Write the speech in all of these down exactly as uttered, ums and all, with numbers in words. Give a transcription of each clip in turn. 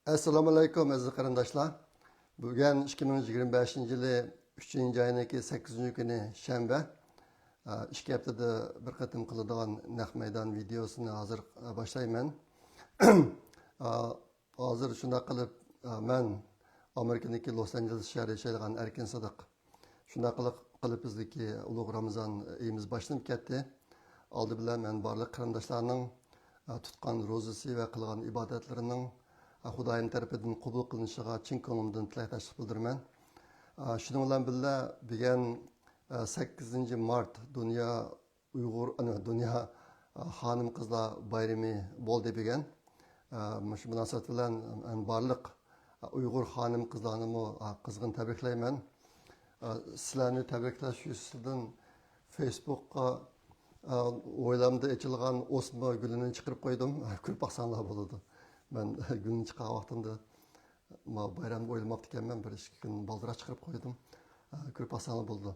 ئەسسالامۇئەلەيكۇم، ئەزىز قېرىنداشلار. بۈگۈن ئىككى مىڭ يىگىرمە بەشىنچى يىلى ئۈچىنچى ئاينىڭكى سەككىزىنچى كۈنى، شەنبە. ئىككى ھەپتىدە بىر قېتىم قىلىدىغان نەق مەيدان ۋىدېئوسىنى ھازىر باشلايمەن. ھازىر شۇنداق قىلىپ، مەن ئامېرىكىدىكى لوس ئانژېلېس شەھىرىدە ياشايدىغان ئەركىن سىدىق. شۇنداق قىلىق-، قىلىپ بىزدىكى ئۇلۇغ رامىزان ئېيىمىز باشلىنىپ كەتتى. ئالدى بىلەن مەن بارلىق قېرىنداشلارنىڭ، ئە، تۇتقان روزىسى ۋە قىلغان ئىبادەتلىرىنىڭ، ئە، خۇدايىم تەرىپىدىن قوبۇل قىلىنىشىغا چىن كۆڭلۈمدىن تىلەكداشلىق بىلدۈرىمەن. ئە، شۇنىڭ بىلەن بىللە، بۈگۈن، ئە، سەككىزىنچى مارت دۇنيا ئۇيغۇر، ئانا، دۇنيا، ئە، خانىم قىزلار بايرىمى بولدى بۈگۈن. ئە، مۇشۇ مۇناسىۋەت بىلەن مەن بارلىق ئۇيغۇر خانىم قىزلارنىمۇ، ئە، قىزغىن تەبرىكلەيمەن. ئە، سىلەرنى تەبرىكلەش يۈزىسىدىن فېيسبۇكقا، ئە، ھويلامدا ئېچىلغان ئوسما گۈلىنى چىقىرىپ قويدۇم. كۆرۈپ باقساڭلار بولىدۇ. مەن گۈلنى چىقارغان ۋاقتىمدا، ما، بايرامنى ئويلىماپتىكەنمەن، بىر ئىككى كۈن بالدۇرراق چىقىرىپ قويدۇم. ئە، كۆرۈپ باقساڭلار بولىدۇ.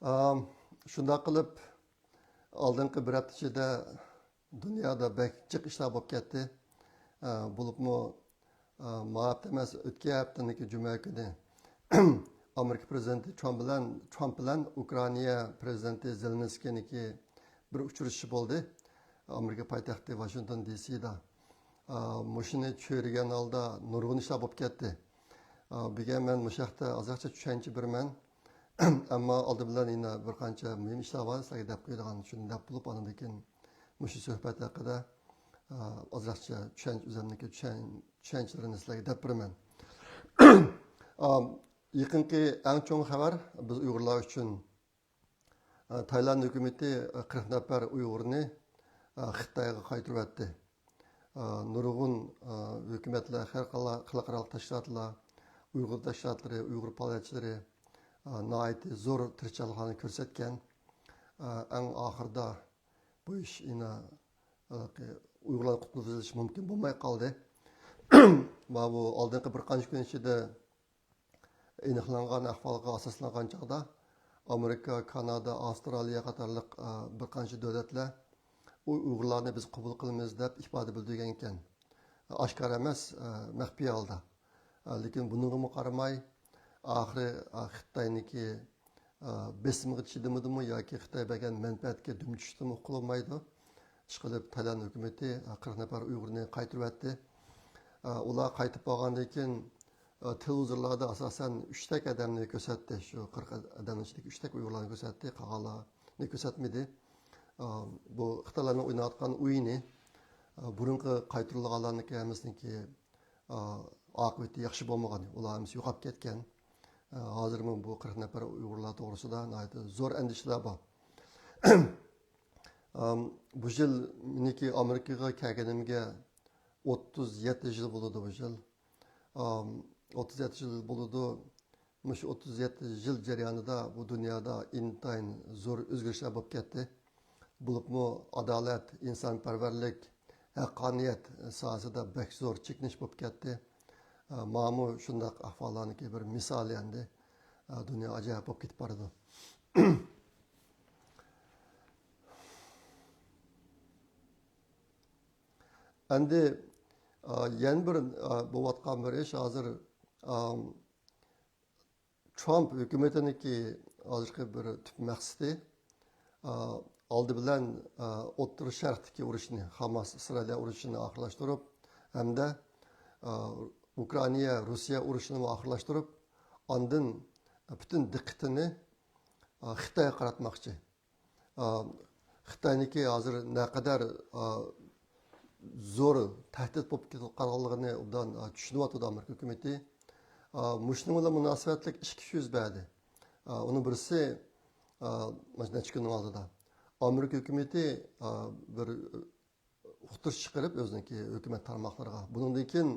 ئە، شۇنداق قىلىپ، ئالدىنقى بىر ھەپتە ئىچىدە دۇنيادا بەك جىق ئىشلار بولۇپ كەتتى. ئە، بولۇپمۇ، ئە، ما ھەپتە ئەمەس، ئۆتكەن ھەپتىنىڭكى جۈمە كۈنى ئامېرىكا پرېزىدېنتى ترامپ بىلەن، ترامپ بىلەن ئۇكرائىنا پرېزىدېنتى زېلېنسكىينىڭكى بىر ئۇچرىشىشى بولدى. ئامېرىكا پايتەختى ۋاشىنگتون دى سىدا. ئە، مۇشۇنى چۆرىگەن ھالدا نۇرغۇن ئىشلار بولۇپ كەتتى. ئە، بۈگۈن مەن مۇشۇ ھەقتە ئازراقچە چۈشەنچە بېرىمەن. ئەمما ئالدى بىلەن يەنە بىر قانچە مۇھىم ئىشلار بار، سىلەرگە دەپ قويىدىغان، شۇنى دەپ بولۇپ، ئاندىن كېيىن مۇشۇ سۆھبەت ھەققىدە، ئا، ئازراقچە چۈشەنچە، ئۆزۈمنىڭكى چۈشەن-، چۈشەنچىلىرىنى سىلەرگە دەپ بېرىمەن. ئا، يېقىنقى ئەڭ چوڭ خەۋەر بىز ئۇيغۇرلار ئۈچۈن، ئا، تايلاند ھۆكۈمىتى، ئا، قىرىق نەپەر ئۇيغۇرنى، ئا، خىتايغا قايتۇرۇۋەتتى. ئا، نۇرغۇن، ئا، ھۆكۈمەتلەر، خەلقئارا-، خەلقئارالىق تەشكىلاتلار، ئۇيغۇر تەشكىلاتلىرى، ئۇيغۇر پائالىيەتچىلىرى، ئا، ناھايىتى زور تىرىشچانلىقلارنى كۆرسەتكەن. ئا، ئەڭ ئاخىرىدا بۇ ئىش يەنە، ئا، ئۇيغۇرلارنى قۇتقۇزۇۋېلىش مۇمكىن بولماي قالدى. مانا بۇ ئالدىنقى بىر قانچە كۈن ئىچىدە ئېنىقلانغان ئەھۋالغا ئاساسلانغان چاغدا، ئامېرىكا، كانادا، ئاۋسترالىيە قاتارلىق، ئە، بىر قانچە دۆلەتلەر ئۇ ئۇيغۇرلارنى بىز قوبۇل قىلىمىز دەپ ئىپادە بىلدۈرگەن ئىكەن. ئاشكارا ئەمەس، ئە، مەخپىي ھالدا. ئە، لېكىن بۇنىڭغىمۇ قارىماي، ئاخىرى، ئە، خىتاينىڭكى، ئە، بېسىمىغا چىدىمىدىمۇ ياكى خىتاي بەرگەن مەنپەئەتكە دۈم چۈشتىمۇ ئۇقۇلمايدۇ. ئىشقىلىپ، تايلاند ھۆكۈمىتى، ئە، قىرىق نەپەر ئۇيغۇرنى قايتۇرۇۋەتتى. ئە، ئۇلار قايتىپ بارغاندىن كېيىن، ئە، تېلېۋىزورلاردا ئاساسەن ئۈچتەك ئادەمنى كۆرسەتتى. شۇ قىرىق ئادەمنىڭ ئىچىدىكى ئۈچتەك ئۇيغۇرلارنى كۆرسەتتى، قالغانلارنى كۆرسەتمىدى. ئە، بۇ خىتايلارنىڭ ئويناۋاتقان ئويۇنى. ئە، بۇرۇنقى قايتۇرۇلغانلارنىڭكى ھەممىسىنىڭكى، ئە، ئاقىۋىتى ياخشى بولمىغان. ئۇلار ھەممىسى يوقاپ كەتكەن. ئە، ھازىرمۇ بۇ قىرىق نەپەر ئۇيغۇرلار توغرىسىدا ناھايىتى زور ئەندىشىلەر بار. ئام، بۇ يىل مېنىڭكى ئامېرىكىغا كەلگىنىمگە ئوتتۇز يەتتە يىل بولىدۇ بۇ يىل. ئام، ئوتتۇز يەتتە يىل بولىدۇ. مۇشۇ ئوتتۇز يەتتە يىل جەريانىدا بۇ دۇنيادا ئىنتايىن زور ئۆزگىرىشلەر بولۇپ كەتتى. بولۇپمۇ ئادالەت، ئىنسانپەرۋەرلىك، ھەققانىيەت ساھەسىدە بەك زور چېكىنىش بولۇپ كەتتى. ئە، ماۋۇمۇ شۇنداق ئەھۋاللارنىڭكى بىر مىسالى ئەمدى. ئە، دۇنيا ئاجايىپ بولۇپ كېتىپ بارىدۇ. ئەمدى، ئە، يەنە بىر، ئە، بولۇۋاتقان بىر ئىش ھازىر، ئە، ترامپ ھۆكۈمىتىنىڭكى ھازىرقى بىر تۈپ مەقسىتى، ئا، ئالدى بىلەن، ئا، ئوتتۇرا شەرقتىكى ئۇرۇشنى، خاماس ئىسرائىلىيە ئۇرۇشىنى ئاخىرلاشتۇرۇپ، ھەمدە، ئا، ئۇكرائىنىيە، روسىيە ئۇرۇشىنىمۇ ئاخىرلاشتۇرۇپ، ئاندىن پۈتۈن دىققىتىنى، ئا، خىتايغا قاراتماقچى. ئا، خىتاينىڭكى ھازىر نەقەدەر، ئا، زور تەھدىت بولۇپ كېتىپ قالغانلىقىنى ئوبدان، ئا، چۈشىنىۋاتىدۇ ئامېرىكا ھۆكۈمىتى. ئا، مۇشۇنىڭ بىلەن مۇناسىۋەتلىك ئىككى ئىش يۈز بەردى. ئا، ئۇنىڭ بىرسى، ئا، مانا نەچچە كۈننىڭ ئالدىدا ئامېرىكا ھۆكۈمىتى، ئا، بىر ئۇقتۇرۇش چىقىرىپ ئۆزىنىڭكى ھۆكۈمەت تارماقلىرىغا. بۇنىڭدىن كېيىن،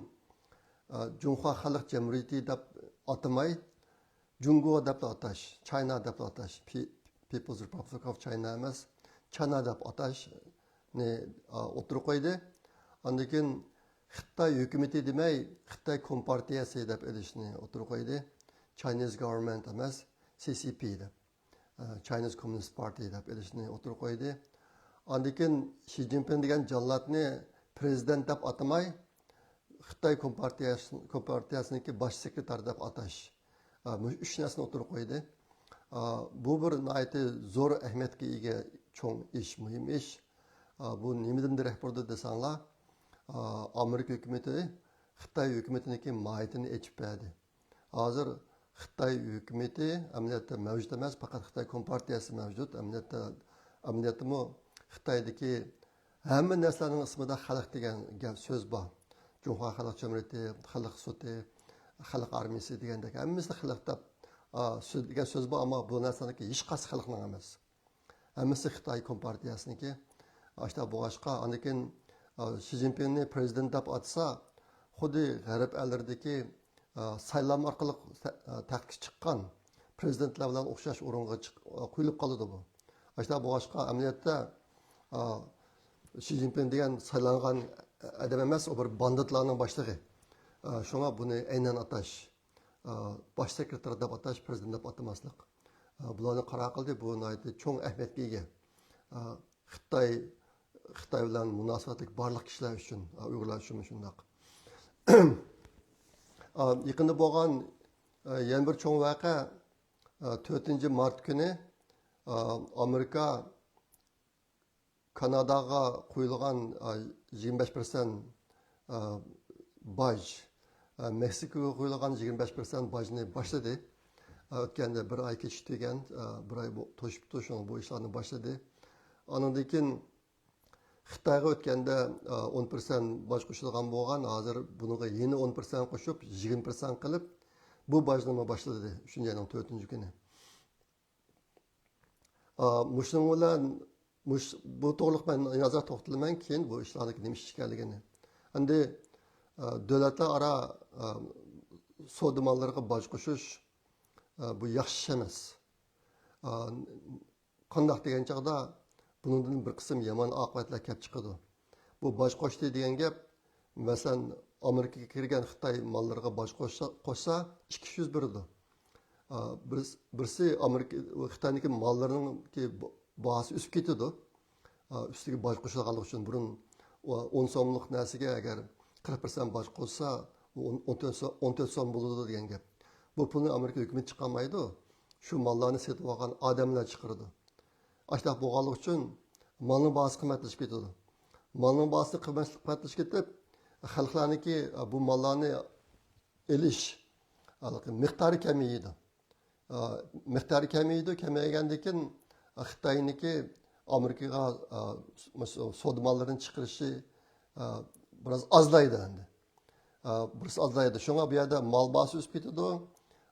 ئا، جۇڭخۇا خەلق جەمھۇرىيىتى دەپ ئاتىماي، جۇڭگو دەپلا ئاتاش، چاينا دەپلا ئاتاش، پى-، People's Republic of China ئەمەس، چانا دەپ ئاتاشنى، ئا، ئوتتۇرىغا قويدى. ئاندىن كېيىن خىتاي ھۆكۈمىتى دېمەي، خىتاي كومپارتىيەسى دەپ ئېلىشنى ئوتتۇرىغا قويدى. Chinese Government ئەمەس، سى سى پى دەپ. ئە، Chinese Communist Party دەپ ئېلىشنى ئوتتۇرىغا قويدى. ئاندىن كېيىن شى جىنپىڭ دېگەن جاللاتنى پرېزىدېنت دەپ ئاتىماي، خىتاي كومپارتىيەسى-، كومپارتىيەسىنىڭكى باش سېكرېتارى دەپ ئاتاش. ئا، مۇشۇ ئۈچ نەرسىنى ئوتتۇرىغا قويدى. ئا، بۇ بىر ناھايىتى زور ئەھمىيەتكە ئىگە چوڭ ئىش، مۇھىم ئىش. ئا، بۇ نېمىدىن دېرەك بېرىدۇ دېسەڭلار، ئا، ئامېرىكا ھۆكۈمىتى خىتاي ھۆكۈمىتىنىڭكى ماھىيىتىنى ئېچىپ بەردى. ھازىر خىتاي ھۆكۈمىتى ئەمەلىيەتتە مەۋجۇت ئەمەس، پەقەت خىتاي كومپارتىيەسى مەۋجۇت. ئەمەلىيەتتە، ئەمەلىيەتتىمۇ خىتايدىكى ھەممە نەرسىلەرنىڭ ئىسمىدا خەلق دېگەن گەپ، سۆز بار. جۇڭخۇا خەلق جۇمھۇرىيىتى، خەلق سوتى، خەلق ئارمىيىسى دېگەندەك ھەممىسىنى خەلق دەپ، ئا، سۆز، دېگەن سۆز بار، ئەمما بۇ نەرسىلەرنىڭكى ھېچقايسى خەلقنىڭ ئەمەس. ھەممىسى خىتاي كومپارتىيەسىنىڭكى. ئاشۇنداق بولغاچقا، ئاندىن كېيىن، ئا، شى جىنپىڭنى پرېزىدېنت دەپ ئاتىسا، خۇددى غەرب ئەللىرىدىكى، ئا، سايلام ئارقىلىق تە-، ئا، تەختكە چىققان پرېزىدېنتلار بىلەن ئوخشاش ئورۇنغا چىق-، ئا، قويۇلۇپ قالىدۇ بۇ. ئاشۇنداق بولغاچقا، ئەمەلىيەتتە، ئا، شى جىنپىڭ دېگەن سايلانغان ئادەم ئەمەس، ئۇ بىر باندىتلارنىڭ باشلىقى. ئا، شۇڭا بۇنى ئەينەن ئاتاش، ئا، باش سېكرېتار دەپ ئاتاش، پرېزىدېنت دەپ ئاتىماسلىق. ئا، بۇلارنى قارار قىلدى، بۇ ناھايىتى چوڭ ئەھمىيەتكە ئىگە. ئا، خىتاي، خىتاي بىلەن مۇناسىۋەتلىك بارلىق كىشىلەر ئۈچۈن، ئا، ئۇيغۇرلار ئۈچۈنمۇ شۇنداق. ئا، يېقىندا بولغان، ئا، يەنە بىر چوڭ ۋەقە، ئا، تۆتىنچى مارت كۈنى، ئا، ئامېرىكا كاناداغا قويۇلغان، ئا، يىگىرمە بەش پىرسەنت، ئا، باج، ئا، مېكسىكوغا قويۇلغان يىگىرمە بەش پىرسەنت باجنى باشلىدى. ئا، ئۆتكەندە بىر ئاي كېچىكتۈرگەن، ئا، بىر ئاي بو-، توشۇپتۇ، شۇڭا بۇ ئىشلارنى باشلىدى. ئانىڭدىن كېيىن خىتايغا ئۆتكەندە، ئا، ئون پىرسەنت باج قوشۇلغان بولغان، ھازىر بۇنىڭغا يەنە ئون پىرسەنت قوشۇپ، يىگىرمە پىرسەنت قىلىپ، بۇ باجنىمۇ باشلىدى، شۇنىڭ يىلنىڭ تۆتىنچى كۈنى. ئا، مۇشۇنىڭ بىلەن، مۇش-، بۇ توغرىلىق مەن ئازراق توختىلىمەن، كېيىن بۇ ئىشلارنىڭ نېمە ئىش ئىكەنلىكىنى. ئەمدى، ئا، دۆلەتلەر ئارا، ئا، سودا ماللىرىغا باج قوشۇش، ئا، بۇ ياخشى ئىش ئەمەس. ئا، قانداق دېگەن چاغدا، بۇنىڭدىن بىر قىسىم يامان ئاقىۋەتلەر كەپ چىقىدۇ. بۇ باج قوشتى دېگەن گەپ، مەسىلەن، ئامېرىكىغا كىرگەن خىتاي ماللىرىغا باج قوشسا، قوشسا، ئىككى يۈز بېرىدۇ. ئا، بىرس-، بىرسى ئامېرىكا، خىتاينىڭكى ماللىرىنىڭكى ب-، باھاسى ئۆسۈپ كېتىدۇ. ئا، ئۈستىگە باج قوشۇلغانلىقى ئۈچۈن بۇرۇن ئو-، ئون سوملۇق نەرسىگە ئەگەر قىرىق پىرسەنت باج قوشسا، ئون، ئون تۆت سو-، ئون تۆت سوم بولىدۇ دېگەن گەپ. بۇ پۇلنى ئامېرىكا ھۆكۈمىتى چىقارمايدۇ. شۇ ماللارنى سېتىۋالغان ئادەملەر چىقىرىدۇ. ئاشۇنداق بولغانلىقى ئۈچۈن مالنىڭ باھاسى قىممەتلىشىپ كېتىدۇ. مالنىڭ باھاسى قىممەتلىشىپ كېتىپ، خەلقلەرنىڭكى بۇ ماللارنى ئېلىش مىقدارى كەمىيىدۇ. مىقدارى كەمىيىدۇ، كەمەيگەندىن كېيىن خىتاينىڭكى ئامېرىكىغا سودا ماللىرىنى چىقىرىشى بىراز ئازلايدۇ ئەمدى. ئا، بىرسى ئازلايدۇ. شۇڭا بۇ يەردە مال باھاسى ئۆسۈپ كېتىدۇ.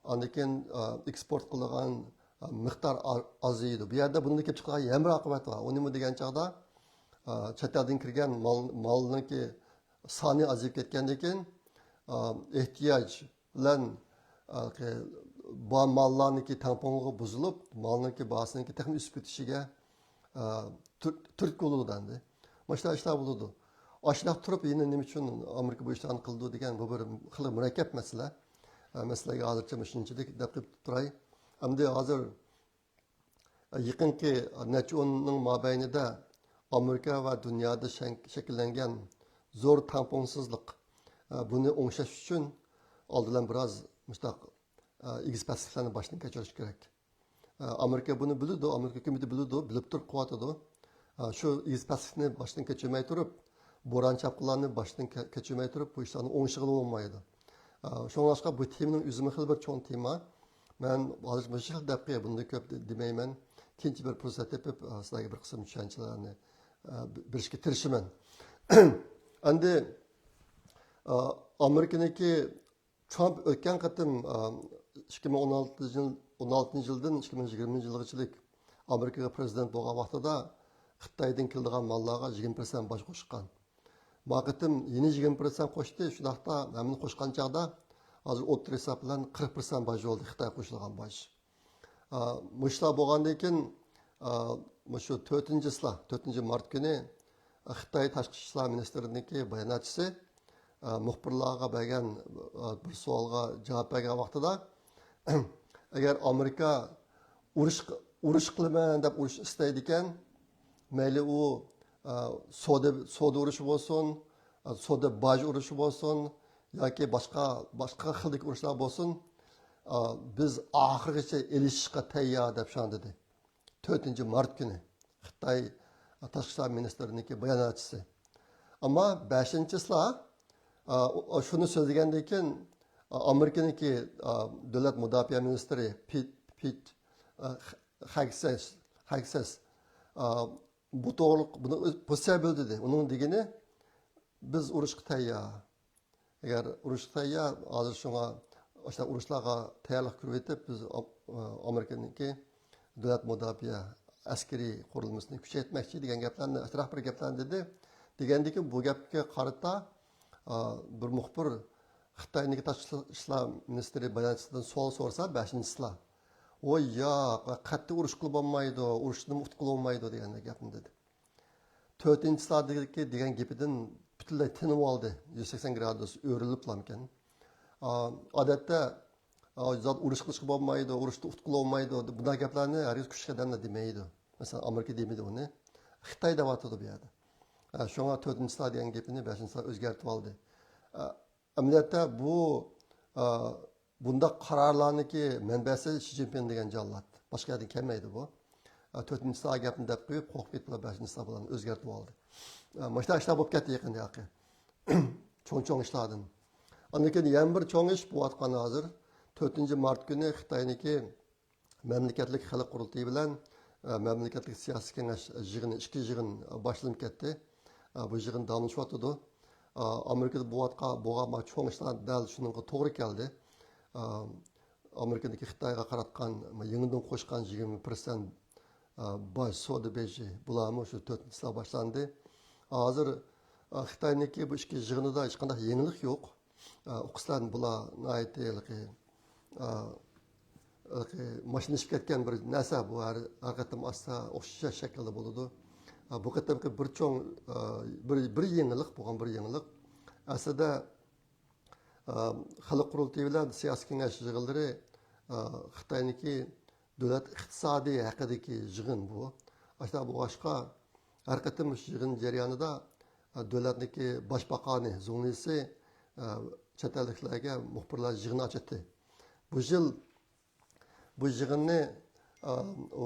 ئاندىن كېيىن، ئا، ئېكسپورت قىلىدىغان، ئا، مىقدار ئا-، ئازىيىدۇ. بۇ يەردە بۇندىن كېلىپ چىقىدىغان يەنە بىر ئاقىۋەت بار. ئۇ نېمە دېگەن چاغدا، ئا، چەت ئەلدىن كىرگەن مال، مالنىڭكى سانى ئازىيىپ كەتكەندىن كېيىن، ئا، ئېھتىياج بىلەن، ئا، بار ماللارنىڭكى تەڭپۇڭلۇقى بۇزۇلۇپ، مالنىڭكى باھاسىنىڭكى تېخىمۇ ئۆسۈپ كېتىشىگە، ئا، تۈر-، تۈرتكە بولىدۇ ئەمدى. مانا شۇنداق ئىشلار بولىدۇ. ئاشۇنداق تۇرۇپ يەنە نېمە ئۈچۈن ئامېرىكا بۇ ئىشلارنى قىلىدۇ دېگەن بۇ بىر خېلى مۇرەككەپ مەسىلە. ئە، مەسىلىگە ھازىرچە مۇشۇنچىلىك دەپ قېلىپ تۇراي. ئەمدى ھازىر، ئە، يېقىنقى نەچچە ئوننىڭ مابەينىدە ئامېرىكا ۋە دۇنيادا شەڭ-، شەكىللەنگەن زور تەڭپۇڭسىزلىق، ئە، بۇنى ئوڭشاش ئۈچۈن ئالدى بىلەن بىراز مۇشۇنداق، ئە، ئېگىز پەسلىكلەرنى باشتىن كەچۈرۈش كېرەك. ئامېرىكا بۇنى بىلىدۇ، ئامېرىكا ھۆكۈمىتى بىلىدۇ، بىلىپ تۇرۇپ قىلىۋاتىدۇ. شۇ ئېگىز پەسلىكنى باشتىن كەچۈرمەي تۇرۇپ، بوران چاپقۇنلارنى باشتىن كە-، كەچۈرمەي تۇرۇپ، بۇ ئىشلارنى ئوڭشىغىلى بولمايدۇ. شۇڭلاشقا بۇ تېمىنىڭ ئۆزىمۇ خېلى بىر چوڭ تېما. مەن ھازىر مۇشۇ خىل دەپ بۇنى كۆپ دېمەيمەن. كېيىنچە بىر پۇرسەت تېپىپ، سىلەرگە بىر قىسىم چۈشەنچىلەرنى بېرىشكە تىرىشىمەن. ئەمدى ئامېرىكىنىڭكى ترامپ ئۆتكەن قېتىم، ئىككى مىڭ ئون ئالتىنچى يىل، ئون ئالتىنچى يىلدىن ئىككى مىڭ يىگىرمىنچى يىلغىچىلىك ئامېرىكىغا پرېزىدېنت بولغان ۋاقتىدا خىتايدىن كېلىدىغان ماللارغا يىگىرمە پىرسەنت باج قوشقان. ما قېتىم يەنە يىگىرمە پىرسەنت قوشتى. شۇنداقتا ھەممىنى قوشقان چاغدا ھازىر ئوتتۇرا ھېساب بىلەن قىرىق پىرسەنت باج بولدى، خىتاي قوشۇلغان باج. ئا، مۇشۇلار بولغاندىن كېيىن، ئا، مۇشۇ تۆتىنچى چىسلا، تۆتىنچى مارت كۈنى، ئا، خىتاي تاشقى ئىشلار مىنىستىرىنىڭكى باياناتچىسى، ئا، مۇخبىرلارغا بەرگەن، ئا، بىر سوئالغا جاۋاب بەرگەن ۋاقتىدا، ئەگەر ئامېرىكا ئۇرۇش، ئۇرۇش قىلىمەن دەپ ئۇرۇش ئىستەيدىكەن، مەيلى ئۇ، ئا، سودا، سودا ئۇرۇشى بولسۇن، ئا، سودا باج ئۇرۇشى بولسۇن، ياكى باشقا، باشقا خىلدىكى ئۇرۇشلار بولسۇن، ئا، بىز ئاخىرغىچە ئېلىشىشقا تەييار، دەپ شۇنداق دېدى. تۆتىنچى مارت كۈنى خىتاي تاشقى ئىشلار مىنىستىرىنىڭكى باياناتچىسى. ئەمما بەشىنچى چىسلا، ئا، ئۇ، شۇنى سۆزلىگەندىن كېيىن، ئا، ئامېرىكىنىڭكى، ئا، دۆلەت مۇداپىئە مىنىستىرى پىت، پىت، ئا، خەگسەس، خەگسەس، ئا، بۇ توغرىلىق بۇنى پوزىتسىيە بىلدۈردى. ئۇنىڭ دېگىنى، بىز ئۇرۇشقا تەييار. ئەگەر ئۇرۇشقا تەييار، ھازىر شۇڭا ئاشۇنداق ئۇرۇشلارغا تەييارلىق كۆرۈۋېتىپ، بىز ئام-، ئامېرىكىنىڭكى دۆلەت مۇداپىئە ئەسكىرىي قۇرۇلمىسىنى كۈچەيتمەكچى دېگەن گەپلەرنى، ئەتراپ بىر گەپلەرنى دېدى. دېگەندىكىن بۇ گەپكە قارىتا، ئا، بىر مۇخبىر خىتاينىڭكى تاشقى ئىشلار مىنىستىرى باياناتچىسىدىن سوئال سورىسا، بەشىنچىسىلا، ۋوي ياق، قەتئىي ئۇرۇش قىلىپ بولمايدۇ، ئۇرۇشتىن ئۇتقىلى بولمايدۇ دېگەن گەپنى دېدى. تۆتىنچىسىلاردىكى دېگەن گېپىدىن پۈتۈنلەي تىنىۋالدى. يۈز سەكسەن گرادۇس ئۆرۈلۈپلامكەن. ئا، ئادەتتە، ئا، زادى ئۇرۇش قىلىشقا بولمايدۇ، ئۇرۇشتا ئۇتقىلى بولمايدۇ، بۇنداق گەپلەرنى ھەرگىز كۈچلۈك ئادەملەر دېمەيدۇ. مەسىلەن، ئامېرىكا دېمىدى ئۇنى. خىتاي دەۋاتىدۇ بۇ يەردە. ئا، شۇڭا تۆتىنچىسىلا دېگەن گېپىنى بەشىنچىسىلا ئۆزگەرتىۋالدى. ئا، ئەمەلىيەتتە بۇ، ئا، بۇنداق قارارلارنىڭكى مەنبەسى شى جىنپىڭ دېگەن جاللات. باشقا يەردىن كەلمەيدۇ بۇ. ئا، تۆتىنچىسىلا گەپنى دەپ قويۇپ، قورقۇپ كېتىپلا بەشىنچىسىلا بۇلارنى ئۆزگەرتىۋالدى. ئا، مۇشۇنداق ئىشلار بولۇپ كەتتى يېقىندا ھېلىقى. چوڭ-چوڭ ئىشلاردىن. ئاندىن كېيىن يەنە بىر چوڭ ئىش بولۇۋاتقان ھازىر. تۆتىنچى مارت كۈنى خىتاينىڭكى مەملىكەتلىك خەلق قۇرۇلتىيى بىلەن، ئە، مەملىكەتلىك سىياسىي كېڭەش يىغىنى، ئىككى يىغىن باشلىنىپ كەتتى. ئە، بۇ يىغىن داۋاملىشىۋاتىدۇ. ئە، ئامېرىكىدا بولۇۋاتقان، بولغان چوڭ ئىشلار دەل شۇنىڭغا توغرا كەلدى. ئە، ئامېرىكىدىكى خىتايغا قاراتقان يېڭىدىن قوشقان يىگىرمە پىرسەنت، ئە، باج سودا بېجى، بۇلارمۇ شۇ تۆتىنچىسىلا باشلاندى. ھازىر، ئە، خىتاينىڭكى بۇ ئىككى يىغىنىدا ھېچقانداق يېڭىلىق يوق. ئە، ئۇقىسىلەرنى بۇلار ناھايىتى ھېلىقى، ئە، ھېلىقى ماشىنىلىشىپ كەتكەن بىر نەرسە بۇ. ھەر، ھەر قېتىم ئاستا ئوخشاش شەكىلدە بولىدۇ. ئە، بۇ قېتىمقى بىر چوڭ، ئە، بىر، بىر يېڭىلىق، بولغان بىر يېڭىلىق. ئەسلىدە، ئە، خەلق قۇرۇلتىيى بىلەن سىياسىي كېڭەش يىغىنلىرى، ئە، خىتاينىڭكى دۆلەت ئىقتىسادى ھەققىدىكى يىغىن بۇ. ئاشۇنداق بولغاچقا، ھەر قېتىم مۇشۇ يىغىن جەريانىدا، ئە، دۆلەتنىڭكى باشباقانى، زۇڭلىسى، ئە، چەت ئەللىكلەرگە مۇخبىرلار يىغىنى ئاچاتتى. بۇ يىل بۇ يىغىننى، ئە، ئۇ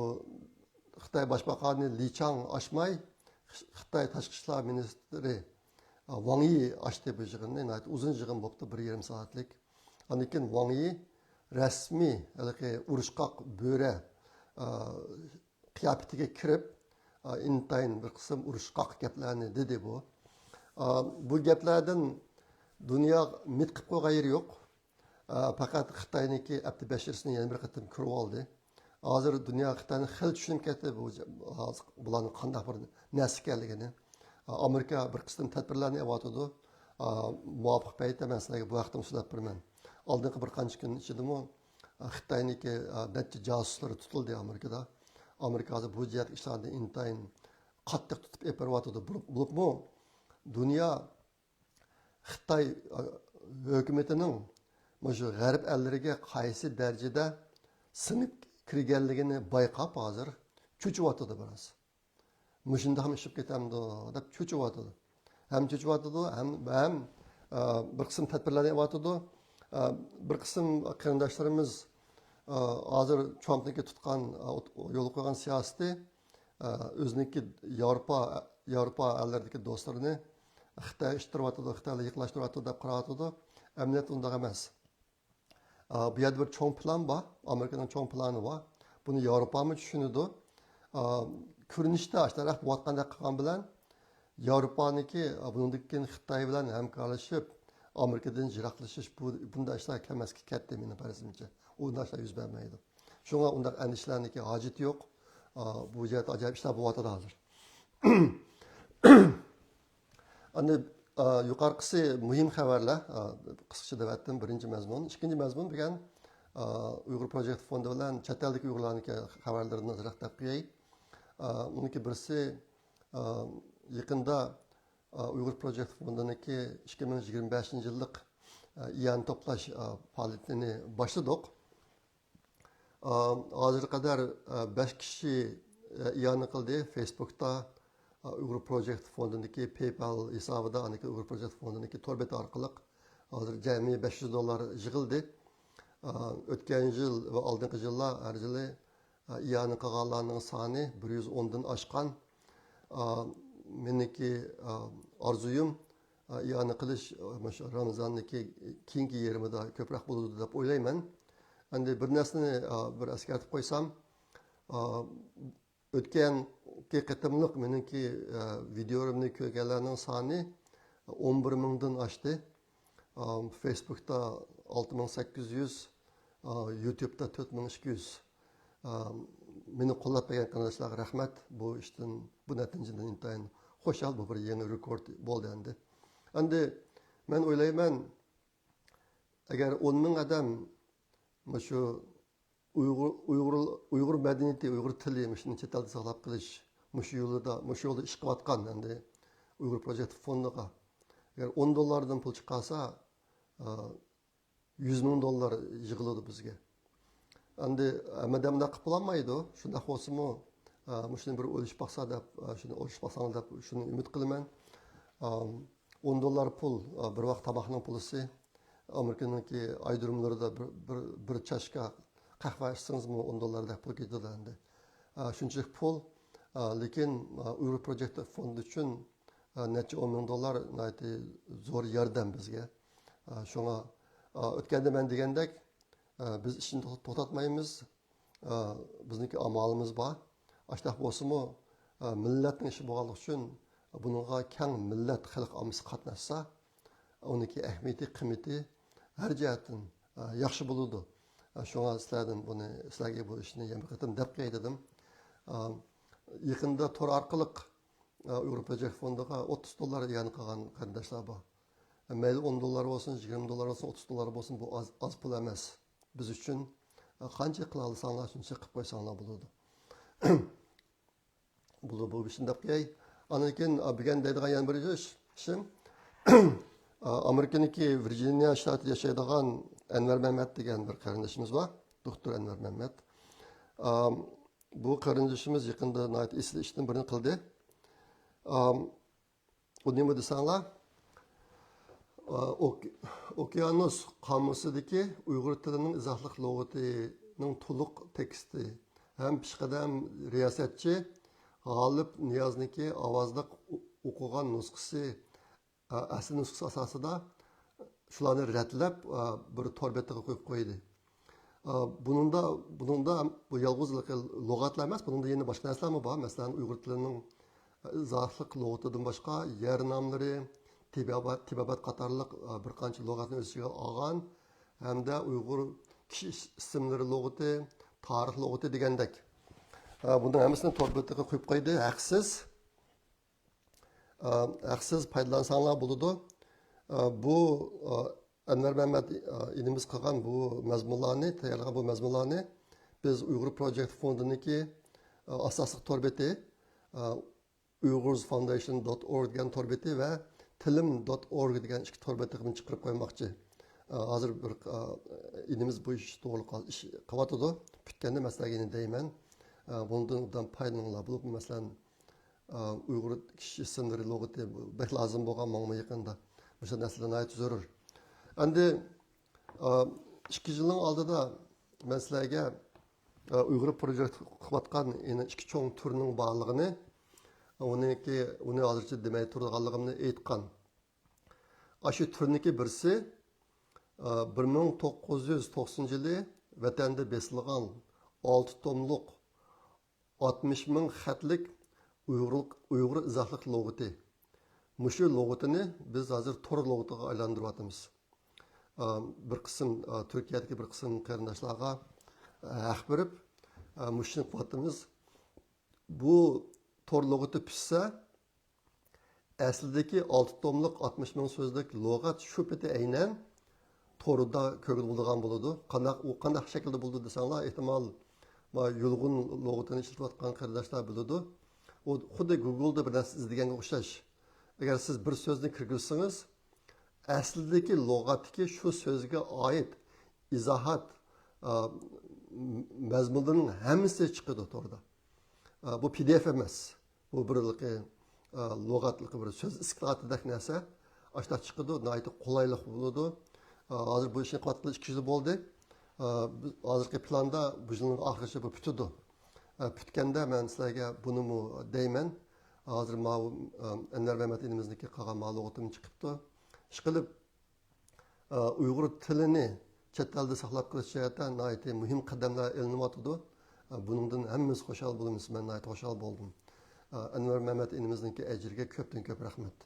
خىتاي باشباقانى لى چاڭ ئاچماي، خىتاي تاشقى ئىشلار مىنىستىرى، ئە، ۋاڭ يى ئاچتى بۇ يىغىننى. ناھايىتى ئۇزۇن يىغىن بوپتۇ، بىر يېرىم سائەتلىك. ئاندىن كېيىن ۋاڭ يى رەسمىي ھېلىقى ئۇرۇشقاق بۆرە، ئە، قىياپىتىگە كىرىپ، ئا، ئىنتايىن بىر قىسىم ئۇرۇشقاق گەپلەرنى دېدى بۇ. ئا، بۇ گەپلەردىن دۇنيا مىت قىپ قويغان يېرى يوق. ئا، پەقەت خىتاينىڭكى ئەپتى بەشىرىسىنى يەنە بىر قېتىم كۆرۈۋالدى. ھازىر دۇنيا خىتاينى خېلى چۈشىنىپ كەتتى، بۇ، ھازىر بۇلارنىڭ قانداق بىر نەرسە ئىكەنلىكىنى. ئا، ئامېرىكا بىر قىسىم تەدبىرلەرنى ئېلىۋاتىدۇ. ئا، مۇۋاپىق پەيتتە مەن سىلەرگە بۇ ھەقتىمۇ سۆزلەپ بېرىمەن. ئالدىنقى بىر قانچە كۈن ئىچىدىمۇ، ئا، خىتاينىڭكى، ئا، نەچچە جاسۇسلىرى تۇتۇلدى ئامېرىكىدا. ئامېرىكا ھازىر بۇ جەھەت ئىشلارنى ئىنتايىن قاتتىق تۇتۇپ ئېلىپ بېرىۋاتىدۇ. بولۇپ، بولۇپمۇ دۇنيا خىتاي، ئا، ھۆكۈمىتىنىڭ مۇشۇ غەرب ئەللىرىگە قايسى دەرىجىدە سىڭىپ كىرگەنلىكىنى بايقاپ، ھازىر چۆچۈۋاتىدۇ بىراز. مۇشۇنداقمۇ ئىشىپ كېتەمدۇ دەپ چۆچۈۋاتىدۇ. ھەم چۆچۈۋاتىدۇ، ھەم، ھەم، ئا، بىر قىسىم تەدبىرلەرنى ئېلىۋاتىدۇ. ئا، بىر قىسىم قېرىنداشلىرىمىز، ئا، ھازىر ترامپنىڭكى تۇتقان، ئا، يولغا قويغان سىياسىتى، ئا، ئۆزىنىڭكى ياۋروپا، ياۋروپا ئەللىرىدىكى دوستلىرىنى خىتايغا ئىتتىرىۋاتىدۇ، خىتايلار يېقىنلاشتۇرۇۋاتىدۇ دەپ قاراۋاتىدۇ. ئەمەلىيەتتە ئۇنداق ئەمەس. ئا، بۇ يەردە بىر چوڭ پىلان بار، ئامېرىكىنىڭ چوڭ پىلانى بار. بۇنى ياۋروپامۇ چۈشىنىدۇ. ئا، كۆرۈنۈشتە ئاشۇنداق بولۇۋاتقاندەك قىلغان بىلەن، ياۋروپانىڭكى، ئا، بۇنىڭدىن كېيىن خىتاي بىلەن ھەمكارلىشىپ، ئامېرىكىدىن يىراقلىشىش، بۇ، بۇنداق ئىشلار كەلمەسكە كەتتى، مېنىڭ پەرىزىمچە. ئۇنداق ئىشلار يۈز بەرمەيدۇ. شۇڭا ئۇنداق ئەندىشىلەرنىڭكى ھاجىتى يوق. ئا، بۇ جەھەتتە ئاجايىپ ئىشلار بولۇۋاتىدۇ ھازىر. ئەمدى، ئا، يۇقىرىقىسى مۇھىم خەۋەرلەر، ئا، قىسقىچە دەۋەتتىم، بىرىنچى مەزمۇن. ئىككىنچى مەزمۇن دېگەن، ئا، ئۇيغۇر پروجېكت فوندى بىلەن چەت ئەلدىكى ئۇيغۇرلارنىڭكى خەۋەرلىرىنى ئازراق دەپ قوياي. ئا، ئۇنىڭكى بىرسى، ئا، يېقىندا، ئا، ئۇيغۇر پروجېكت فوندىنىڭكى ئىككى مىڭ يىگىرمە بەشىنچى يىللىق، ئا، ئىئانە توپلاش، ئا، پائالىيىتىنى باشلىدۇق. ئا، ھازىرغا قەدەر، ئا، بەش كىشى، ئا، ئىئانە قىلدى. فېيسبۇكتا، ئا، ئۇيغۇر پروجېكت فوندىنىڭكى پەيپال ھېسابىدا، ئاندىن كېيىن ئۇيغۇر پروجېكت فوندىنىڭكى تور بېتى ئارقىلىق، ھازىر جەمئىي بەش يۈز دوللار يىغىلدى. ئا، ئۆتكەن يىل ۋە ئالدىنقى يىللار ھەر يىلى، ئا، ئىئانە قىلغانلارنىڭ سانى بىر يۈز ئوندىن ئاشقان. ئا، مېنىڭكى، ئا، ئارزۇيۇم، ئا، ئىئانە قىلىش، ئا، مۇشۇ رامىزاننىڭكى كېيىنكى يېرىمىدا كۆپرەك بولىدۇ دەپ ئويلايمەن. ئەمدى بىر نەرسىنى، ئا، بىر ئەسكەرتىپ قويسام، ئا، ئۆتكەنكى قېتىملىق مېنىڭكى، ئە، ۋىدېئولىرىمنى كۆرگەنلەرنىڭ سانى ئون بىر مىڭدىن ئاشتى. ئا، فېيسبۇكتا ئالتە مىڭ سەككىز يۈز، ئا، يۇتيۇبتا تۆت مىڭ ئىككى يۈز. ئا، مېنى قوللاپ بەرگەن قېرىنداشلارغا رەھمەت. بۇ ئىشتىن، بۇ نەتىجىدىن ئىنتايىن خۇشال. بۇ بىر يېڭى رېكورت بولدى ئەمدى. ئەمدى مەن ئويلايمەن، ئەگەر ئون مىڭ ئادەم مۇشۇ ئۇيغۇر، ئۇيغۇر، ئۇيغۇر مەدەنىيىتى، ئۇيغۇر تىلى، مۇشۇنى چەت ئەلدە ساقلاپ قېلىش، مۇشۇ يولدا، مۇشۇ يولدا ئىش قىلىۋاتقان ئەمدى ئۇيغۇر پروجېكت فوندىغا ئەگەر ئون دوللاردىن پۇل چىقارسا، ئا، يۈز مىڭ دوللار يىغىلىدۇ بىزگە. ئەمدى ھەممە ئادەم بۇنداق قىلىپ بولالمايدۇ. شۇنداق بولسىمۇ، ئا، مۇشۇنى بىر ئويلىشىپ باقسا دەپ، ئا، شۇنى ئويلىشىپ باقساڭلار دەپ شۇنى ئۈمىد قىلىمەن. ئا، ئون دوللار پۇل، ئا، بىر ۋاق تاماقنىڭ پۇلىسى. ئامېرىكىنىڭكى ئايرودروملىرىدا بىر، بىر، بىر چاشكا قەھۋە ئىچسىڭىزمۇ ئون دوللاردەك پۇل كېتىدۇ ئەمدى. ئا، شۇنچىلىك پۇل، ئا، لېكىن، ئا، ئۇيغۇر پروجېكت فوندى ئۈچۈن، ئا، نەچچە ئون مىڭ دوللار ناھايىتى زور ياردەم بىزگە. ئا، شۇڭا، ئا، ئۆتكەندە مەن دېگەندەك، ئا، بىز ئىشنى توخ-، توختاتمايمىز. ئا، بىزنىڭكى ئامالىمىز بار. ئاشتاق بولسىمۇ، ئا، مىللەتنىڭ ئىشى بولغانلىقى ئۈچۈن بۇنىڭغا كەڭ مىللەت، خەلق ئاممىسى قاتناشسا، ئۇنىڭكى ئەھمىيىتى، قىممىتى ھەر جەھەتتىن، ئا، ياخشى بولىدۇ. ئا، شۇڭا سىلەردىن بۇنى، سىلەرگە بۇ ئىشنى يەنە بىر قېتىم دەپ قوياي دېدىم. ئا، يېقىندا تور ئارقىلىق، ئا، ئۇيغۇر پروجېكت فوندىغا ئوتتۇز دوللار ئىئانە قىلغان قېرىنداشلار بار. مەيلى ئون دوللار بولسۇن، يىگىرمە دوللار بولسۇن، ئوتتۇز دوللار بولسۇن، بۇ ئاز، ئاز پۇل ئەمەس. بىز ئۈچۈن، ئا، قانچە قىلالىساڭلار، شۇنچە قىلىپ قويساڭلار بولىدۇ. بولدى، بۇ ئىشنى دەپ قوياي. ئاندىن كېيىن، ئا، بۈگۈن دەيدىغان يەنە بىر ئىش، ئىشىم، ئا، ئامېرىكىنىڭكى ۋىرجىنىيە شتاتىدا ياشايدىغان ئەنۋەر مەمەت دېگەن بىر قېرىندىشىمىز بار. دوكتور ئەنۋەر مەمەت. ئا، بۇ قېرىندىشىمىز يېقىندا ناھايىتى ئېسىل ئىشتىن بىرنى قىلدى. ئا، ئۇ نېمە دېسەڭلار، ئا، ئوك-، ئوكيانوس قامۇسىدىكى ئۇيغۇر تىلىنىڭ ئىزاھلىق لۇغىتىنىڭ تولۇق تېكىستى ھەم پېشقەدەم رىياسەتچى غالىپ نىيازنىڭكى ئاۋازلىق ئو-، ئوقۇغان نۇسخىسى، ئا، ئەسلى نۇسخىسى ئاساسىدا شۇلارنى رەتلەپ، ئا، بىر تور بېتىگە قويۇپ قويدى. ئا، بۇنىڭدا، بۇنىڭدا بۇ يالغۇز لۇغەتلەر ئەمەس، بۇنىڭدا يەنە باشقا نەرسىلەرمۇ بار. مەسىلەن، ئۇيغۇر تىلىنىڭ ئىزاھلىق لۇغىتىدىن باشقا يەر ناملىرى، تېبابەت، تېبابەت قاتارلىق، ئا، بىر قانچە لۇغەتنى ئۆز ئىچىگە ئالغان ھەمدە ئۇيغۇر كىشى ئىس-، ئىسىملىرى لۇغىتى، تارىخ لۇغىتى دېگەندەك. ئا، بۇنىڭ ھەممىسىنى تور بېتىگە قويۇپ قويدى، ھەقسىز. ئا، ھەقسىز پايدىلانساڭلار بولىدۇ. ئا، بۇ، ئا، ئەنۋەر مەمەت، ئا، ئىنىمىز قىلغان بۇ مەزمۇنلارنى، تەييارلىغان بۇ مەزمۇنلارنى بىز ئۇيغۇر پروجېكت فوندىنىڭكى، ئا، ئاساسلىق تور بېتى، ئا، Uyghurs Foundation dot org دېگەن تور بېتى ۋە تىلىم دوت ئورگ دېگەن ئىككى تور بېتىغا چىقىرىپ قويماقچى. ئا، ھازىر بىر، ئا، ئىنىمىز بۇ ئىش توغرىلىق ئىش قىلىۋاتىدۇ. پۈتكەندە مەسىلەن يەنە دەيمەن. ئا، بۇنىڭدىن ئوبدان پايدىلىنىڭلار. بولۇپمۇ مەسىلەن، ئا، ئۇيغۇر كىشى ئىسىملىرى لۇغىتى بەك لازىم بولغان ماڭىمۇ يېقىندا. مۇشۇ نەرسىلەر ناھايىتى زۆرۈر. ئەمدى، ئا، ئىككى يىلنىڭ ئالدىدا مەن سىلەرگە، ئا، ئۇيغۇر پروجېكت قىلىۋاتقان يەنە ئىككى چوڭ تۈرنىڭ بارلىقىنى، ئۇنىڭكى، ئۇنى ھازىرچە دېمەي تۇرىدىغانلىقىمنى ئېيتقان. ئاشۇ تۈرنىڭكى بىرسى، ئا، بىر مىڭ توققۇز يۈز توقسىنىنچى يىلى ۋەتەندە بېسىلغان ئالتە توملۇق ئاتمىش مىڭ خەتلىك ئۇيغۇر، ئۇيغۇر ئىزاھلىق لۇغىتى. مۇشۇ لۇغىتىنى بىز ھازىر تور لۇغىتىغا ئايلاندۇرۇۋاتىمىز. ئا، بىر قىسىم، ئا، تۈركىيەدىكى بىر قىسىم قېرىنداشلارغا، ئا، ھەق بېرىپ، ئا، مۇشۇنى قىلىۋاتىمىز. بۇ تور لۇغىتى پۈتسە، ئەسلىدىكى ئالتە توملۇق ئاتمىش مىڭ سۆزلۈك لۇغەت شۇ پېتى ئەينەن توردا كۆرگىلى بولىدىغان بولىدۇ. قانداق، ئۇ قانداق شەكىلدە بولىدۇ دېسەڭلار، ئېھتىمال، ما، يۇلغۇن لۇغىتىنى ئىشلىتىۋاتقان قېرىنداشلار بىلىدۇ. ئۇ خۇددى گۇگلدا بىر نەرسە ئىزدىگەنگە ئوخشاش. ئەگەر سىز بىر سۆزنى كىرگۈزسىڭىز، ئەسلىدىكى لۇغەتتىكى شۇ سۆزگە ئائىت ئىزاھات، ئا، مەزمۇنلىرىنىڭ ھەممىسى چىقىدۇ توردا. ئا، بۇ پى دى ئېف ئەمەس. بۇ بىر، ئا، لۇغەتلىقى بىر سۆز ئىسكىلاتىدەك نەرسە. ئاشتاق چىقىدۇ، ناھايىتى قولايلىق بولىدۇ. ئا، ھازىر بۇ ئىشنى قىلىۋاتقىلى ئىككى يىل بولدى. ئا، بىز ھازىرقى پىلاندا بۇ يىلنىڭ ئاخىرىغىچە بۇ پۈتىدۇ. ئا، پۈتكەندە مەن سىلەرگە بۇنىمۇ دەيمەن. ھازىر ماۋۇ، ئا، ئەنۋەر مەمەت ئىنىمىزنىڭكى قالغان مەلۇماتىمۇ چىقىپتۇ. ئىشقىلىپ، ئا، ئۇيغۇر تىلىنى چەت ئەلدە ساقلاپ قېلىش جەھەتتە ناھايىتى مۇھىم قەدەملەر ئېلىنىۋاتىدۇ. ئا، بۇنىڭدىن ھەممىمىز خۇشال بولىمىز. مەن ناھايىتى خۇشال بولدۇم. ئا، ئەنۋەر مەمەت ئىنىمىزنىڭكى ئەجرىگە كۆپتىن كۆپ رەھمەت.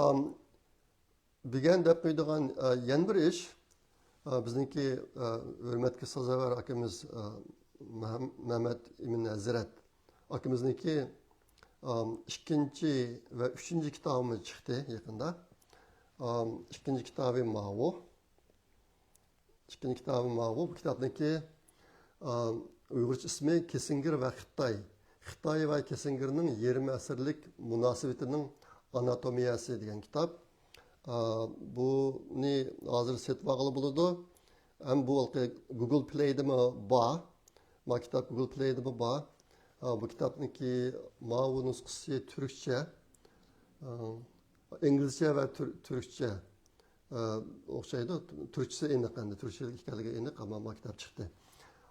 ئام، بۈگۈن دەپ قويىدىغان، ئا، يەنە بىر ئىش، ئا، بىزنىڭكى، ئا، ھۆرمەتكە سازاۋەر ئاكىمىز، ئا، مەم-، مەمەت ئىمىن ھەزرەت ئاكىمىزنىڭكى، ئام، ئىككىنچى ۋە ئۈچىنچى كىتابىمىز چىقتى يېقىندا. ئام، ئىككىنچى كىتابى ماۋۇ. ئىككىنچى كىتابى ماۋۇ. بۇ كىتابنىڭكى، ئا، ئۇيغۇرچە ئىسمى كىسسىنگېر ۋە خىتاي. خىتاي ۋە كىسسىنگېرنىڭ يېرىم ئەسىرلىك مۇناسىۋىتىنىڭ ئاناتومىيەسى دېگەن كىتاب. ئا، بۇنى ھازىر سېتىۋالغىلى بولىدۇ. ھەم بۇ ھېلىقى گۇگل پلەيدىمۇ بار. ما كىتاب گۇگل پلەيدىمۇ بار. ئا، بۇ كىتابنىڭكى ماۋۇ نۇسخىسى تۈركچە، ئا، ئىنگلىزچە ۋە تۈر-، تۈركچە. ئە، ئوخشايدۇ. تۈركچىسى ئېنىق ئەمدى. تۈركچىلىك ئىكەنلىكى ئېنىق، ئەمما ما كىتاب چىقتى.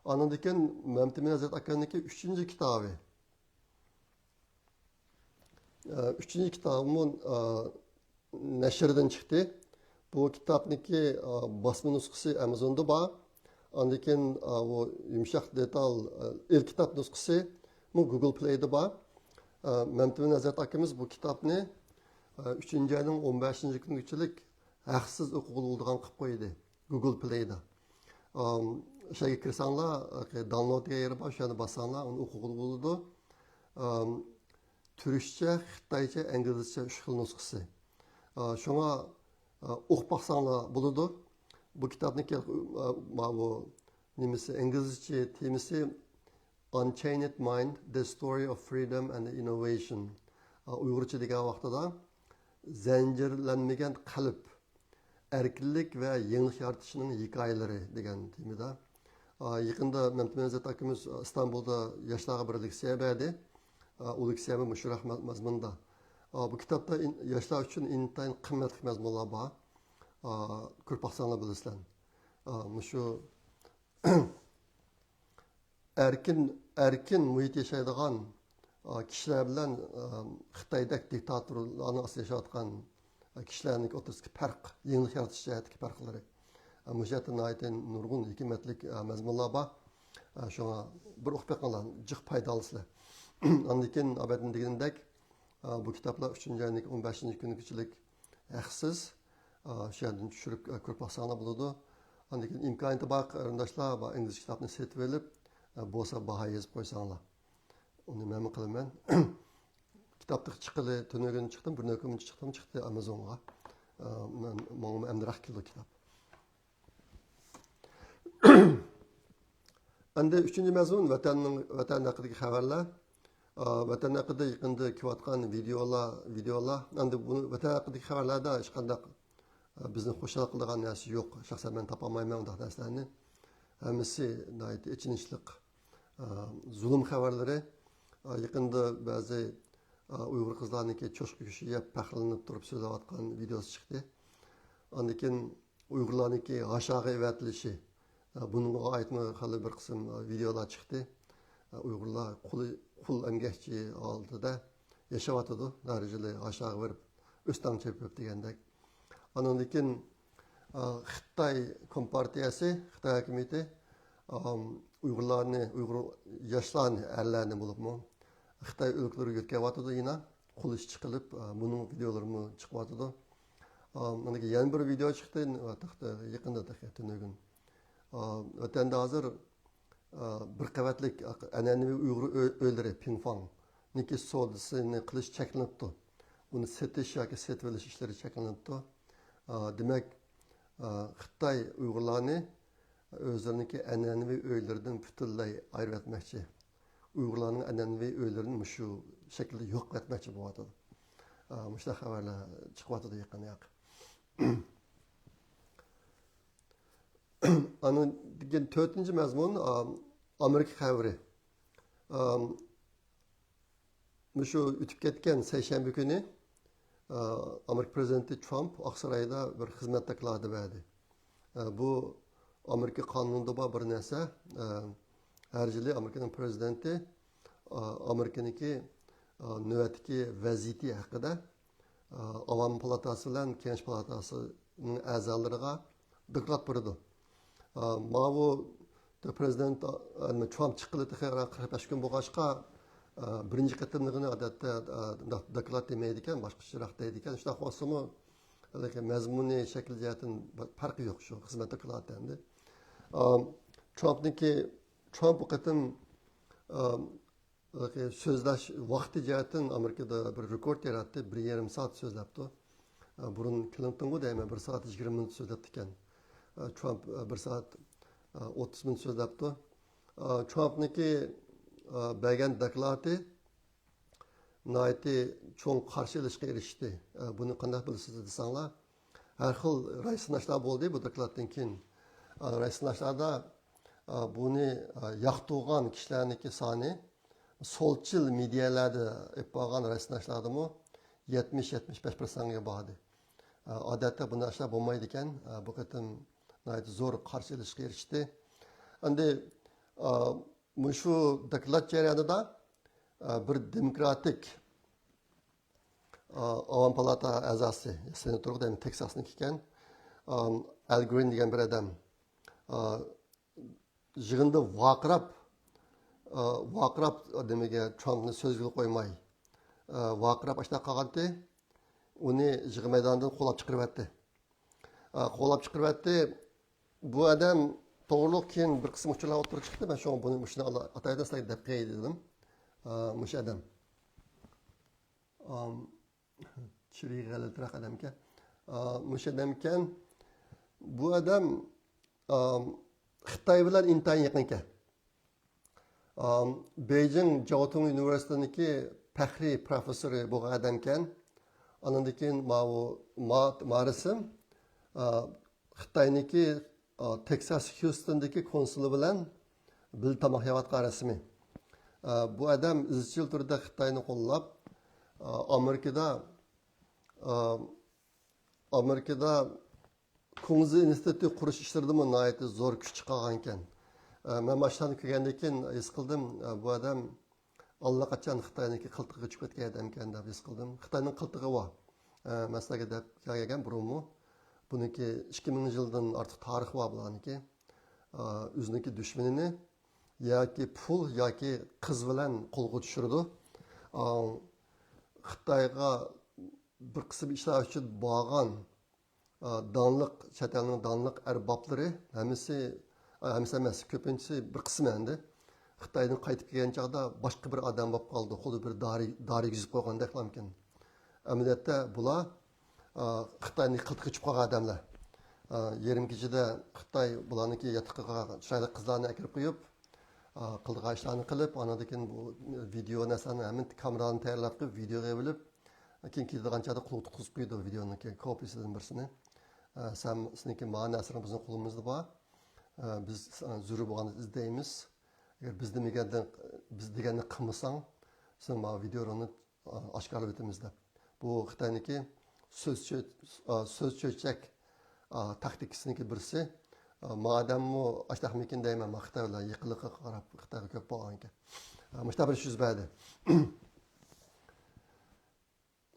ئاندىن كېيىن مەمتىمىن ھەزرەت ئاكامنىڭكى ئۈچىنچى كىتابى. ئە، ئۈچىنچى كىتابىمۇ، ئە، نەشردىن چىقتى. بۇ كىتابنىڭكى، ئە، باسما نۇسخىسى ئامازوندا بار. ئاندىن كېيىن، ئە، بۇ يۇمشاق دېتال، ئە، ئېلكىتاب نۇسخىسى بۇ گۇگل پلەيدە بار. ئە، مەمتىمىن ھەزرەت ئاكىمىز بۇ كىتابنى، ئە، ئۈچىنچى ئاينىڭ ئون بەشىنچى كۈنىگىچىلىك ھەقسىز ئوقۇغىلى بولىدىغان قىلىپ قويدى گۇگل پلەيدا. ئام، شۇ يەرگە كىرسەڭلار، داونلود دېگەن يېرى بار، شۇ يەرنى باسساڭلار، ئۇنى ئوقۇغىلى بولىدۇ. ئام، تۈركچە، خىتايچە، ئىنگلىزچە ئۈچ خىل نۇسخىسى. ئا، شۇڭا، ئا، ئوقۇپ باقساڭلار بولىدۇ. بۇ كىتابنىڭكى، ئا، ما-، بۇ نېمىسى، ئىنگلىزچە تېمىسى Unchained Mind, The Story of Freedom and Innovation. ئا، ئۇيغۇرچە دېگەن ۋاقتىدا زەنجىرلەنمىگەن قەلب، ئەركىنلىك ۋە يېڭىلىق يارىتىشنىڭ ھېكايىلىرى دېگەن تېمىدا. ئا، يېقىندا مەمتىمىن ھەزرەت ئاكىمىز ئىستانبۇلدا ياشلارغا بىر لېكسىيە بەردى. ئا، ئۇ لېكسىيەمۇ مۇشۇ مەزمۇندا. ئا، بۇ كىتابتا ئىن-، ياشلار ئۈچۈن ئىنتايىن قىممەتلىك مەزمۇنلار بار. ئا، كۆرۈپ باقساڭلار بىلىسىلەر. ئا، مۇشۇ ئەركىن، ئەركىن مۇھىت ياشايدىغان، ئا، كىشىلەر بىلەن، ئا، خىتايدەك دىكتاتورلارنىڭ ئاستىدا ياشاۋاتقان، ئا، كىشىلەرنىڭ ئوتتۇرىسىدىكى پەرق، يېڭىلىق يارىتىش جەھەتتىكى پەرقلىرى. ئا، مۇشۇ جەھەتتە ناھايىتى نۇرغۇن ھېكمەتلىك، ئا، مەزمۇنلار بار. ئا، شۇڭا بىر ئوقۇپ بېقىڭلار، جىق پايدا ئالىسىلەر. ئاندىن كېيىن ئابەتتىن دېگىنىمدەك، ئا، بۇ كىتابلار ئۈچىنچى ئاينىڭ ئون بەشىنچى كۈنىگىچىلىك ھەقسىز، ئا، شۇ يەردىن چۈشۈرۈپ، ئا، كۆرۈپ باقساڭلار بولىدۇ. ئاندىن كېيىن ئىمكانىيىتى بار قېرىنداشلار، بار ئىنگلىزچە كىتابنى سېتىۋېلىپ، ئا، بولسا باھا يېزىپ قويساڭلار. ئۇنى مەنمۇ قىلىمەن. كىتاب تېخى چىققىلى، تۈنۈگۈن چىقتىمۇ، بىر نۆكۈنچە چىقتىمۇ، چىقتى ئامازونغا. ئا، مەن، ماڭىمۇ ئەمدىراق كېلىدۇ كىتاب. ئەمدى ئۈچىنچى مەزمۇن ۋەتەننىڭ، ۋەتەن ھەققىدىكى خەۋەرلەر. ئا، ۋەتەن ھەققىدە يېقىندا كېلىۋاتقان ۋىدىيولار، ۋىدىيولار. ئەمدى بۇ ۋەتەن ھەققىدىكى خەۋەرلەردە ھېچقانداق، ئا، بىزنى خۇشال قىلىدىغان نەرسە يوق. شەخسەن مەن تاپالمايمەن ئۇنداق نەرسىلەرنى. ھەممىسى ناھايىتى ئېچىنىشلىق، ئا، زۇلۇم خەۋەرلىرى. ئا، يېقىندا بەزى، ئا، ئۇيغۇر قىزلارنىڭكى چوشقا گۆشى يەپ پەخىرلىنىپ تۇرۇپ سۆزلەۋاتقان ۋىدىيوسى چىقتى. ئاندىن كېيىن ئۇيغۇرلارنىڭكى ھاشاغا ئەۋەتىلىشى، بۇنىڭغا ئائىتمۇ خېلى بىر قىسىم ۋىدىيولار چىقتى. ئۇيغۇرلار قۇل، قۇل ئەمگەكچى ھالىتىدە ياشاۋاتىدۇ، دەرىجىلىك ھاشاغا بېرىپ، ئۆستەڭ چېپىپ دېگەندەك. ئاندىن كېيىن، خىتاي كومپارتىيەسى، خىتاي ھاكىمىيىتى، ئۇيغۇرلارنى، ئۇيغۇر ياشلارنى، ئەرلەرنى بولۇپمۇ، خىتاي ئۆلكىلىرىگە يۆتكەۋاتىدۇ يەنە. قۇل ئىشى قىلىپ، ئا، بۇنىڭ ۋىدىيولىرىمۇ چىقىۋاتىدۇ. ئا، ئاندىن كېيىن يەنە بىر ۋىدىيو چىقتى، تېخى يېقىندا، تېخى تۈنۈگۈن. ئا، ۋەتەندە ھازىر، ئا، بىر قەۋەتلىك ئەنئەنىۋى ئۇيغۇر ئۆ-، ئۆيلىرى، پىڭفاڭنىڭكى سودىسىنى قىلىش چەكلىنىپتۇ. ئۇنى سېتىش ياكى سېتىۋېلىش ئىشلىرى چەكلىنىپتۇ. ئا، دېمەك، ئا، خىتاي ئۇيغۇرلارنى ئۆزلىرىنىڭكى ئەنئەنىۋى ئۆيلىرىدىن پۈتۈنلەي ئايرىۋەتمەكچى. ئۇيغۇرلارنىڭ ئەنئەنىۋى ئۆيلىرىنى مۇشۇ شەكىلدە يوق قىلىۋەتمەكچى بولۇۋاتىدۇ. ئا، مۇشۇنداق خەۋەرلەر چىقىۋاتىدۇ يېقىن ياق. ئاندىن كېيىن تۆتىنچى مەزمۇن، ئا، ئامېرىكا خەۋىرى. ئا، مۇشۇ ئۆتۈپ كەتكەن سەيشەنبە كۈنى، ئە، ئامېرىكا پرېزىدېنتى ترامپ ئاقسارايدا بىر خىزمەت دوكلاتى بەردى. ئە، بۇ ئامېرىكا قانۇنىدا بار بىر نەرسە. ئە، ھەر يىلى ئامېرىكىنىڭ پرېزىدېنتى، ئە، ئامېرىكىنىڭكى، ئە، نۆۋەتتىكى ۋەزىيىتى ھەققىدە، ئە، ئاۋام پالاتاسى بىلەن كېڭەش پالاتاسىنىڭ ئەزالىرىغا دوكلات بېرىدۇ. ئا، ماۋۇ پرېزىدېنت، ئا، ترامپ چىققىلى تېخى قىرىق بەش كۈن بولغاچقا، ئا، بىرىنچى قېتىملىقىنى ئادەتتە، ئا، دوكلات دېمەيدىكەن، باشقىچىراق دەيدىكەن. شۇنداق بولسىمۇ، لېكىن مەزمۇنى، شەكلى جەھەتتىن پەرقى يوق شۇ خىزمەت دوكلاتى ئەمدى. ئا، ترامپنىڭكى، ترامپ بۇ قېتىم، ئا، سۆزلەش ۋاقتى جەھەتتىن ئامېرىكىدا بىر رېكورد ياراتتى، بىر يېرىم سائەت سۆزلەپتۇ. بۇرۇن كلىنتونغۇ دەيمەن، بىر سائەت يىگىرمە مىنۇت سۆزلەپتىكەن. ترامپ بىر سائەت ئوتتۇز مىنۇت سۆزلەپتۇ. ترامپنىڭكى بەرگەن دوكلاتى ناھايىتى چوڭ قارشى ئېلىشقا ئېرىشتى. بۇنى قانداق بىلىسىز دېسەڭلار، ھەر خىل راي سىناشلار بولدى بۇ دوكلاتتىن كېيىن. ئا، راي سىناشلاردا، ئا، بۇنى، ئا، ياقتۇرغان كىشىلەرنىڭكى سانى سولچىل مېدىيەلەردە ئېلىپ بارغان راي سىناشلاردىمۇ يەتمىش، يەتمىش بەش پىرسەنتكە باردى. ئا، ئادەتتە بۇنداق ئىشلار بولمايدىكەن. ئا، بۇ قېتىم ناھايىتى زور قارشى ئېلىشقا ئېرىشتى. ئەمدى، ئا، مۇشۇ دوكلات جەريانىدا، ئا، بىر دېموكراتىك ئاۋام پالاتا ئەزاسى، سېناتور دەيمەن، تېكساسنىڭكى ئىكەن. ئەل گرىن دېگەن بىر ئادەم يىغىندا ۋارقىراپ، ۋارقىراپ نېمىگە، ترامپنى سۆزگىلا قويماي، ۋارقىراپ ئاشۇنداق قالغانتى. ئۇنى يىغىن مەيدانىدىن قوغلاپ چىقىرىۋەتتى. قوغلاپ چىقىرىۋەتتى. بۇ ئادەم توغرۇلۇق كېيىن بىر قىسىم ئۇچۇرلار ئوتتۇرىغا چىقتى. مەن شۇڭا بۇنى مۇشۇنى ئاتا-، ئاتايدىن سىلەرگە دەپ قوياي دېدىم. مۇشۇ ئادەم. ئام، چىرىي غەلىتىراق ئادەمكەن. ئا، مۇشۇ ئادەمكەن. بۇ ئادەم، ئام، خىتاي بىلەن ئىنتايىن يېقىنكەن. ئام، بېيجىڭ جاۋتۇڭ ئۇنىۋېرسىتېتىنىڭكى پەخرىي پروفېسسورى بولغان ئادەمكەن. ئانىڭدىن كېيىن ماۋۇ، ما-، مارىسىم، ئا، خىتاينىڭكى ئا، تېكساس خيۇستوندىكى كونسۇلى بىلەن بىللە تاماق يەۋاتقان رەسىمى. ئا، بۇ ئادەم ئىزچىل تۈردە خىتاينى قوللاپ، ئا، ئامېرىكىدا، ئا، ئامېرىكىدا كۇڭزى ئىنستىتۇتى قۇرۇش ئىشلىرىدىمۇ ناھايىتى زور كۈچ چىقارغانىكەن. ئا، مەن ماشىنىنى كۆرگەندىن كېيىن ھېس قىلدىم، ئا، بۇ ئادەم ئاللىقاچان خىتاينىڭكى قىلتىقىغا چۈشۈپ كەتكەن ئادەمكەن دەپ ھېس قىلدىم. خىتاينىڭ قىلتىقى بار. ئە، مەن سىلەرگە دەپ كەلگەن بۇرۇنمۇ. بۇنىڭكى ئىككى مىڭ يىلدىن ئارتۇق تارىخى بار بۇلارنىڭكى. ئە، ئۆزىنىڭكى دۈشمىنىنى ياكى پۇل ياكى قىز بىلەن قولغا چۈشۈرىدۇ. ئە، خىتايغا بىر قىسىم ئىشلار ئۈچۈن بارغان ئا، داڭلىق، چەت ئەلنىڭ داڭلىق ئەربابلىرى ھەممىسى، ئا، ھەممىسى ئەمەس، كۆپىنچىسى بىر قىسمى ئەمدى خىتايدىن قايتىپ كەلگەن چاغدا باشقا بىر ئادەم بولۇپ قالىدۇ، خۇددى بىر دارى، دارى يېگۈزۈپ قويغاندەكلامكەن. ئەمەلىيەتتە بۇلار، ئا، خىتاينى قىلتىقى چۈشۈپ قالغان ئادەملەر. ئا، يېرىم كېچىدە خىتاي بۇلارنىڭكى ياتىقىغا چىرايلىق قىزلارنى ئەكىرىپ قويۇپ، ئا، قىلىدىغان ئىشلارنى قىلىپ، ئانىڭدىن كېيىن بۇ ۋىدېئو نەرسىلەرنى ھەممە كامېرالارنى تەييارلاپ قويۇپ، ۋىدېئوغا ئېلىپ، كېيىن كېتىدىغان چاغدا قولغا تۇتقۇزۇپ قويىدۇ ۋىدېئونىڭكى كوپىيىسىدىن بىرسىنى. ئە، سەن، سېنىڭكى مانا نەرسىلىرىڭ بىزنىڭ قولىمىزدا بار. ئە، بىز، ئە، زۆرۈر بولغاندا ئىزدەيمىز. ئەگەر بىز دېمىگەندە، بىز دېگەننى قىلمىساڭ، سېنىڭ مانا ۋىدېئولىرىڭنى، ئە، ئاشكارىلاپ ئۆتىمىز دەپ. بۇ خىتاينىڭكى سۆز چۆ-، ئە، سۆز چۆچەك، ئە، تاكتىكىسىنىڭكى بىرسى. ئە، مادەممۇ ئاشتاقمىكىن دەيمەن، مانا خىتاي بىلەن يېقىنلىققا قاراپ خىتايغا كۆپ بولغانىكەن. ئە، مۇشۇنداق بىر ئىش يۈز بەردى.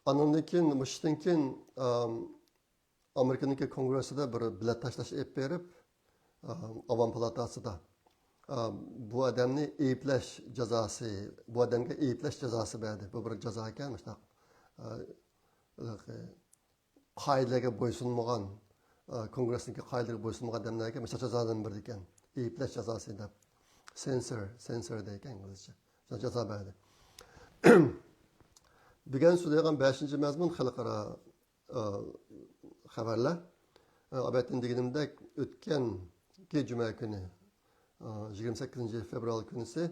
ئانىڭدىن كېيىن، مۇشۇدىن كېيىن، ئام، ئامېرىكىنىڭكى كونگرېسسىدا بىر بېلەت تاشلاش ئېلىپ بېرىپ، ئام، ئاۋام پالاتاسىدا، ئام، بۇ ئادەمنى ئەيىبلەش جازاسى، بۇ ئادەمگە ئەيىبلەش جازاسى بەردى. بۇ بىر جازا ئىكەن، مۇشۇنداق، ئا، ھېلىقى قائىدىلەرگە بويسۇنمىغان، ئا، كونگرېسنىڭكى قائىدىلىرىگە بويسۇنمىغان ئادەملەرگە مۇشۇنداق جازالارنى بېرىدىكەن. ئەيىبلەش جازاسى دەپ. سېنسور، سېنسور دەيدىكەن ئىنگلىزچە. شۇنداق جازا بەردى. بۈگۈن سۆزلەيدىغان بەشىنچى مەزمۇن خەلقئارا ئا، خەۋەرلەر. ئا، ئەلۋەتتە دېگىنىمدەك، ئۆتكەنكى جۈمە كۈنى، ئا، يىگىرمە سەككىزىنچى فېۋرال كۈنىسى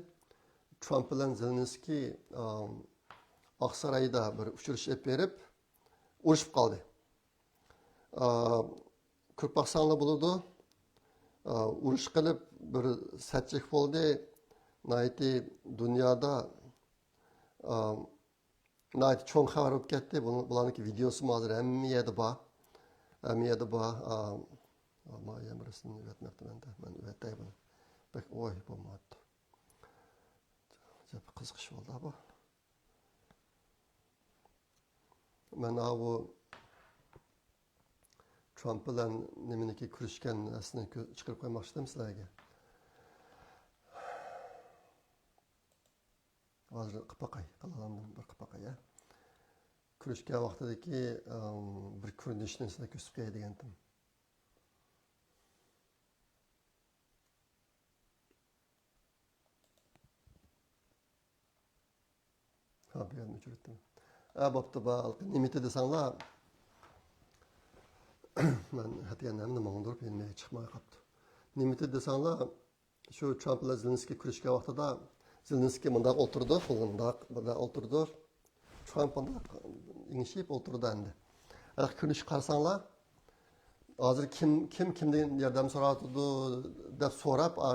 ترامپ بىلەن زېلېنسكىي، ئا، ئاقسارايدا بىر ئۇچرىشىش ئېلىپ بېرىپ، ئۇرۇشۇپ قالدى. ئا، كۆرۈپ باقساڭلار بولىدۇ. ئا، ئۇرۇش قىلىپ بىر سەتچىك بولدى. ناھايىتى دۇنيادا، ئا، ناھايىتى چوڭ خەۋەر بولۇپ كەتتى. بۇنىڭ، بۇلارنىڭكى ۋىدېئوسىمۇ ھازىر ھەممە يەردە بار. ھەممە يەردە بار. ئا، ئا، ما يەنە بىرسىنى ئۆتمەپتىمەن-دە. مەن ئۆتەي بۇنى. بەك ئوي بولماپتۇ. جەپ قىزىقىش بولدى بۇ. مەن ئاۋۇ ترامپ بىلەن نېمىنىكى كۆرۈشكەن نەرسىنى كۆ-، چىقىرىپ قويماقچىدىم سىلەرگە. ھازىر قىلىپ باقاي، قىلالامدىم بىر قىلىپ باقاي، ھە. كۆرۈشكەن ۋاقتىدىكى، ئىم، بىر كۆرۈنۈشنى سىلەرگە كۆرسىتىپ قوياي دېگەنتىم. ھا، بۇ يەرنى ئۆچۈرۈپتىمەن. ھە، بوپتۇ، بار. نېمىتى دېسەڭلار، مەن ئەتىگەن ھەممىنى ماڭدۇرۇپ، يەنە چىقماي قاپتۇ. نېمىتى دېسەڭلار، شۇ ترامپ بىلەن زېلېنسكىي كۆرۈشكەن ۋاقتىدا، زېلېنسكىي مۇنداق ئولتۇرىدۇ، مۇنداق، مۇنداق ئولتۇرىدۇ. ترامپ مۇنداق ئېڭىشىپ ئولتۇرىدۇ ئەمدى. ھېلىقى كۆرۈنۈشكە قارىساڭلار، ھازىر كىم، كىم كىمدىن ياردەم سوراۋاتىدۇ دەپ سوراپ، ئا،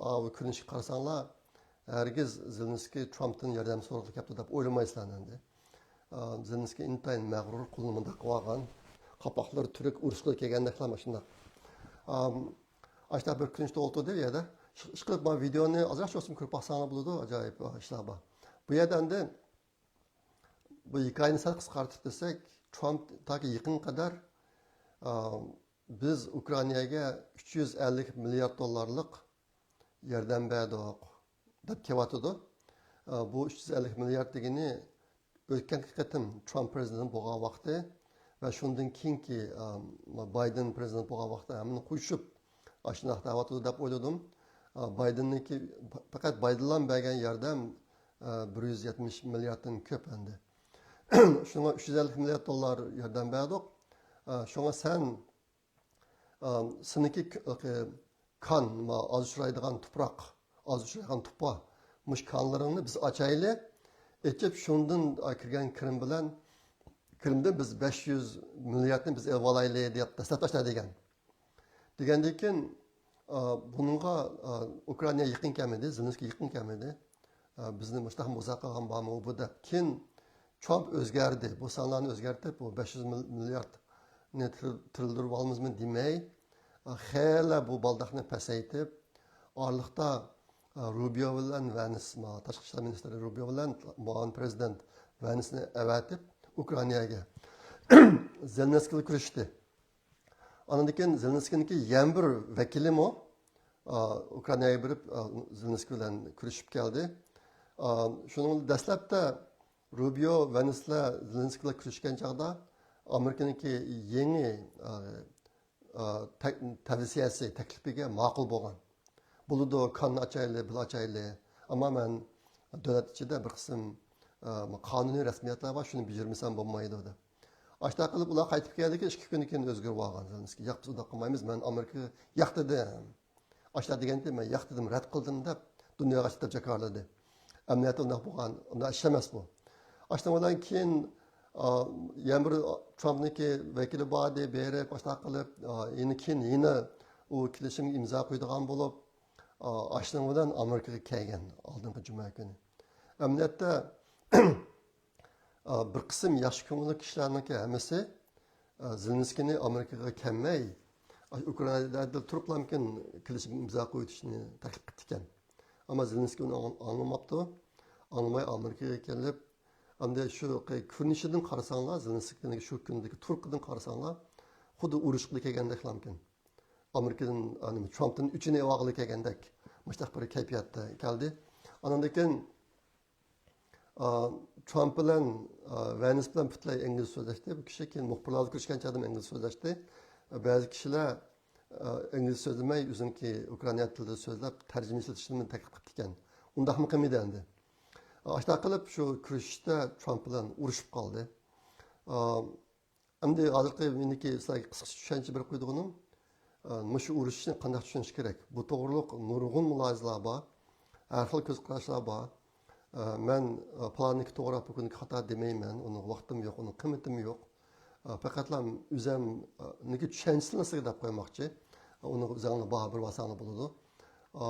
ئا، كۆرۈنۈشكە قارىساڭلار، ھەرگىز زېلېنسكىي ترامپتىن ياردەم سورىغىلى كەپتۇ دەپ ئويلىمايسىلەر ئەمدى. ئا، زېلېنسكىي ئىنتايىن مەغرۇر، قولىنى مۇنداق قىلىۋالغان، قاپاقلىرى تۈرۈك، ئۇرۇشقىلى كەلگەندەكلا مانا شۇنداق. ئام، ئاشۇنداق بىر كۆرۈنۈشتە ئولتۇردى ئۇ يەردە. ئىش-، ئىشقىلىپ، مانا ۋىدېونى ئازراق بولسىمۇ كۆرۈپ باقساڭلار بولىدۇ، ئاجايىپ ئىشلار بار. بۇ يەردە ئەمدى بۇ ھېكايىنى سەل قىسقارتىپ دېسەك، ترامپ تاكى يېقىنغا قەدەر، ئا، بىز ئۇكرائىناگە ئۈچ يۈز ئەللىك مىليارد دوللارلىق ياردەم بەردۇق دەپ كېلىۋاتىدۇ. ئا، بۇ ئۈچ يۈز ئەللىك مىليارد دېگىنى ئۆتكەنكى قېتىم ترامپ پرېزىدېنت بولغان ۋاقتى ۋە شۇندىن كېيىنكى، ئا، بايدېن پرېزىدېنت بولغان ۋاقتى ھەممىنى قوشۇپ ئاشۇنداق دەۋاتىدۇ دەپ ئويلىدىم. ئا، بايدېننىڭكى، پەقەت بايدېنلا بەرگەن ياردەم، ئا، بىر يۈز يەتمىش مىلياردتىن كۆپ ئەمدى. شۇڭا ئۈچ يۈز ئەللىك مىليارد دوللار ياردەم بەردۇق. ئا، شۇڭا سەن ئا، سېنىڭكى ك-، ك-، كان، ما، ئاز ئۇچرايدىغان تۇپراق، ئاز ئۇچرايدىغان تۇپا، مۇشۇ كانلىرىڭنى بىز ئاچايلى، ئېچىپ شۇندىن، ئا، كىرگەن كىرىم بىلەن، كىرىمدىن بىز بەش يۈز مىلياردنى بىز ئېلىۋالايلى دەپ دەسلەپ باشلاي دېگەن. دېگەندىن كېيىن، ئا، بۇنىڭغا، ئا، ئۇكرائىنا يېقىن كەلمىدى، زېلېنسكىي يېقىن كەلمىدى. ئا، بىزنى مۇشۇنداق مۇزاكىرە قىلغان بارمۇ بۇ دەپ. كېيىن ترامپ ئۆزگەردى. بۇ سانلارنى ئۆزگەرتىپ، بۇ بەش يۈز مىل-، مىلياردنى تىر-، تىرىلدۈرۈپ ئالىمىزمۇ دېمەي، خېلى بۇ بالداقنى پەسەيتىپ، ئارىلىقتا، ئا، روبىيو بىلەن ۋەنس، ما، تاشقى ئىشلار مىنىستىرى روبىيو بىلەن مۇئاۋىن پرېزىدېنت ۋەنسنى ئەۋەتىپ، ئۇكرائىناگە زېلېنسكىي بىلەن كۆرۈشتى. ئاندىن كېيىن زېلېنسكىينىڭكى يەنە بىر ۋەكىلىمۇ، ئا، ئۇكرائىناگە بېرىپ، ئا، زېلېنسكىي بىلەن كۆرۈشۈپ كەلدى. ئا، شۇنىڭ دەسلەپتە روبىيو ۋەنسلەر زېلېنسكىي بىلەن كۆرۈشكەن چاغدا ئامېرىكىنىڭكى يېڭى، ئا، ئا، تەك-، تەۋسىيەسى، تەكلىپىگە ماقۇل بولغان. بولىدۇ، كاننى ئاچايلى، بىللە ئاچايلى. ئەمما مەن دۆلەت ئىچىدە بىر قىسىم، ئا، قانۇنىي رەسمىيەتلەر بار، شۇنى بېجىرمىسەم بولمايدۇ، دەپ. ئاشۇنداق قىلىپ ئۇلار قايتىپ كەلدىكى ئىككى كۈندىن كېيىن ئۆزگىرىپ ئالغان زېلېنسكىي. ياق، بىز ئۇنداق قىلمايمىز، مەن ئامېرىكىغا ياق دېدىم. ئاشۇنداق دېگەنتى، مەن ياق دېدىم، رەت قىلدىم دەپ دۇنياغا چىقىپ جاكارلىدى. ئەمەلىيەتتە ئۇنداق بولغان، ئۇنداق ئىش ئەمەس بۇ. ئاشۇنىڭ بىلەن كېيىن، ئا، يەنە بىر ترامپنىڭكى ۋەكىلى بار ئىدى، بېرىپ، ئاشۇنداق قىلىپ، ئا، يەنە كېيىن يەنە ئۇ كېلىشىمگە ئىمزا قويىدىغان بولۇپ، ئا، ئاشۇنىڭ بىلەن ئامېرىكىغا كەلگەن ئالدىنقى جۈمە كۈنى. ئەمەلىيەتتە، ئا، بىر قىسىم ياخشى كۆڭۈللۈك كىشىلەرنىڭكى ھەممىسى، ئا، زېلېنسكىينى ئامېرىكىغا كەلمەي، ئا، ئۇكرائىنادا تۇرۇپلامكىن كېلىشىم ئىمزا قويۇۋېتىشنى تەكلىپ قىپتىكەن. ئەمما زېلېنسكىي ئۇنى ئاڭ-، ئاڭلىماپتۇ. ئاڭلىماي ئامېرىكىغا كېلىپ، ئەمدى شۇ قى-، كۆرۈنۈشىدىن قارىساڭلار، زېلېنسكىينىڭ شۇ كۈندىكى تۇرقىدىن قارىساڭلار، خۇددى ئۇرۇشقىلى كەلگەندەكلامكىن. ئامېرىكىدىن، ئا، نېمە، ترامپتىن ئۆچىنى ئېلىۋالغىلى كەلگەندەك، مۇشۇنداق بىر كەيپىياتتا كەلدى. ئاندىن كېيىن ئا، ترامپ بىلەن، ئا، ۋەنس بىلەن پۈتۈنلەي ئىنگلىزچە سۆزلەشتى. بۇ كىشى كېيىن مۇخبىرلار بىلەن كۆرۈشكەن چاغدا ئىنگلىزچە سۆزلەشتى. بەزى كىشىلەر، ئا، ئىنگلىزچە سۆزلىمەي، ئۆزىنىڭكى ئۇكرائىن تىلىدا سۆزلەپ، تەرجىمە ئىشلىتىشنى تەكلىپ قىپتىكەن. ئۇنداقمۇ قىلمىدى ئەمدى. ئا، ئاشۇنداق قىلىپ، شۇ كۆرۈشۈشتە ترامپ بىلەن ئۇرۇشۇپ قالدى. ئا، ئەمدى ھازىرقى مېنىڭكى سىلەرگە قىسقىچە چۈشەنچە بېرىپ قويىدىغىنىم، ئە، مۇشۇ ئۇرۇشۇشنى قانداق چۈشىنىش كېرەك؟ بۇ توغرۇلۇق نۇرغۇن مۇلاھىزىلەر بار، ھەر خىل كۆز قاراشلار بار. ئە، مەن، ئە، پالانىكى توغرا، پۇلانىكى خاتا دېمەيمەن، ئۇنىڭ ۋاقتىمۇ يوق، ئۇنىڭ قىممىتىمۇ يوق. ئە، پەقەتلا ئۆزۈمنىڭكى چۈشەنچىسىنى سىزگە دەپ قويماقچى. ئە، ئۇنىڭغا ئۆزۈڭلار باھا بېرىۋالساڭلار بولىدۇ. ئە،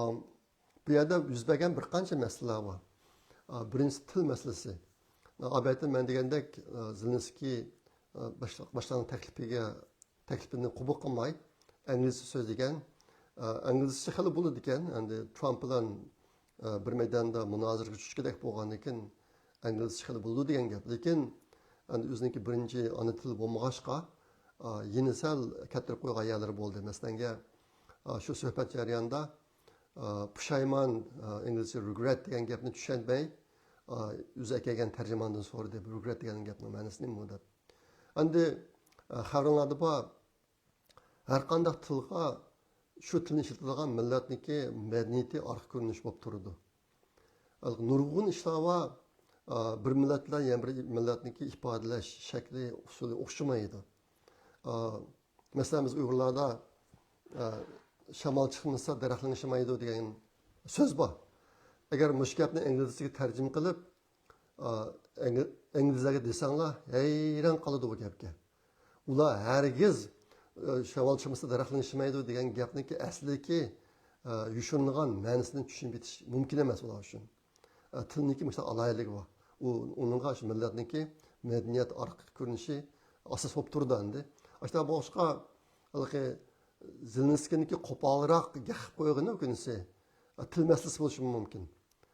بۇ يەردە يۈز بەرگەن بىر قانچە مەسىلىلەر بار. ئا، بىرىنچىسى تىل مەسىلىسى. ئەلۋەتتە، مەن دېگەندەك، زېلېنسكىي باشلىق، باشلىقنىڭ تەكلىپىگە، تەكلىپىنى قوبۇل قىلماي، ئىنگلىزچە سۆزلىگەن. ئىنگلىزچە خېلى بولىدىكەن. ئەمدى ترامپ بىلەن بىر مەيداندا مۇنازىرىگە چۈشكۈدەك بولغاندىن كېيىن، ئىنگلىزچە خېلى بولىدۇ دېگەن گەپ. لېكىن ئەمدى ئۆزىنىڭكى بىرىنچى ئانا تىلى بولمىغاچقا، يەنە سەل كەتتۈرۈپ قويغان يەرلىرى بولدى. مەسىلەنگە، شۇ سۆھبەت جەريانىدا، پۇشايمان، ئىنگلىزچە regret دېگەن گەپنى چۈشەنمەي، ئۆزى ئەكەلگەن تەرجىماندىن سورىدى، بۇ regret دېگەن گەپنىڭ مەنىسى نېمە دەپ. ئەمدى، خەۋىرىڭلاردا بار، ھەر قانداق تىلغا شۇ تىلنى ئىشلىتىدىغان مىللەتنىڭكى مەدەنىيىتى ئارقا كۆرۈنۈش بولۇپ تۇرىدۇ. نۇرغۇن ئىشلار بار، بىر مىللەت بىلەن يەنە بىر مىللەتنىڭكى ئىپادىلەش شەكلى، ئۇسۇلى ئوخشىمايدۇ. مەسىلەن، بىز ئۇيغۇرلاردا، شامال چىقمىسا، دەرەخ لىڭشىمايدۇ دېگەن سۆز بار. ئەگەر مۇشۇ گەپنى ئىنگلىزچىگە تەرجىمە قىلىپ، ئىنگلىزلەرگە دېسەڭلار، ھەيران قالىدۇ بۇ گەپكە. ئۇلار ھەرگىز، شامال چىقمىسا، دەرەخ لىڭشىمايدۇ دېگەن گەپنىڭكى ئەسلىدىكى، يوشۇرۇنغان مەنىسىنى چۈشىنىپ يېتىش مۇمكىن ئەمەس ئۇلار ئۈچۈن. تىلنىڭكى مۇشۇنداق ئالاھىدىلىكى بار. ئۇ، ئۇنىڭغا شۇ مىللەتنىڭكى مەدەنىيەت ئارقا كۆرۈنۈشى ئاساس بولۇپ تۇرىدۇ ئەمدى. ئاشۇنداق بولغاچقا، ھېلىقى زېلېنسكىينىڭكى قوپالراق گەپ قىلىپ قويغىنى ئۆكۈنىسى، تىل مەسىلىسى بولۇشى مۇمكىن.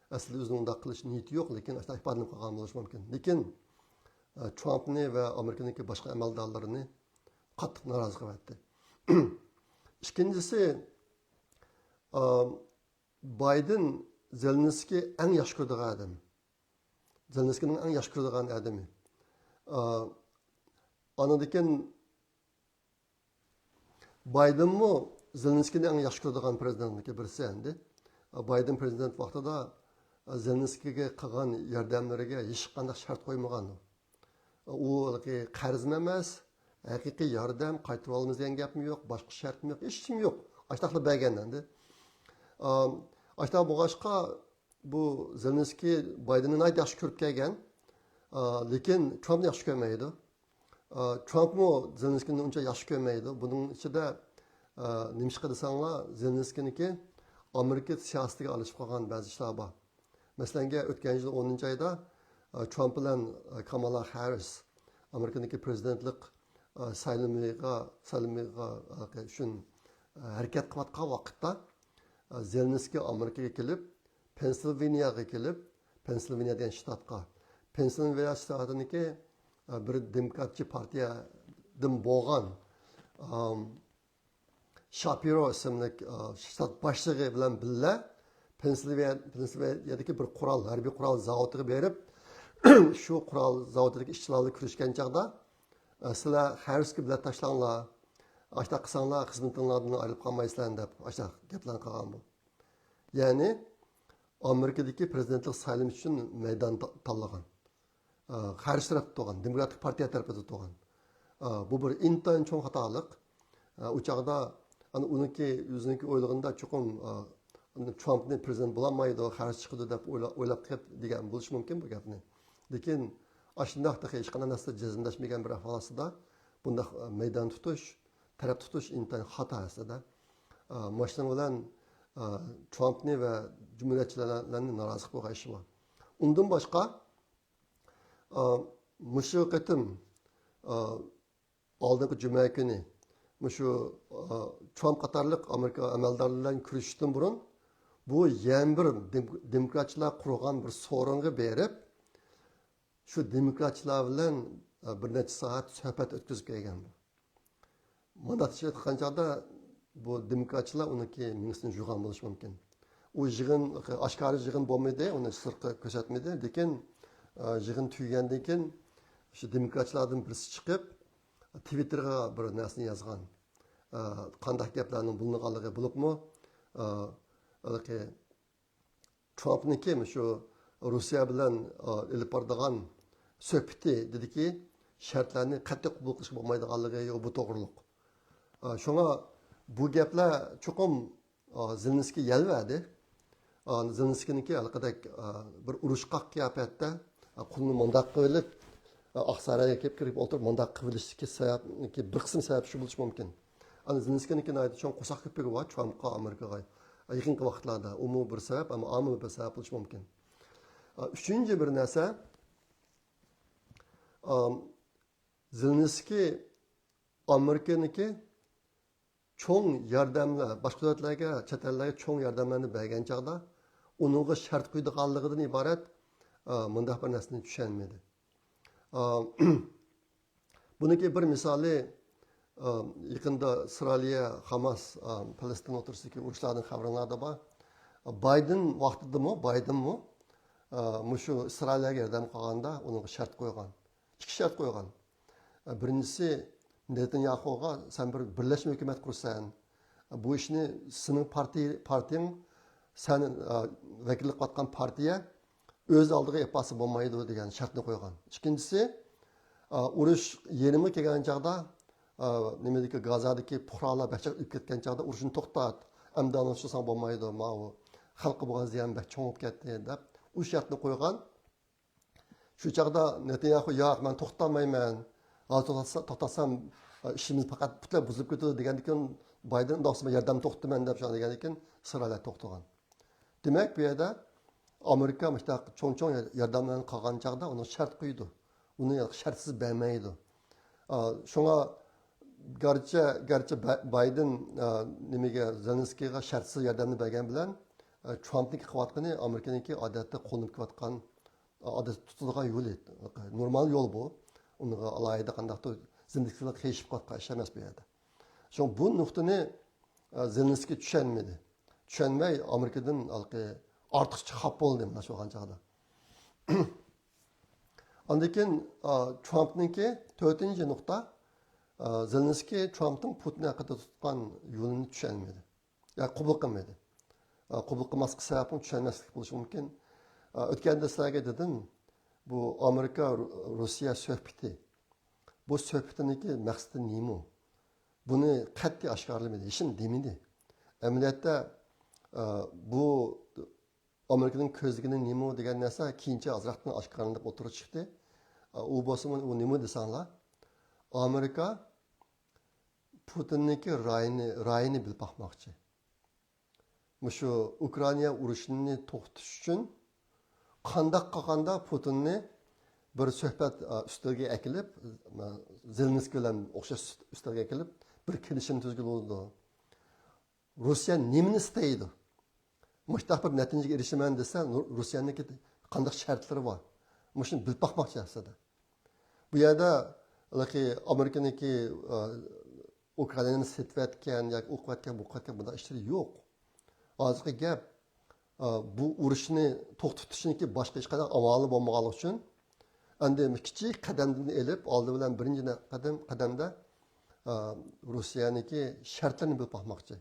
ئەسلىدە ئۆزىنىڭ ئۇنداق قىلىش نىيىتى يوق، لېكىن ئاشۇنداق ئىپادىلىنىپ قالغان بولۇشى مۇمكىن. لېكىن، ئە، ترامپنى ۋە ئامېرىكىنىڭكى باشقا ئەمەلدارلىرىنى قاتتىق نارازى قىلىۋەتتى. ئىككىنچىسى، ئە، بايدېن زېلېنسكىي ئەڭ ياخشى كۆرىدىغان ئادەم. زېلېنسكىينىڭ ئەڭ ياخشى كۆرىدىغان ئادىمى. ئە، ئاندىن كېيىن بايدېنمۇ زېلېنسكىينى ئەڭ ياخشى كۆرىدىغان پىرېزىدېنتنىڭكى بىرسى ئەمدى. بايدېن پىرېزىدېنت ۋاقتىدا زېلېنسكىيگە قىلغان ياردەملىرىگە ھېچقانداق شەرت قويمىغان. ئۇ ھېلىقى قەرزمۇ ئەمەس، ھەقىقىي ياردەم، قايتۇرۇۋالىمىز دېگەن گەپمۇ يوق، باشقا شەرتمۇ يوق، ھېچنېمە يوق. ئاشۇنداقلا بەرگەن ئەمدى. ئاشۇنداق بولغاچقا، بۇ زېلېنسكىي بايدېننى ناھايىتى ياخشى كۆرۈپ كەلگەن، ئا، لېكىن ترامپنى ياخشى كۆرمەيدۇ. ئا، ترامپمۇ زېلېنسكىينى ئۇنچە ياخشى كۆرمەيدۇ. بۇنىڭ ئىچىدە، ئا، نېمىشقا دېسەڭلار، زېلېنسكىينىڭكى ئامېرىكا سىياسىتىگە ئارىلىشىپ قالغان بەزى ئىشلار بار. مەسىلەنگە، ئۆتكەن يىل ئونىنچى ئايدا، ئا، ترامپ بىلەن، ئا، كامالا خاررىس ئامېرىكىنىڭكى پىرېزىدېنتلىق، ئا، سايلىمىغا، سايلىمىغا، ئا، ئۈچۈن، ئا، ھەرىكەت قىلىۋاتقان ۋاقىتتا، ئا، زېلېنسكىي ئامېرىكىغا كېلىپ، پېنسىلۋېنىيەگە كېلىپ، پېنسىلۋېنىيە دېگەن شتاتقا، پېنسىلۋېنىيە شتاتىنىڭكى، ئە، بىر دېموكراتچى پارتىيەدىن بولغان، ئام، شاپىرو ئىسىملىك، ئە، شتات باشلىقى بىلەن بىللە پېنسىلۋېنىيە، پېنسىلۋېنىيەدىكى بىر قورال، ھەربىي قورال زاۋۇتىغا بېرىپ، شۇ قورال زاۋۇتىدىكى ئىشچىلار بىلەن كۆرۈشكەن چاغدا، ئە، سىلەر خاررىسكا بېلەت تاشلاڭلار، ئاشۇنداق قىلساڭلار خىزمىتىڭلاردىن ئايرىلىپ قالمايسىلەر دەپ، ئاشۇنداق گەپلەرنى قىلغان بۇ. يەنى ئامېرىكىدىكى پىرېزىدېنتلىق سايلىمى ئۈچۈن مەيدان تا-، تاللىغان. ئا، خاررىس تەرەپتە تۇرغان، دېموكراتىك پارتىيە تەرىپىدە تۇرغان. ئا، بۇ بىر ئىنتايىن چوڭ خاتالىق. ئا، ئۇ چاغدا ئانا ئۇنىڭكى، ئۆزىنىڭكى ئويلىغىنىدا چوقۇم، ئا، ترامپنى پىرېزىدېنت بولالمايدۇ، خاررىس چىقىدۇ دەپ ئويلا-، ئويلاپ قېلىپ دېگەن بولۇشى مۇمكىن بۇ گەپنى. لېكىن ئاشۇنداق تېخى ھېچقانداق نەرسىدە جەزملەشمىگەن بىر ئەھۋال ئاستىدا بۇنداق، ئا، مەيدان تۇتۇش، تەرەپ تۇتۇش ئىنتايىن خاتا ئەسلىدە. ئا، مۇشۇنىڭ بىلەن، ئا، ترامپنى ۋە جۇمھۇرىيەتچىلەرنى نارازى قىلغان ئىشى بار. ئۇندىن باشقا، ئا، مۇشۇ قېتىم، ئا، ئالدىنقى جۈمە كۈنى مۇشۇ، ئا، ترامپ قاتارلىق ئامېرىكا ئەمەلدارلىرى بىلەن كۆرۈشۈشتىن بۇرۇن، بۇ يەنە بىر دېم-، دېموكراتچىلار قۇرغان بىر سورۇنغا بېرىپ، شۇ دېموكراتچىلار بىلەن، ئا، بىر نەچچە سائەت سۆھبەت ئۆتكۈزۈپ كەلگەن بۇ. مانداق ئېيتقان چاغدا بۇ دېموكراتچىلار ئۇنىڭكى مېڭىسىنى جۇغان بولۇشى مۇمكىن. ئۇ يىغىن، ئاشكارا يىغىن بولمىدى، ئۇنى سىرتقا كۆرسەتمىدى. لېكىن، ئا، يىغىن تۈگىگەندىن كېيىن شۇ دېموكراتچىلاردىن بىرسى چىقىپ، تىۋىتتېرغا بىر نەرسىنى يازغان. ئا، قانداق گەپلەرنىڭ بولۇنغانلىقى بولۇپمۇ، ئا، ھېلىقى ترامپنىڭكى مۇشۇ روسىيە بىلەن، ئا، ئېلىپ بارىدىغان سۆھبىتى دېدىكى شەرتلەرنى قەتئىي قوبۇل قىلىشقا بولمايدىغانلىقى بۇ توغرۇلۇق. ئا، شۇڭا بۇ گەپلەر چوقۇم، ئا، زېلېنسكىي يەلۋەردى. ئا، زېلېنسكىينىڭكى ھېلىقىدەك، ئا، بىر ئۇرۇشقاق قىياپەتتە، ئا، قولىنى مۇنداق قىلىپ، ئا، ئاقسارايغا كېلىپ كىرىپ ئولتۇرۇپ مۇنداق قىلىۋېلىشتىكى سەۋەبنىڭكى بىر قىسىم سەۋەب شۇ بولۇشى مۇمكىن. ئانا زېلېنسكىينىڭكى ناھايىتى چوڭ قورساق كۆپۈكى بار ترامپقا، ئامېرىكىغا يېقىنقى ۋاقىتلاردا. ئۇمۇ بىر سەۋەب، ئەمما ئامىل بىر سەۋەب بولۇشى مۇمكىن. ئا، ئۈچىنچى بىر نەرسە، ئام، زېلېنسكىي ئامېرىكىنىڭكى چوڭ ياردەملەر، باشقا دۆلەتلەرگە، چەت ئەللەرگە چوڭ ياردەملەرنى بەرگەن چاغدا ئۇنىڭغا شەرت قويىدىغانلىقىدىن ئىبارەت، ئا، مۇنداق بىر نەرسىنى چۈشەنمىدى. ئا، بۇنىڭكى بىر مىسالى، ئا، يېقىندا ئىسرائىلىيە، خاماس، ئا، پەلەستىن ئوتتۇرىسىدىكى ئۇرۇشلاردىن خەۋىرىڭلاردا بار. بايدېن ۋاقتىدىمۇ، بايدېنمۇ، ئا، مۇشۇ ئىسرائىلىيەگە ياردەم قىلغاندا ئۇنىڭغا شەرت قويغان. ئىككى شەرت قويغان. بىرىنچىسى، نېتانياخۇغا سەن بىر بىرلەشمە ھۆكۈمەت قۇرىسەن. بۇ ئىشنى سېنىڭ پارتىي-، پارتىيەڭ سەن، ئا، ۋەكىللىك قىلىۋاتقان پارتىيە ئۆز ئالدىغا ئېلىپ بارسا بولمايدۇ دېگەن شەرتنى قويغان. ئىككىنچىسى، ئا، ئۇرۇش يېرىمىگە كەلگەن چاغدا، ئا، نېمىدىكى، گازادىكى پۇقرالار بەك جىق ئۆلۈپ كەتكەن چاغدا ئۇرۇشنى توختات. ئەمدى ئاڭلىشىساڭ بولمايدۇ، ماۋۇ خەلققە بولغان زىيان بەك چوڭ بولۇپ كەتتى دەپ ئۇ شەرتنى قويغان. شۇ چاغدا نېتانياخۇ، «ياق، مەن توختىتالمايمەن. ھازىر توختاتسا-، توختاتسام، ئىشىمىز پەقەت پۈتۈنلەي بۇزۇلۇپ كېتىدۇ» دېگەندىن كېيىن، بايدېن، «ئۇنداق بولسا مەن ياردەمنى توختىتىمەن» دەپ شۇنداق دېگەندىن كېيىن، ئىسرائىلىيە توختىغان. دېمەك، بۇ يەردە ئامېرىكا مۇشۇنداق چوڭ-چوڭ ياردەملەرنى قىلغان چاغدا ئۇنىڭ شەرت قويىدۇ. ئۇنى شەرتسىز بەرمەيدۇ. ئا، شۇڭا گەرچە، گەرچە با-، بايدېن، ئا، نېمىگە، زېلېنسكىيغا شەرتسىز ياردەمنى بەرگەن بىلەن، ئا، ترامپنىڭكى قىلىۋاتقىنى ئامېرىكىنىڭكى ئادەتتە قوللىنىپ كېلىۋاتقان، ئادەتتە تۇتىدىغان يولى، نورمال يول بۇ. ئۇنىڭغا ئالاھىدە قانداقتۇر زېلېنسكىيغا قېرىشىپ قىلىۋاتقان ئىش ئەمەس بۇ يەردە. شۇڭا بۇ نۇقتىنى، ئا، زېلېنسكىي چۈشەنمىدى. چۈشەنمەي ئامېرىكىدىن ھېلىقى ئارتۇقچە خاپا بولدى مۇنداق بولغان چاغدا. ئاندىن كېيىن، ئا، ترامپنىڭكى تۆتىنچى نۇقتا، ئا، زېلېنسكىي ترامپنىڭ پۇتىن ھەققىدە تۇتقان يولىنى چۈشەنمىدى. يا قوبۇل قىلمىدى. ئا، قوبۇل قىلماسلىقى سەۋەبىمۇ چۈشەنمەسلىك بولۇشى مۇمكىن. ئا، ئۆتكەندە سىلەرگە دېدىم، بۇ ئامېرىكا، رۇ-، روسىيە سۆھبىتى. بۇ سۆھبىتىنىڭكى مەقسىتى نېمە؟ بۇنى قەتئىي ئاشكارىلىمىدى، ھېچنېمە دېمىدى. ئەمەلىيەتتە، ئا، بۇ ئامېرىكىنىڭ كۆزلىگىنى نېمە دېگەن نەرسە كېيىنچە ئازراقتىن ئاشكارىلىنىپ ئوتتۇرىغا چىقتى. ئۇ بولسىمۇ، ئۇ نېمە دېسەڭلار، ئامېرىكا پۇتىننىڭكى رايىنى، رايىنى بىلىپ باقماقچى. مۇشۇ ئۇكرائىنا ئۇرۇشىنى توختىتىش ئۈچۈن قانداق قىلغاندا پۇتىننى بىر سۆھبەت، ئا، ئۈستىلىگە ئەكېلىپ، ئا، زېلېنسكىي بىلەن ئوخشاش ئۈستەلگە ئەكېلىپ، بىر كېلىشىم تۈزگىلى بولىدۇ. روسىيە نېمىنى ئىستەيدۇ؟ مۇشۇنداق بىر نەتىجىگە ئېرىشىمەن دېسە، نۇ-، روسىيەنىڭكى قانداق شەرتلىرى بار؟ مۇشۇنى بىلىپ باقماقچى ئەسلىدە. بۇ يەردە ھېلىقى ئامېرىكىنىڭكى، ئا، ئۇكرائىنانى سېتىۋەتكەن ياكى ئۇ قىلىۋەتكەن، بۇ قىلىۋەتكەن، بۇنداق ئىشلىرى يوق. ھازىرقى گەپ، ئا، بۇ ئۇرۇشنى توختىتىشنىڭكى باشقا ھېچقانداق ئامالى بولمىغانلىقى ئۈچۈن، ئەمدى كىچىك قەدەمدىن ئېلىپ، ئالدى بىلەن بىرىنچى قەدەم، قەدەمدە، ئا، روسىيەنىڭكى شەرتلىرىنى بىلىپ باقماقچى.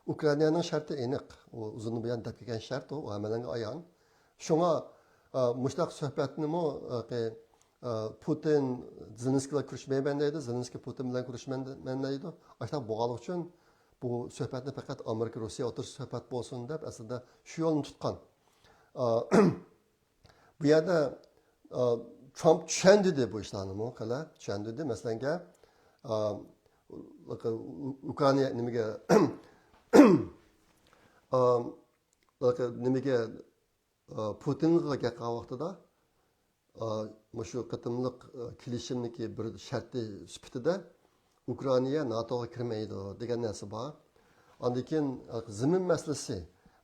ئۇكرائىنانىڭ شەرتى ئېنىق. ئۇ ئۇزۇندىن بۇيان دەپ كەلگەن شەرت ئۇ، ئۇ ھەممىلەرگە ئايان. شۇڭا، ئا، مۇشۇنداق سۆھبەتنىمۇ، ئا، قى-، ئا، پۇتىن، زېلېنسكىي بىلەن كۆرۈشمەيمەن دەيدۇ، زېلېنسكىي پۇتىن بىلەن كۆرۈشمەن دە-، مەن دەيدۇ. ئاشۇنداق بولغانلىقى ئۈچۈن بۇ سۆھبەتنى پەقەت ئامېرىكا، روسىيە ئوتتۇرىسىدا سۆھبەت بولسۇن دەپ ئەسلىدە شۇ يولنى تۇتقان. ئا، بۇ يەردە، ئا، ترامپ چۈشەندۈردى بۇ ئىشلارنىمۇ، قېلى چۈشەندۈردى. مەسىلەن، ئا، ئۇكرائىنا نېمىگە، ئا، نېمىگە، ئا، پۇتىنغا گەپ قىلغان ۋاقتىدا، ئا، مۇشۇ قېتىملىق، ئا، كېلىشىمنىڭكى بىر شەرتى سۈپىتىدە ئۇكرائىنا ناتوغا كىرمەيدۇ دېگەن نەرسە بار. ئاندىن كېيىن، ئا، زېمىن مەسىلىسى،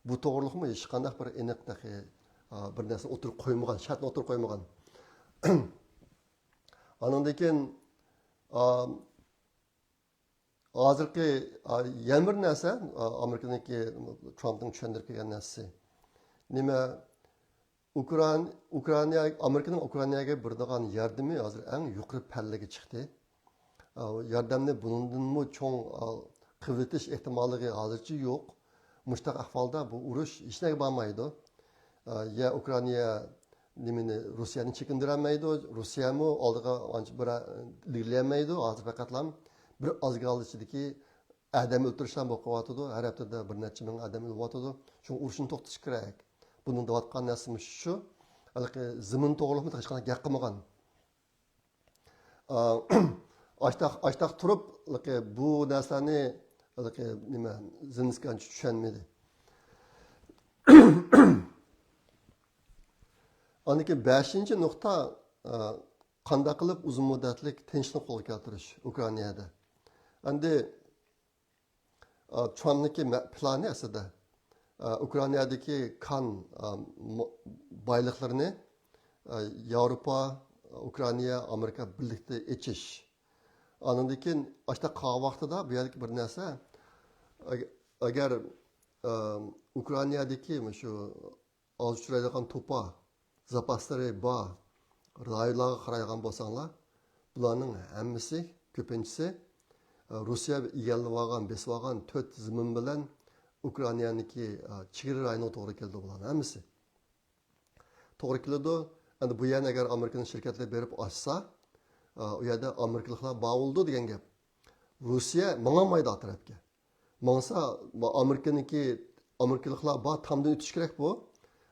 بۇ توغرۇلۇقمۇ ھېچقانداق بىر ئېنىق تېخى، ئا، بىر نەرسە ئوتتۇرىغا قويمىغان، شەرتنى ئوتتۇرىغا قويمىغان. ئاندىن كېيىن، ئا، ھازىرقى، ئا، يەنە بىر نەرسە، ئا، ئامېرىكىنىڭكى ترامپنىڭ چۈشەندۈرۈپ كەلگەن نەرسىسى. نېمە، ئۇكرائىن-، ئۇكرائىنا، ئامېرىكىنىڭ ئۇكرائىناگە بېرىدىغان ياردىمى ھازىر ئەڭ يۇقىرى پەللىگە چىقتى. ئا، ياردەمنى بۇنىڭدىنمۇ چوڭ، ئا، قىلىۋېتىش ئېھتىماللىقى ھازىرچە يوق. مۇشۇنداق ئەھۋالدا بۇ ئۇرۇش ھېچنەگە بارمايدۇ. ئا، يا ئۇكرائىنا نېمىنى، روسىيەنى چېكىندۈرەلمەيدۇ، روسىيەمۇ ئالدىغا ئانچە بىر ئىلگىرىلىيەلمەيدۇ. ھازىر پەقەتلا بىر ئازگال ئىچىدىكى ئادەم ئۆلتۈرۈشلەر بولۇپ قېلىۋاتىدۇ. ھەر ھەپتىدە بىر نەچچە مىڭ ئادەم ئۆلۈۋاتىدۇ. شۇڭا ئۇرۇشنى توختىتىش كېرەك. بۇنىڭ دەۋاتقان نەرسىمۇ شۇ. ھېلىقى زېمىن توغرۇلۇقمۇ ھېچقانداق گەپ قىلمىغان. ئا، ئاشتاق، ئاشتاق تۇرۇپ، ھېلىقى بۇ نەرسىلەرنى ھېلىقى نېمە، زېلېنسكىي ئانچە چۈشەنمىدى. ئاندىن كېيىن بەشىنچى نۇقتا، ئا، قانداق قىلىپ ئۇزۇن مۇددەتلىك تىنچلىق قولغا كەلتۈرۈش ئۇكرائىنادا؟ ئەمدى، ئا، ترامپنىڭكى مە-، پىلانى ئەسلىدە، ئا، ئۇكرائىنادىكى كان، ئا، مو-، بايلىقلىرىنى، ئا، ياۋروپا، ئۇكرائىنا، ئامېرىكا بىرلىكتە ئېچىش. ئاندىن كېيىن ئاشۇنداق قالغان ۋاقتىدا بۇ يەردىكى بىر نەرسە، ئەگ-، ئەگەر، ئا، ئۇكرائىنادىكى مۇشۇ ئاز ئۇچرايدىغان توپا زاپاسلىرى بار رايونلارغا قارايدىغان بولساڭلار، بۇلارنىڭ ھەممىسى، كۆپىنچىسى، ئە، روسىيە ئىگىلىۋالغان، بېسىۋالغان تۆت زېمىن بىلەن ئۇكرائىنانىڭكى، ئە، چېگرا رايونىغا توغرا كېلىدۇ بۇلارنىڭ ھەممىسى. توغرا كېلىدۇ. ئەمدى بۇ يەرنى ئەگەر ئامېرىكىنىڭ شىركەتلىرى بېرىپ ئاچسا، ئە، ئۇ يەردە ئامېرىكىلىقلار بار بولىدۇ دېگەن گەپ. روسىيە ماڭالمايدۇ ئا تەرەپكە. ماڭسا، ئامېرىكىنىڭكى، ئامېرىكىلىقلار بار تامدىن ئۆتۈش كېرەك بۇ.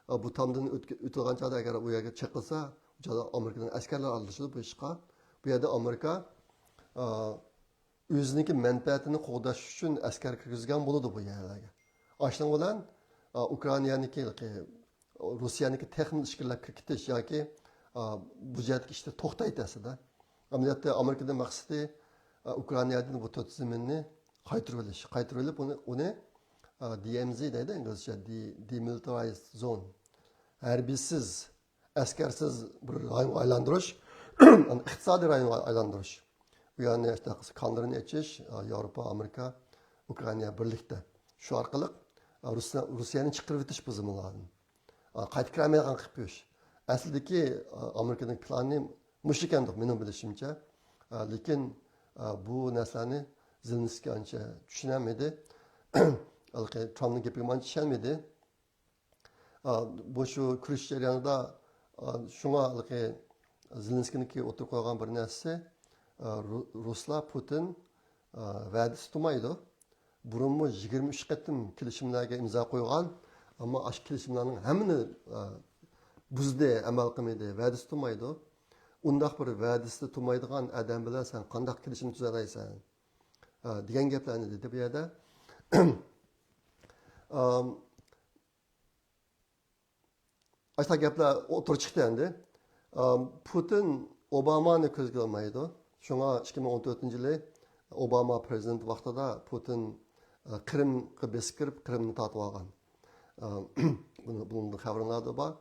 ئا، بۇ تامدىن ئۆتكە-، ئۆتىدىغان چاغدا ئەگەر ئۇ يەرگە چېقىلسا، ئۇ چاغدا ئامېرىكىنىڭ ئەسكەرلىرى ئارىلىشىدۇ بۇ ئىشقا. بۇ يەردە ئامېرىكا، ئا، ئۆزىنىڭكى مەنپەئەتىنى قوغداش ئۈچۈن ئەسكەر كىرگۈزگەن بولىدۇ بۇ يەرلەرگە. ئاشۇنىڭ بىلەن، ئا، ئۇكرائىنانىڭكى، روسىيەنىڭكى تېخىمۇ ئىچكىرىلەپ كىرىپ كېتىش ياكى، ئا، بۇ جەھەتتىكى ئىشلىرى توختايدۇ ئەسلىدە. ئەمەلىيەتتە ئامېرىكىنىڭ مەقسىتى، ئا، ئۇكرائىنادىن بۇ تۆت زېمىننى قايتۇرۇۋېلىش. قايتۇرۇۋېلىپ ئۇنى، ئۇنى، ئا، دى ئېم زى دەيدۇ ئىنگلىزچە، دى-، دېمىلىتارىزد زون. ھەربىيسىز، ئەسكەرسىز بىر رايونغا ئايلاندۇرۇش، ئىقتىسادىي رايونغا ئايلاندۇرۇش. ئۇ يەرنى ئىشتە كانلىرىنى ئېچىش، ياۋروپا، ئامېرىكا، ئۇكرائىنا بىرلىكتە. شۇ ئارقىلىق، روسىيە-، روسىيەنى چىقىرىۋېتىش بۇ زېمىنلاردىن. قايتىپ كىرەلمەيدىغان قىلىپ قويۇش. ئەسلىدىكى، ئامېرىكىنىڭ پىلانى مۇشۇ ئىكەندۇق، مېنىڭ بىلىشىمچە. لېكىن، بۇ نەرسىلەرنى زېلېنسكىي ئانچە چۈشىنەلمىدى. ھېلىقى ترامپنىڭ گېپىگە ئانچە ئىشەنمىدى. ئا، بۇ شۇ كۈرىشىش جەريانىدا، ئا، شۇڭا ھېلىقى زېلېنسكىينىڭكى ئوتتۇرىغا قويغان بىر نەرسىسى، ئا، رۇ-، رۇسلار، پۇتىن، ئا، ۋەدىسى تۇرمايدۇ. بۇرۇنمۇ يىگىرمە ئۈچ قېتىم كېلىشىملەرگە ئىمزا قويغان، ئەمما ئاشۇ كېلىشىملەرنىڭ ھەممىنى، ئا، بۇزدى، ئەمەل قىلمىدى، ۋەدىسى تۇرمايدۇ. ئۇنداق بىر ۋەدىسى تۇرمايدىغان ئادەم بىلەن سەن قانداق كېلىشىم تۈزەلەيسەن؟ ئا، دېگەن گەپلەرنى دېدى بۇ يەردە. ئام، ئاشۇنداق گەپلەر ئوتتۇرىغا چىقتى ئەمدى. ئام، پۇتىن ئوبامانى كۆزگە ئىلمايدۇ. شۇڭا ئىككى مىڭ ئون تۆتىنچى يىلى ئوباما پىرېزىدېنت ۋاقتىدا پۇتىن، ئە، قىرىمغا بېسىپ كىرىپ، قىرىمنى تارتىۋالغان. ئە، بۇنى، بۇنىڭدىن خەۋىرىڭلاردا بار.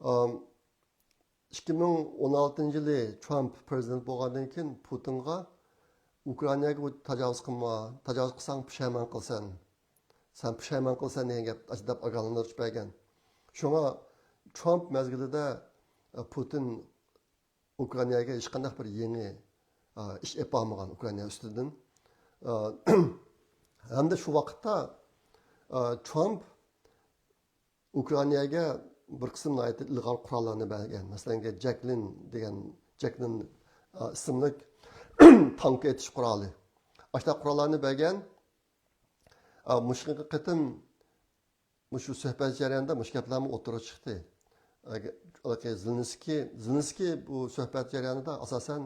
ئام، ئىككى مىڭ ئون ئالتىنچى يىلى ترامپ پىرېزىدېنت بولغاندىن كېيىن پۇتىنغا ئۇكرائىناگە تاجاۋۇز قىلما، تاجاۋۇز قىلساڭ پۇشايمان قىلىسەن، سەن پۇشايمان قىلىسەن دېگەن گەپ دەپ ئاگاھلاندۇرۇش بەرگەن. شۇڭا ترامپ مەزگىلىدە، ئە، پۇتىن ئۇكرائىناگە ھېچقانداق بىر يېڭى، ئە، ئىش ئېلىپ بارمىغان ئۇكرائىنا ئۈستىدىن. ئە، ھەمدە شۇ ۋاقىتتا، ئە، ترامپ ئۇكرائىناگە بىر قىسىم ناھايىتى ئىلغار قوراللارنى بەرگەن. مەسىلەن، جەكلىن دېگەن، جەكلىن، ئا، ئىسىملىك تانكا ئېتىش قورالى. ئاشۇنداق قوراللارنى بەرگەن. ئا، مۇشۇ قېتىم مۇشۇ سۆھبەت جەريانىدا مۇشۇ گەپلەرمۇ ئوتتۇرىغا چىقتى. ئەگەر، زېلېنسكىي، زېلېنسكىي بۇ سۆھبەت جەريانىدا ئاساسەن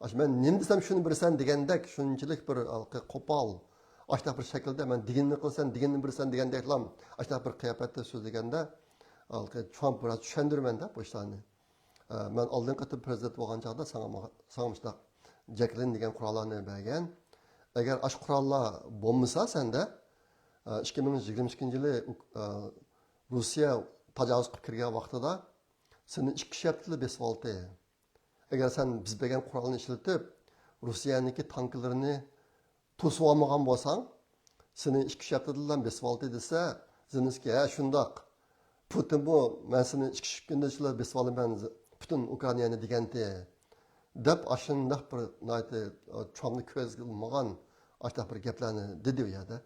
ئاشۇ مەن نېمە دېسەم شۇنى بېرىسەن دېگەندەك شۇنچىلىك بىر ھېلىقى قوپال، ئاشۇنداق بىر شەكىلدە مەن دېگىنىنى قىلىسەن، دېگىنىنى بېرىسەن دېگەندەكلا ئاشۇنداق بىر قىياپەتتە سۆزلىگەندە، ھېلىقى ترامپ بىراز چۈشەندۈرىمەن دەپ بۇ ئىشلارنى. ئە، مەن ئالدىنقى قېتىم پىرېزىدېنت بولغان چاغدا ساڭا، ساڭا مۇشۇنداق جەكلىن دېگەن قوراللارنى بەرگەن. ئەگەر ئاشۇ قوراللار بولمىسا سەندە، ئە، ئىككى مىڭ يىگىرمە ئىككىنچى يىلى ئۇك-، ئە، روسىيە تاجاۋۇز قىلىپ كىرگەن ۋاقتىدا سېنى ئىككى ئۈچ ھەپتىلا بېسىۋالدى. ئەگەر سەن بىز بەرگەن قورالنى ئىشلىتىپ، روسىيەنىڭكى تانكىلىرىنى توسۇۋالمىغان بولساڭ، سېنى ئىككى ئۈچ ھەپتىدىلا بېسىۋالدى دېسە، زېلېنسكىي، ھە، شۇنداق. پۇتىنمۇ، مەن سېنى ئىككى ئۈچ كۈندە ئىچىدە بېسىۋالىمەن، پۈتۈن ئۇكرائىنانى دېگەنتى، دەپ، ئاشۇنداق بىر ناھايىتى، ئە، ترامپنى كۆزگە ئىلمىغان ئاشۇنداق بىر گەپلەرنى دېدى ئۇ يەردە.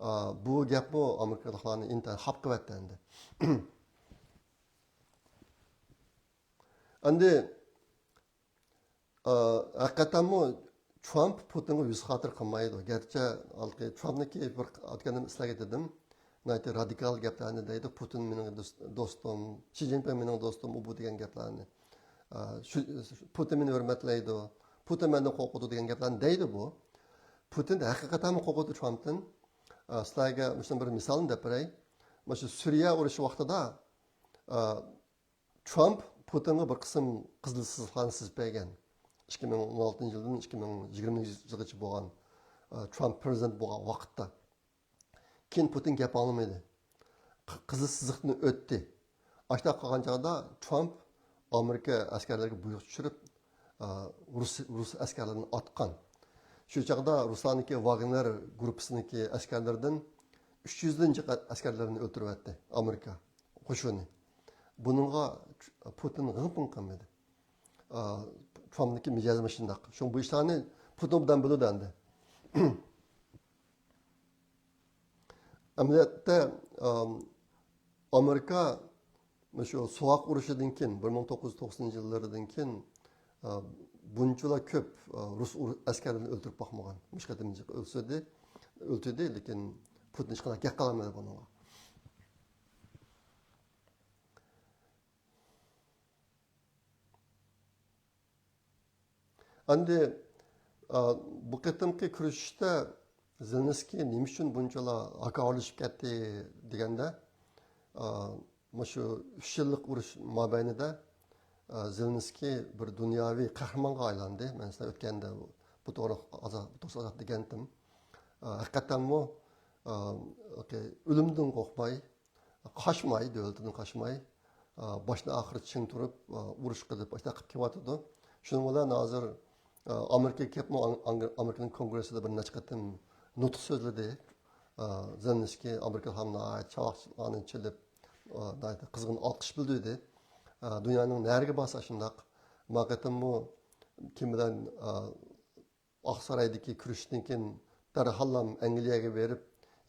ئا، بۇ گەپمۇ ئامېرىكىلىقلارنى ئىنتايىن خاپا قىلىۋەتتى ئەمدى. ئەمدى، ئا، ھەقىقەتەنمۇ ترامپ پۇتىنغا يۈز خاتىرە قىلمايدۇ. گەرچە ھالقى ترامپنىڭكى بىر ئۆتكەندە سىلەرگە دېدىم، ناھايىتى رادىكال گەپلەرنى دەيدۇ. پۇتىن مېنىڭ دوست-، دوستۇم، شى جىنپىڭ مېنىڭ دوستۇم، ئۇ بۇ دېگەن گەپلەرنى. ئا، شۇ، پۇتىن مېنى ھۆرمەتلەيدۇ، پۇتىن مەندىن قورقىدۇ دېگەن گەپلەرنى دەيدۇ بۇ. پۇتىن ھەقىقەتەنمۇ قورقىدۇ ترامپتىن. ئا، سىلەرگە مۇشۇنىڭ بىر مىسالىنى دەپ بېرەي. مانا شۇ سۈرىيە ئۇرۇشى ۋاقتىدا، ئا، ترامپ پۇتىنغا بىر قىسىم قىزىل سىزىقلارنى سىزىپ بەرگەن. ئىككى مىڭ ئون ئالتىنچى يىلدىن ئىككى مىڭ يىگىرمىنچى يىلغىچە بولغان، ئە، ترامپ پىرېزىدېنت بولغان ۋاقىتتا. كېيىن پۇتىن گەپ ئاڭلىمىدى. ق-، قىزىل سىزىقنى ئۆتتى. ئاشۇنداق قىلغان چاغدا ترامپ ئامېرىكا ئەسكەرلىرىگە بۇيرۇق چۈشۈرۈپ، ئا، رۇس، رۇس ئەسكەرلىرىنى ئاتقان. شۇ چاغدا رۇسلارنىڭكى ۋاگنېر گۇرۇپپىسىنىڭكى ئەسكەرلىرىدىن ئۈچ يۈزدىن جىق ئەسكەرلىرىنى ئۆلتۈرۈۋەتتى ئامېرىكا قوشۇنى. بۇنىڭغا پۇتىن غىڭ-پىڭ قىلمىدى. ئا، ترامپنىڭكى مىجەزى مۇشۇنداق. شۇڭا بۇ ئىشلارنى پۇتىن ئوبدان بىلىدۇ ئەمدى. ئەمەلىيەتتە، ئام، ئامېرىكا شۇ سوغۇق ئۇرۇشىدىن كېيىن، بىر مىڭ توققۇز يۈز توقسىنىنچى يىللىرىدىن كېيىن، ئا، بۇنچىلا كۆپ، ئا، رۇس ئۇر-، ئەسكەرلىرىنى ئۆلتۈرۈپ باقمىغان. مۇشۇ قېتىم ئۆلتۈردى، ئۆلتۈردى، لېكىن پۇتىن ھېچقانداق گەپ قىلالمىدى بۇنىڭغا. ئەمدى، ئا، بۇ قېتىمقى كۆرۈشۈشتە زېلېنسكىي نېمە ئۈچۈن بۇنچىلا ھاكاۋۇرلىشىپ كەتتى دېگەندە، ئا، مۇشۇ ئۈچ يىللىق ئۇرۇش مابەينىدە، ئا، زېلېنسكىي بىر دۇنياۋى قەھرىمانغا ئايلاندى. مەن سىلەر ئۆتكەندە بۇ توغرىلىق ئازا-، بۇ توغرىسىدا ئازراق دېگەنتىم. ئا، ھەقىقەتەنمۇ، ئا، ئۆلۈمدىن قورقماي، قاچماي، دۆلىتىدىن قاچماي، ئا، باشتىن ئاخىر چىڭ تۇرۇپ، ئا، ئۇرۇشقا دەپ ئاشۇنداق قىلىپ كېلىۋاتىدۇ. شۇنىڭ بىلەن ھازىر، ئا، ئامېرىكىغا كېلىپمۇ ئاڭ-، ئاڭ-، ئامېرىكىنىڭ كونگرېسسىدا بىر نەچچە قېتىم نۇتۇق سۆزلىدى. ئا، زېلېنسكىي ئامېرىكىلار ناھايىتى چاۋاكلارنى چېلىپ، ئا، ناھايىتى قىزغىن ئالقىش بىلدۈردى. ئا، دۇنيانىڭ نەرىگە بارسا شۇنداق. ما قېتىممۇ كېمە بىلەن، ئا، ئاقسارايدىكى كۆرۈشۈشتىن كېيىن دەرھاللا ئەنگلىيەگە بېرىپ،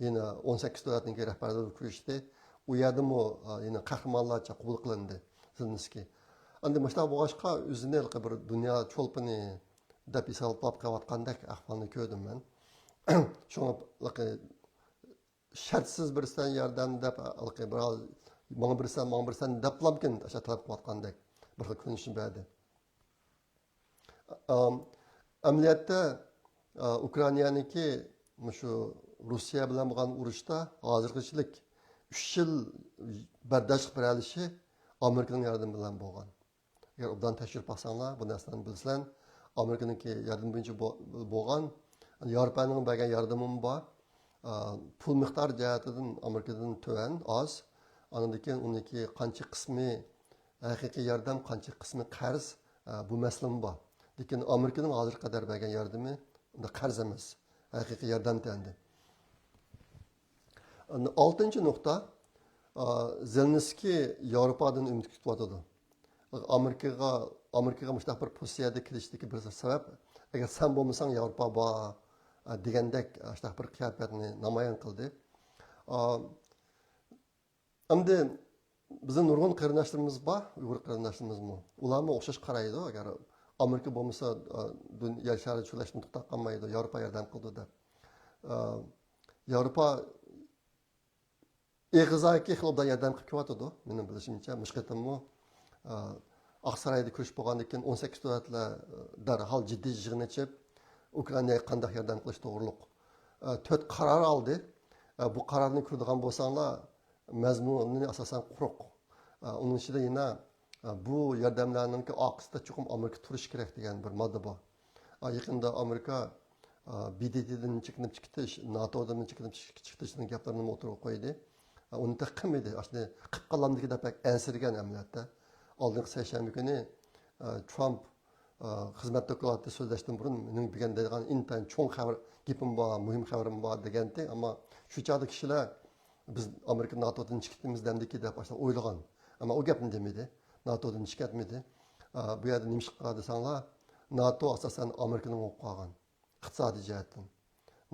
يەنە ئون سەككىز دۆلەتنىڭكى رەھبەرلىرى بىلەن كۆرۈشتى. ئۇ يەردىمۇ، ئا، يەنە قەھرىمانلارچە قوبۇل قىلىندى زېلېنسكىي. ئەمدى مۇشۇنداق بولغاچقا، ئۆزىنى ھېلىقى بىر دۇنيا چولپىنى دەپ ھېسابلاپ قېلىۋاتقاندەك ئەھۋالنى كۆردۈم مەن. شۇڭا ھېلىقى شەرتسىز بېرىسەن ياردەم دەپ، ھېلىقى بىر، ماڭا بېرىسەن، ماڭا بېرىسەن دەپلامكىن ئاشۇ تەلەپ قىلىۋاتقاندەك بىر خىل كۆرۈنۈشنى بەردى. ئەم، ئەمەلىيەتتە، ئا، ئۇكرائىنانىڭكى مۇشۇ روسىيە بىلەن بولغان ئۇرۇشتا ھازىرغىچىلىك ئۈچ يىل بەرداشلىق بېرەلىشى ئامېرىكىنىڭ ياردىمى بىلەن بولغان. ئەگەر ئوبدان تەكشۈرۈپ باقساڭلار، بۇ نەرسىلەرنى بىلىسىلەر. ئامېرىكىنىڭكى ياردىمى بويىچە بو-، بولغان، ياۋروپانىڭ بەرگەن ياردىمىمۇ بار. ئا، پۇل مىقدارى جەھەتتىن ئامېرىكىدىن تۆۋەن، ئاز. ئاندىن كېيىن ئۇنىڭكى قانچە قىسمى ھەقىقىي ياردەم، قانچە قىسمى قەرز، ئە، بۇ مەسىلىمۇ بار. لېكىن ئامېرىكىنىڭ ھازىرغا قەدەر بەرگەن ياردىمى ئۇنداق قەرز ئەمەس، ھەقىقىي ياردەم دېگەندە. ئالتىنچى نۇقتا، ئا، زېلېنسكىي ياۋروپادىن ئۈمىد كۈتۈۋاتىدۇ. ئامېرىكىغا، ئامېرىكىغا مۇشۇنداق بىر پوزىتسىيەدە كېلىشتىكى بىر سەۋەب، ئەگەر سەن بولمىساڭ ياۋروپا بار، ئا، دېگەندەك، ئا، شۇنداق بىر قىياپەتنى نامايان قىلدى. ئا، ئەمدى بىزنىڭ نۇرغۇن قېرىنداشلىرىمىز بار، ئۇيغۇر قېرىنداشلىرىمىزمۇ. ئۇلارمۇ ئوخشاش قارايدۇ. ئەگەر ئامېرىكا بولمىسا، ئا، دۇن-، يەر شارى چۆلەشتىن توختاپ قالمايدۇ، ياۋروپا ياردەم قىلىدۇ دەپ. ئا، ياۋروپا ئېغىزدىكى خېلى ئوبدان ياردەم قىلىپ كېلىۋاتىدۇ، مېنىڭ بىلىشىمچە. مۇشۇ قېتىممۇ، ئا، ئاقسارايدا كۆرۈشۈپ بولغاندىن كېيىن ئون سەككىز دۆلەتلەر، ئا، دەرھال جىددىي يىغىن ئېچىپ، ئۇكرائىناغا قانداق ياردەم قىلىش توغرۇلۇق، ئا، تۆت قارار ئالدى. ئا، بۇ قارارنى كۆرىدىغان بولساڭلار، مەزمۇنى ئاساسەن قۇرۇق. ئا، ئۇنىڭ ئىچىدە يەنە، ئا، بۇ ياردەملەرنىڭكى ئارقىسىدا چوقۇم ئامېرىكا تۇرۇشى كېرەك دېگەن بىر ماددا بار. ئا، يېقىندا ئامېرىكا، ئا، ب د ت دىن چېكىنىپ چىقىش، ناتودىن چېكىنىپ چىق-، چىقىشنىڭ گەپلىرىنى ئوتتۇرىغا قويدى. ئا، ئۇنى تېخى قىلمىدى. ئاشۇنى قىلىپ قالامدىكى دەپ بەك ئەنسىرىگەن ئەمەلىيەتتە. ئالدىنقى سەيشەنبە كۈنى، ئا، ترامپ، ئا، خىزمەت دوكلاتى سۆزلەشتىن بۇرۇن مېنىڭ بۈگۈن دەيدىغان ئىنتايىن چوڭ خەۋەر، گېپىم بار، مۇھىم خەۋىرىم بار دېگەنتى. ئەمما شۇ چاغدا كىشىلەر بىز ئامېرىكا ناتودىن چىقىپتىمىز دەمدىكى دەپ ئاشۇنداق ئويلىغان. ئەمما ئۇ گەپنى دېمىدى. ناتودىن چىقىپ كەتمىدى. ئا، بۇ يەردە نېمە ئىش قىلغان دېسەڭلار، ناتو ئاساسەن ئامېرىكىنىڭ قولىغا قالغان. ئىقتىسادىي جەھەتتىن.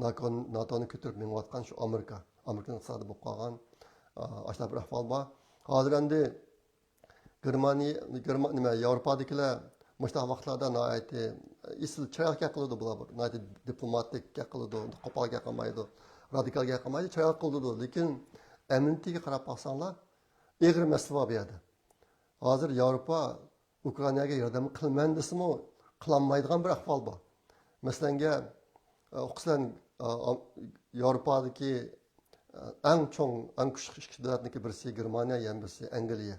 ناكون-، ناتونى كۆتۈرۈپ مېڭىۋاتقان شۇ ئامېرىكا. ئامېرىكىنىڭ ئىقتىسادى بولۇپ قالغان. ئا، ئاشۇنداق بىر ئەھۋال بار. ھازىر ئەمدى گېرمانىيە، گېرما-، نېمە، ياۋروپادىكىلەر مۇشۇنداق ۋاقىتلاردا ناھايىتى ئېسىل چىرايلىق گەپ قىلىدۇ بۇلار. ناھايىتى دىپلوماتىك گەپ قىلىدۇ، قوپال گەپ قىلمايدۇ، رادىكال گەپ قىلمايدۇ، چىرايلىق قىلىدۇ. لېكىن ئەمەلىيىتىگە قاراپ باقساڭلار، ئېغىر مەسىلە بار بۇ يەردە. ھازىر ياۋروپا ئۇكرائىناغا ياردەم قىلىمەن دېسىمۇ، قىلالمايدىغان بىر ئەھۋال بار. مەسىلەنگە، ئۇقىسەن، ياۋروپادىكى ئەڭ چوڭ، ئەڭ كۈچلۈك ئىككى دۆلەتنىڭكى بىرسى گېرمانىيە، يەنە بىرسى ئەنگلىيە.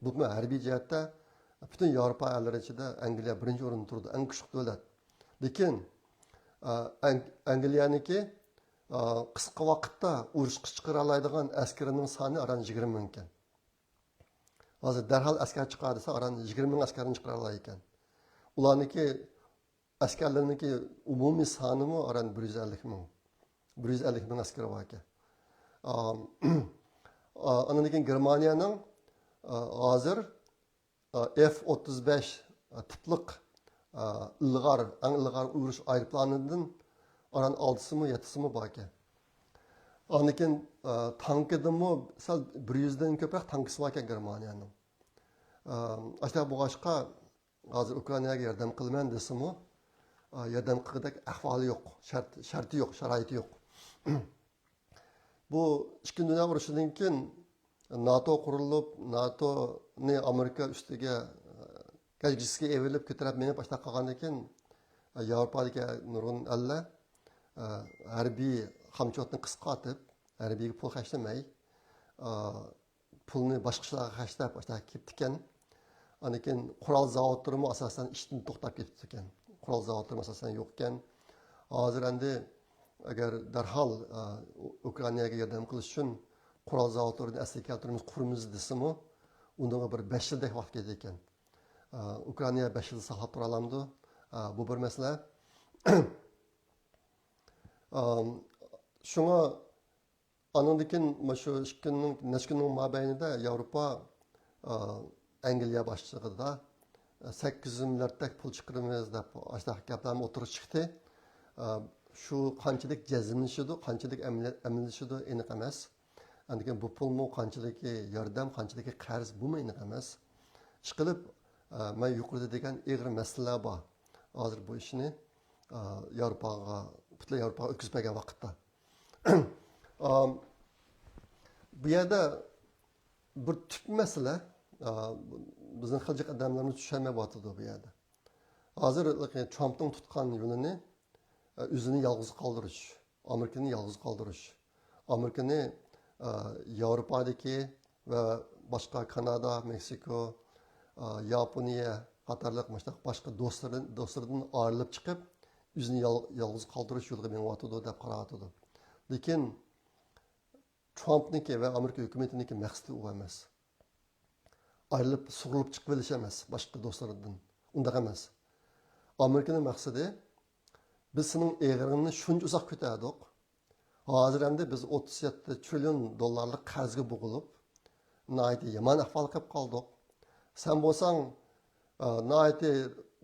بۇمۇ ھەربىي جەھەتتە پۈتۈن ياۋروپا ئەللىرى ئىچىدە ئەنگلىيە بىرىنچى ئورۇندا تۇرىدۇ، ئەڭ كۈچلۈك دۆلەت. لېكىن، ئە، ئەڭ-، ئەنگلىيەنىڭكى، ئە، قىسقا ۋاقىتتا ئۇرۇشقا چىقىرالايدىغان ئەسكىرىنىڭ سانى ئاران يىگىرمە مىڭ ئىكەن. ھازىر دەرھال ئەسكەر چىقار دېسە، ئاران يىگىرمە مىڭ ئەسكەرنى چىقىرالايدىكەن. ئۇلارنىڭكى ئەسكەرلىرىنىڭكى ئومۇمىي سانىمۇ ئاران بىر يۈز ئەللىك مىڭ. بىر يۈز ئەللىك مىڭ ئەسكىرى بار ئىكەن. ئا، ئا، ئاندىن كېيىن گېرمانىيەنىڭ، ئا، ھازىر، ئا، ئېف ئوتتۇز بەش، ئا، تىپلىق، ئا، ئىلغار، ئەڭ ئىلغار ئۇرۇش ئايروپىلانىدىن ئاران ئالتىسىمۇ، يەتتىسىمۇ بار ئىكەن. ئاندىن كېيىن، ئا، تانكىدىنمۇ سەل بىر يۈزدىن كۆپرەك تانكىسى بار ئىكەن گېرمانىيەنىڭ. ئا، ئاشۇنداق بولغاچقا، ھازىر ئۇكرائىناگە ياردەم قىلىمەن دېسىمۇ، ئا، ياردەم قىلغۇدەك ئەھۋالى يوق، شەرت-، شەرتى يوق، شارائىتى يوق. بۇ ئىككىنچى دۇنيا ئۇرۇشىدىن كېيىن ناتو قۇرۇلۇپ، ناتونى ئامېرىكا ئۈستىگە، ئا، گەجگىسىگە ئېۋىرىلىپ كۆتۈرۈپ مېڭىپ ئاشۇنداق قىلغاندىن كېيىن، ئا، ياۋروپادىكى نۇرغۇن ئەللەر، ئا، ھەربىي خامچوتنى قىسقارتىپ، ھەربىيگە پۇل خەجلىمەي، ئا، پۇلنى باشقا ئىشلارغا خەجلەپ، ئاشۇنداق كېتىپتىكەن. ئاندىن كېيىن قورال زاۋۇتلىرىمۇ ئاساسەن ئىشتىن توختاپ كېتىپتىكەن. قورال زاۋۇتلىرىمۇ ئاساسەن يوقكەن. ھازىر ئەمدى ئەگەر دەرھال، ئا، ئۇكرائىناگە ياردەم قىلىش ئۈچۈن قورال زاۋۇتلىرىنى ئەسلىگە كەلتۈرىمىز، قۇرىمىز دېسىمۇ، ئۇنىڭغا بىر بەش يىلدەك ۋاقىت كېتىدىكەن. ئا، ئۇكرائىنا بەش يىل ساقلاپ تۇرالامدۇ؟ ئا، بۇ بىر مەسىلە. ئام، شۇڭا ئانىڭدىن كېيىن مۇشۇ ئىككى كۈننىڭ، نەچچە كۈننىڭ مابەينىدە ياۋروپا، ئا، ئەنگلىيە باشچىلىقىدا، ئا، سەككىز يۈز مىلياردتەك پۇل چىقىرىمىز دەپ ئاشۇنداق گەپلەرمۇ ئوتتۇرىغا چىقتى. ئا، شۇ قانچىلىك جەزملىشىدۇ، قانچىلىك ئەمەلىي-، ئەمەلىيلىشىدۇ، ئېنىق ئەمەس. ئاندىن كېيىن بۇ پۇلمۇ قانچىلىكى ياردەم، قانچىلىكى قەرز، بۇمۇ ئېنىق ئەمەس. ئىشقىلىپ، ئا، مەن يۇقىرىدا دېگەن ئېغىر مەسىلىلەر بار. ھازىر بۇ ئىشنى، ئا، ياۋروپاغا، پۈتۈن ياۋروپاغا ئۆتكۈزۈپ بەرگەن ۋاقىتتا. ئام، بۇ يەردە بىر تۈپ مەسىلە، ئا، بىزنىڭ خىلجى ئادەملىرىمىز چۈشەنمەيۋاتىدۇ بۇ يەردە. ھازىر ترامپنىڭ تۇتقان يولىنى، ئا، ئۆزىنى يالغۇز قالدۇرۇش، ئامېرىكىنى يالغۇز قالدۇرۇش، ئامېرىكىنى، ئا، ياۋروپادىكى ۋە باشقا كانادا، مېكسىكو، ئا، ياپونىيە قاتارلىق مۇشۇنداق باشقا دوستلىرىدىن، دوستلىرىدىن ئايرىلىپ چىقىپ، ئۆزىنى يال-، يالغۇز قالدۇرۇش يولىغا مېڭىۋاتىدۇ دەپ قاراۋاتىدۇ. لېكىن ترامپنىڭكى ۋە ئامېرىكا ھۆكۈمىتىنىڭكى مەقسىتى ئۇ ئەمەس. ئايرىلىپ، سۇغۇرۇلۇپ چىقىۋېلىش ئەمەس باشقا دوستلىرىدىن. ئۇنداق ئەمەس. ئامېرىكىنىڭ مەقسىتى، بىز سېنىڭ ئېغىرىڭنى شۇنچە ئۇزاق كۆتەردۇق. ھازىر ئەمدى بىز ئوتتۇز يەتتە تىرىليون دوللارلىق قەرزگە بوغۇلۇپ، ناھايىتى يامان ئەھۋالغا كېلىپ قالدۇق. سەن بولساڭ، ئا، ناھايىتى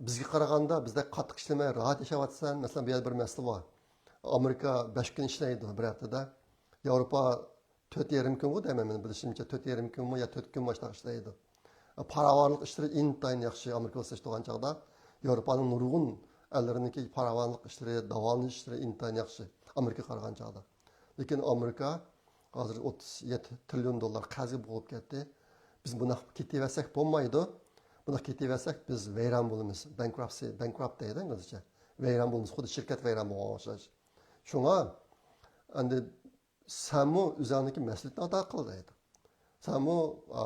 بىزگە قارىغاندا بىزدەك قاتتىق ئىشلىمەي راھەت ياشاۋاتىسەن. مەسىلەن، بۇ يەردە بىر مەسىلە بار. ئامېرىكا بەش كۈن ئىشلەيدۇ بىر ھەپتىدە. ياۋروپا تۆت يېرىم كۈنغۇ دەيمەن، مېنىڭ بىلىشىمچە، تۆت يېرىم كۈنمۇ يا تۆت كۈنمۇ ئاشۇنداق ئىشلەيدۇ. پاراۋانلىق ئىشلىرى ئىنتايىن ياخشى ئامېرىكا بىلەن سېلىشتۇرغان چاغدا. ياۋروپانىڭ نۇرغۇن ئەللىرىنىڭكى پاراۋانلىق ئىشلىرى، داۋالىنىش ئىشلىرى ئىنتايىن ياخشى ئامېرىكىغا قارىغان چاغدا. لېكىن ئامېرىكا ھازىر ئوتتۇز يەتتە تىرىليون دوللار قەرزگە بوغۇلۇپ كەتتى. بىز بۇنداق كېتىۋەرسەك بولمايدۇ. بۇنداق كېتىۋەرسەك بىز ۋەيران بولىمىز. بانكراپسى، بانكراپت دەيدۇ ئىنگلىزچە. ۋەيران بولىمىز، خۇددى شىركەت ۋەيران بولغانغا ئوخشاش. شۇڭا ئەمدى سەنمۇ ئۆزۈڭنىڭكى مەسئۇلىيىتىنى ئادا قىل دەيدۇ. سەنمۇ، ئا،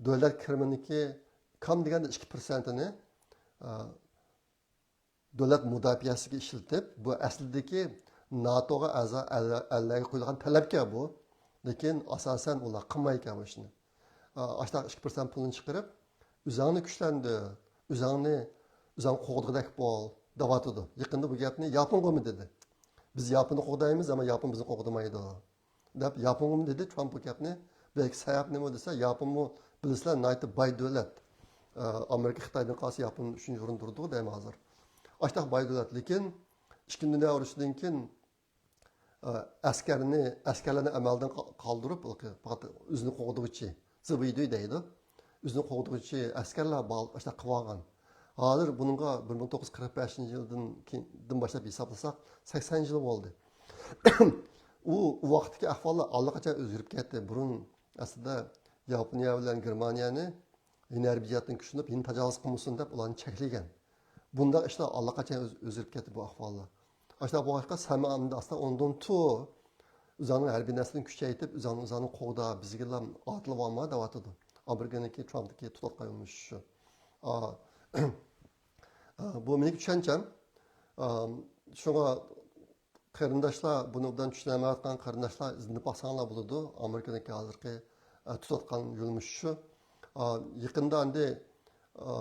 دۆلەت كىرىمىنىڭكى كام دېگەندە ئىككى پىرسەنتىنى، ئا، دۆلەت مۇداپىئەسىگە ئىشلىتىپ، بۇ ئەسلىدىكى ناتوغا ئەزا ئەل-، ئەللەرگە قويۇلغان تەلەپكەن بۇ. لېكىن ئاساسەن ئۇلار قىلمايدىكەن بۇ ئىشنى. ئا، ئاشۇنداق ئىككى پىرسەنت پۇلنى چىقىرىپ، ئۆزۈڭنى كۈچلەندۈر، ئۆزۈڭنى، ئۆزۈڭنى قوغدىغۇدەك بول، دەۋاتىدۇ. يېقىندا بۇ گەپنى ياپونغىمۇ دېدى. بىز ياپوننى قوغدايمىز، ئەمما ياپون بىزنى قوغدىمايدۇ، دەپ ياپونغىمۇ دېدى ترامپ بۇ گەپنى. بەلكى سەۋەب نېمە دېسە، ياپونمۇ بىلىسىلەر، ناھايىتى باي دۆلەت. ئە، ئامېرىكا خىتايدىن قالسا ياپون ئۈچىنچى ئورۇندا تۇرىدۇ دەيمەن ھازىر. ئاشۇنداق باي دۆلەت، لېكىن ئىككىنچى دۇنيا ئۇرۇشىدىن كېيىن ئە، ئەسكەرنى، ئەسكەرلەرنى ئەمەلدىن قا-، قالدۇرۇپ، پەقەت ئۆزىنى قوغدىغۇچى، زىبۇيدۇي دەيدۇ. ئۆزىنى قوغدىغۇچى ئەسكەرلەر بار، ئاشۇنداق قىلىۋالغان. ھازىر بۇنىڭغا بىر مىڭ توققۇز يۈز قىرىق بەشىنچى يىلدىن كېيىن، دىن باشلاپ ھېسابلىساق، سەكسەن يىل بولدى. ئۇ، ئۇ ۋاقىتتىكى ئەھۋاللار ئاللىقاچان ئۆزگىرىپ كەتتى. بۇرۇن ئەسلىدە ياپونىيە بىلەن گېرمانىيەنى يەنە ھەربىي جەھەتتىن كۈچلىنىپ، يەنە تاجاۋۇز قىلمىسۇن دەپ ئۇلارنى چەكلىگەن. بۇنداق ئىشلار ئاللىقاچان ئۆز-، ئۆزگىرىپ كەتتى بۇ ئەھۋاللار. ئاشۇنداق بولغاچقا، سەن ئەمدى ئاستا ئوندىن تۇر، ئۆزۈڭنىڭ ھەربىي نەرسىنى كۈچەيتىپ، ئۆزۈڭنى، ئۆزۈڭنى قوغدا، بىزگىلا ئاتىلىۋالما دەۋاتىدۇ. ئامېرىكىنىڭكى، ترامپنىڭكى تۇتۇۋاتقان يولى شۇ. ئا، ئا، بۇ مېنىڭ چۈشەنچەم. ئا، شۇڭا قېرىنداشلار، بۇنىڭدىن چۈشىنەلمەيۋاتقان قېرىنداشلار ئىزدىنىپ باقساڭلار بولىدۇ. ئامېرىكىنىڭكى ھازىرقى، ئا، تۇتۇۋاتقان يۆنىلىشى شۇ. ئا، يېقىندا ئەمدى، ئا،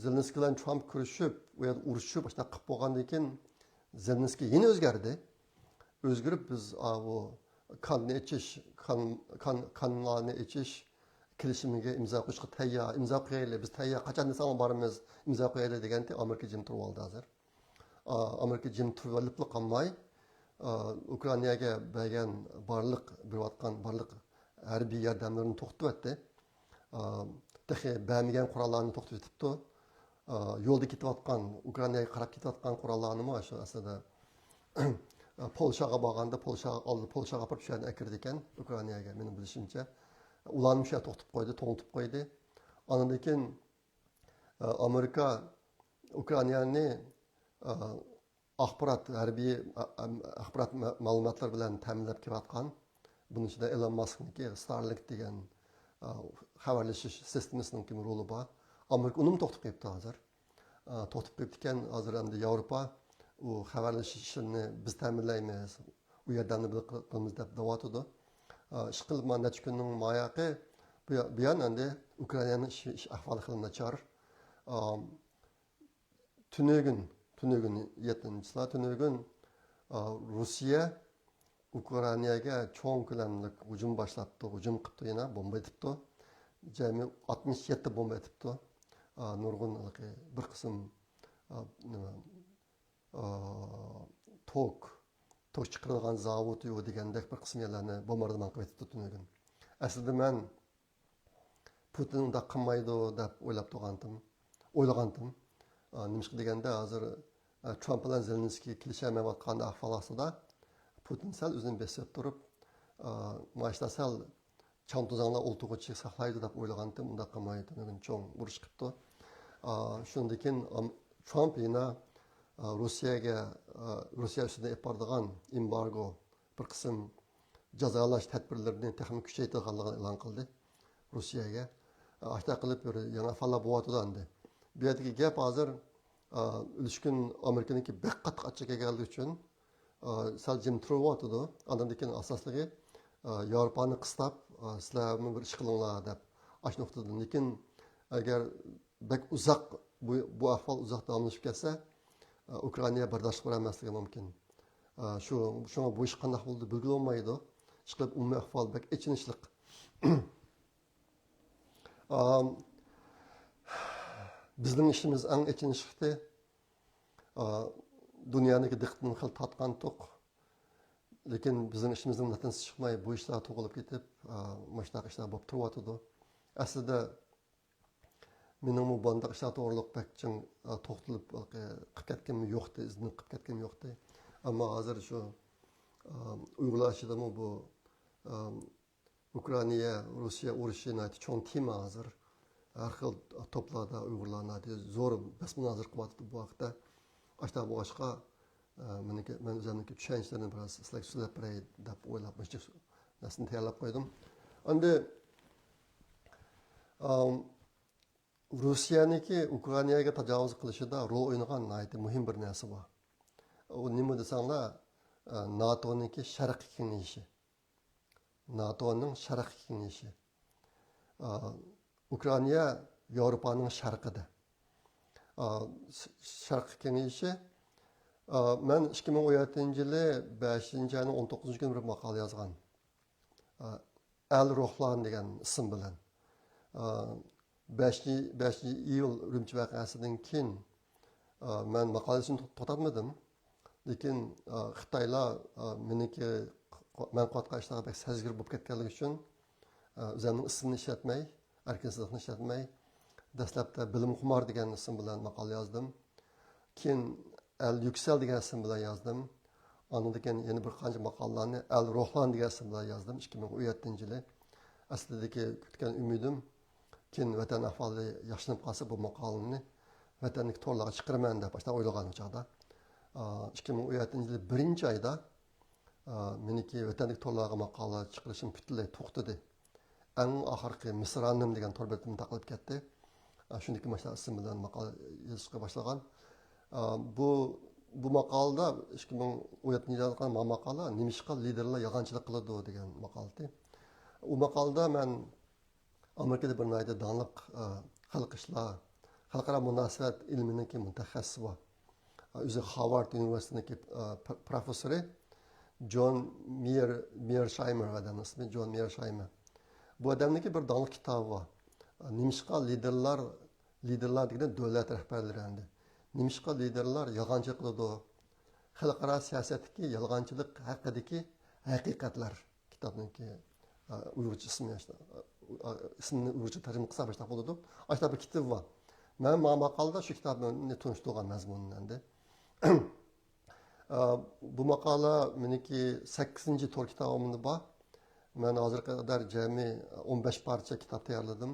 زېلېنسكىي بىلەن ترامپ كۆرۈشۈپ، ئۇ يەردە ئۇرۇشۇپ، ئاشۇنداق قىلىپ بولغاندىن كېيىن، زېلېنسكىي يەنە ئۆزگەردى. ئۆزگىرىپ، بىز، ئا، بۇ كاننى ئېچىش، كان، كان، كانلارنى ئېچىش كېلىشىمىگە ئىمزا قويۇشقا تەييار، ئىمزا قويايلى، بىز تەييار، قاچان دېسەڭلار بارىمىز، ئىمزا قويايلى دېگەنتى، ئامېرىكا جىم تۇرۇۋالدى ھازىر. ئا، ئامېرىكا جىم تۇرۇۋېلىپلا قالماي، ئا، ئۇكرائىناگە بەرگەن بارلىق، بېرىۋاتقان بارلىق ھەربىي ياردەملىرىنى توختىتىۋەتتى. ئا، تېخى بەرمىگەن قوراللارنى توختىتىۋېتىپتۇ. ئا، يولدا كېتىۋاتقان، ئۇكرائىناگە قاراپ كېتىۋاتقان قوراللارنىمۇ شۇ ئەسلىدە پولشاغا بارغاندا، پولشاغا ئالدى، پولشاغا ئاپىرىپ شۇ يەردىن ئەكىردىكەن ئۇكرائىناگە، مېنىڭ بىلىشىمچە. ئۇلارنى شۇ يەردە توختىتىپ قويدى، توڭلىتىپ قويدى. ئاندىن كېيىن، ئا، ئامېرىكا ئۇكرائىنانى، ئا، ئاخبارات، ھەربىي، ئا، ئا، ئاخبارات مە-، مەلۇماتلار بىلەن تەمىنلەپ كېلىۋاتقان. بۇنىڭ ئىچىدە ئېلون ماسكنىڭكى ستارلىنك دېگەن، ئا، خەۋەرلىشىش سىستېمىسىنىڭكى رولى بار. ئامېرىكا ئۇنىمۇ توختىتىپ قويۇپتۇ ھازىر. ئا، توختىتىپ قويۇپتىكەن، ھازىر ئەمدى ياۋروپا ئۇ خەۋەرلىشىش ئىشلىرىنى بىز تەمىنلەيمىز، ئۇ ياردەمنى بىز قىلىمىز دەپ دەۋاتىدۇ. ئا، ئىشقىلىپ، مانا نەچچە كۈننىڭ ماياقى بۇ-، بۇيان ئەمدى ئۇكرائىنانىڭ ئىش، ئىش ئەھۋالى خېلى ناچار. ئا، تۈنۈگۈن، تۈنۈگۈن يەتتىنچى چىسلا، تۈنۈگۈن، ئا، روسىيە ئۇكرائىناگە چوڭ كۆلەملىك ھۇجۇم باشلاپتۇ، ھۇجۇم قىپتۇ يەنە، بومبا ئېتىپتۇ. جەمئىي ئاتمىش يەتتە بومبا ئېتىپتۇ. ئا، نۇرغۇن ھېلىقى بىر قىسىم، ئا، نېمە، ئا، توك، توك چىقىرىدىغان زاۋۇت يۇ دېگەندەك بىر قىسىم يەرلەرنى بومباردىمان قىلىپ ئېتىپتۇ تۈنۈگۈن. ئەسلىدە مەن پۇتىن ئۇنداق قىلمايدۇ دەپ ئويلاپ تۇرغانتىم، ئويلىغانتىم. ئا، نېمىشقا دېگەندە، ھازىر، ئا، ترامپ بىلەن زېلېنسكىي كېلىشەلمەيۋاتقان ئەھۋال ئاستىدا، پۇتىن سەل ئۆزىنى بېسىپ تۇرۇپ، ئا، مانا شۇنداق سەل چاڭ توزاڭلار ئولتۇرغۇچە ساقلايدۇ دەپ ئويلىغانتىم، ئۇنداق قىلمايدۇ، چوڭ ئۇرۇش قىپتۇ. ئا، شۇندىن كېيىن ئام-، ترامپ يەنە، ئا، روسىيەگە، ئا، روسىيە ئۈستىدىن ئېلىپ بارىدىغان ئېمبارگو، بىر قىسىم جازالاش تەدبىرلىرىنى تېخىمۇ كۈچەيتىدىغانلىقىنى ئېلان قىلدى روسىيەگە. ئاشۇنداق قىلىپ بىر يېڭى ئەھۋاللار بولۇۋاتىدۇ ئەمدى. بۇ يەردىكى گەپ ھازىر، ئا، ئۈلۈشكۈن ئامېرىكىنىڭكى بەك قاتتىق ئاچچىقى كەلگەنلىكى ئۈچۈن، ئا، سەل جىم تۇرۇۋاتىدۇ. ئاندىن كېيىن ئاساسلىقى، ئا، ياۋروپانى قىستاپ، ئا، سىلەرمۇ بىر ئىش قىلىڭلار دەپ ئاشۇ نۇقتىدىن. لېكىن ئەگەر بەك ئۇزاق، بۇ، بۇ ئەھۋال ئۇزاق داۋاملىشىپ كەتسە، ئا، ئۇكرائىنايە بەرداشلىق بېرەلمەسلىكى مۇمكىن. ئا، شۇ، شۇڭا بۇ ئىش قانداق بولىدۇ بىلگىلى بولمايدۇ. ئىشقىلىپ ئومۇمىي ئەھۋال بەك ئېچىنىشلىق. ئا، بىزنىڭ ئىشىمىز ئەڭ ئېچىنىشلىقتى. ئا، دۇنيانىڭكى دىققىتىنى خېلى تارتقانتۇق. لېكىن بىزنىڭ ئىشىمىزنىڭ نەتىجىسى چىقماي، بۇ ئىشلار توغرىلىپ كېتىپ، ئا، مۇشۇنداق ئىشلار بولۇپ تۇرۇۋاتىدۇ. ئەسلىدە مېنىڭمۇ بۇنداق ئىشلار توغرىلىق بەك چىڭ، ئا، توختىلىپ، ئا، قىلىپ كەتكىنىم يوقتى، ئىزدىنىپ قىلىپ كەتكىنىم يوقتى. ئەمما ھازىر شۇ، ئا، ئۇيغۇرلار ئىچىدىمۇ بۇ، ئا، ئۇكرائىنىيە، روسىيە ئۇرۇشى ناھايىتى چوڭ تېما ھازىر. ھەر خىل توپلاردا ئۇيغۇرلار ناھايىتى زور بەس مۇنازىرە قىلىۋاتىدۇ بۇ ھەقتە. ئاشۇنداق بولغاچقا، ئە، مېنىڭكى، مەن ئۆزۈمنىڭكى چۈشەنچىلىرىنى بىراز سىلەرگە سۆزلەپ بېرەي دەپ ئويلاپ، مۇشۇ نەرسىنى تەييارلاپ قويدۇم. ئەمدى، ئام، روسىيەنىڭكى ئۇكرائىناگە تاجاۋۇز قىلىشىدا رول ئوينىغان ناھايىتى مۇھىم بىر نەرسە بار. ئۇ نېمە دېسەڭلار، ئە، ناتونىڭكى شەرقىي كېڭىشى. ناتونىڭ شەرقىي كېڭىشى. ئا، ئۇكرائىنا ياۋروپانىڭ شەرقىدە. ئا، ش-، شەرقىي كېڭىشى. ئا، مەن ئىككى مىڭ ئون يەتتىنچى يىلى بەشىنچى ئاينىڭ ئون توققۇزىنچى كۈنى بىر ماقالە يازغان. ئا، ئەل روھلان دېگەن ئىسىم بىلەن. ئا، بەشىنچى، بەشىنچى ئىيۇل ئۈرۈمچى ۋەقەسىدىن كېيىن، ئا، مەن ماقالە يېزىشنى تو-، توختاتمىدىم. لېكىن، ئا، خىتايلار، ئا، مېنىڭكى، مەن قىلىۋاتقان ئىشلارغا بەك سەزگۈر بولۇپ كەتكەنلىكى ئۈچۈن، ئا، ئۆزۈمنىڭ ئىسمىنى ئىشلەتمەي، ئەركىن سىزىقنى ئىشلەتمەي، دەسلەپتە بىلىمخۇمار دېگەن ئىسىم بىلەن ماقالە يازدىم. كېيىن ئەل يۈكسەل دېگەن ئىسىم بىلەن يازدىم. ئاندىن كېيىن يەنە بىر قانچە ماقالىلەرنى ئەل روھلان دېگەن ئىسىم بىلەن يازدىم، ئىككى مىڭ ئون يەتتىنچى يىلى. ئەسلىدىكى كۈتكەن ئۈمىدىم، كېيىن ۋەتەن ئەھۋالى ياخشىلىنىپ قالسا، بۇ ماقالىنى ۋەتەندىكى تورلارغا چىقىرىمەن دەپ ئاشۇنداق ئويلىغان ئۇ چاغدا. ئا، ئىككى مىڭ ئون يەتتىنچى يىلى بىرىنچى ئايدا، ئا، مېنىڭكى ۋەتەندىكى تورلارغا ماقالە چىقىرىشىم پۈتۈنلەي توختىدى. ئەڭ ئاخىرقى مىسرانىم دېگەن تور بېتىم تاقىلىپ كەتتى. ئە، شۇندىكى ماشۇنداق ئىسىم بىلەن ماقالە يېزىشقا باشلىغان. ئە، بۇ، بۇ ماقالىدا، ئىككى مىڭ ئون يەتتىنچى يىلدا يازغان ما-، ماقالە، «نېمىشقا لىدېرلار يالغانچىلىق قىلىدۇ؟» دېگەن ماقالىدى. ئۇ ماقالىدا مەن ئامېرىكىدا بىر ناھايىتى داڭلىق، ئە، خەلق ئىشلار، خەلقئارا مۇناسىۋەت ئىلمىنىڭكى مۇتەخەسسىسى بار. ئە، ئۆزى خارۋارد ئۇنىۋېرسىتېتىنىڭكى، ئە، پر-، پروفېسسورى جون مېيېر، مېيېرشايمېر ئادەمنىڭ ئىسمى، جون مېيېرشايمېر. بۇ ئادەمنىڭكى بىر داڭلىق كىتابى بار. ئە، «نېمىشقا لىدېرلار»، لىدېرلار دېگەندە دۆلەت رەھبەرلىرى ئەمدى. «نېمىشقا لىدېرلار يالغانچىلىق قىلىدۇ؟ خەلقئارا سىياسەتتىكى يالغانچىلىق ھەققىدىكى ھەقىقەتلەر» كىتابنىڭكى، ئە، ئۇيغۇرچە ئىسمى، ئە، ئىسمىنى ئۇيغۇرچە تەرجىمە قىلسا باشلاق بولىدۇ. ئاشۇنداق بىر كىتابى بار. مەن ما-، ماقالىدا شۇ كىتابنى تونۇشتۇرغان مەزمۇنىنى ئەمدى. ئە، بۇ ماقالە مېنىڭكى سەككىزىنچى تور كىتابىمدا بار. مەن ھازىرغا قەدەر جەمئىي ئون بەش پارچە كىتاب تەييارلىدىم.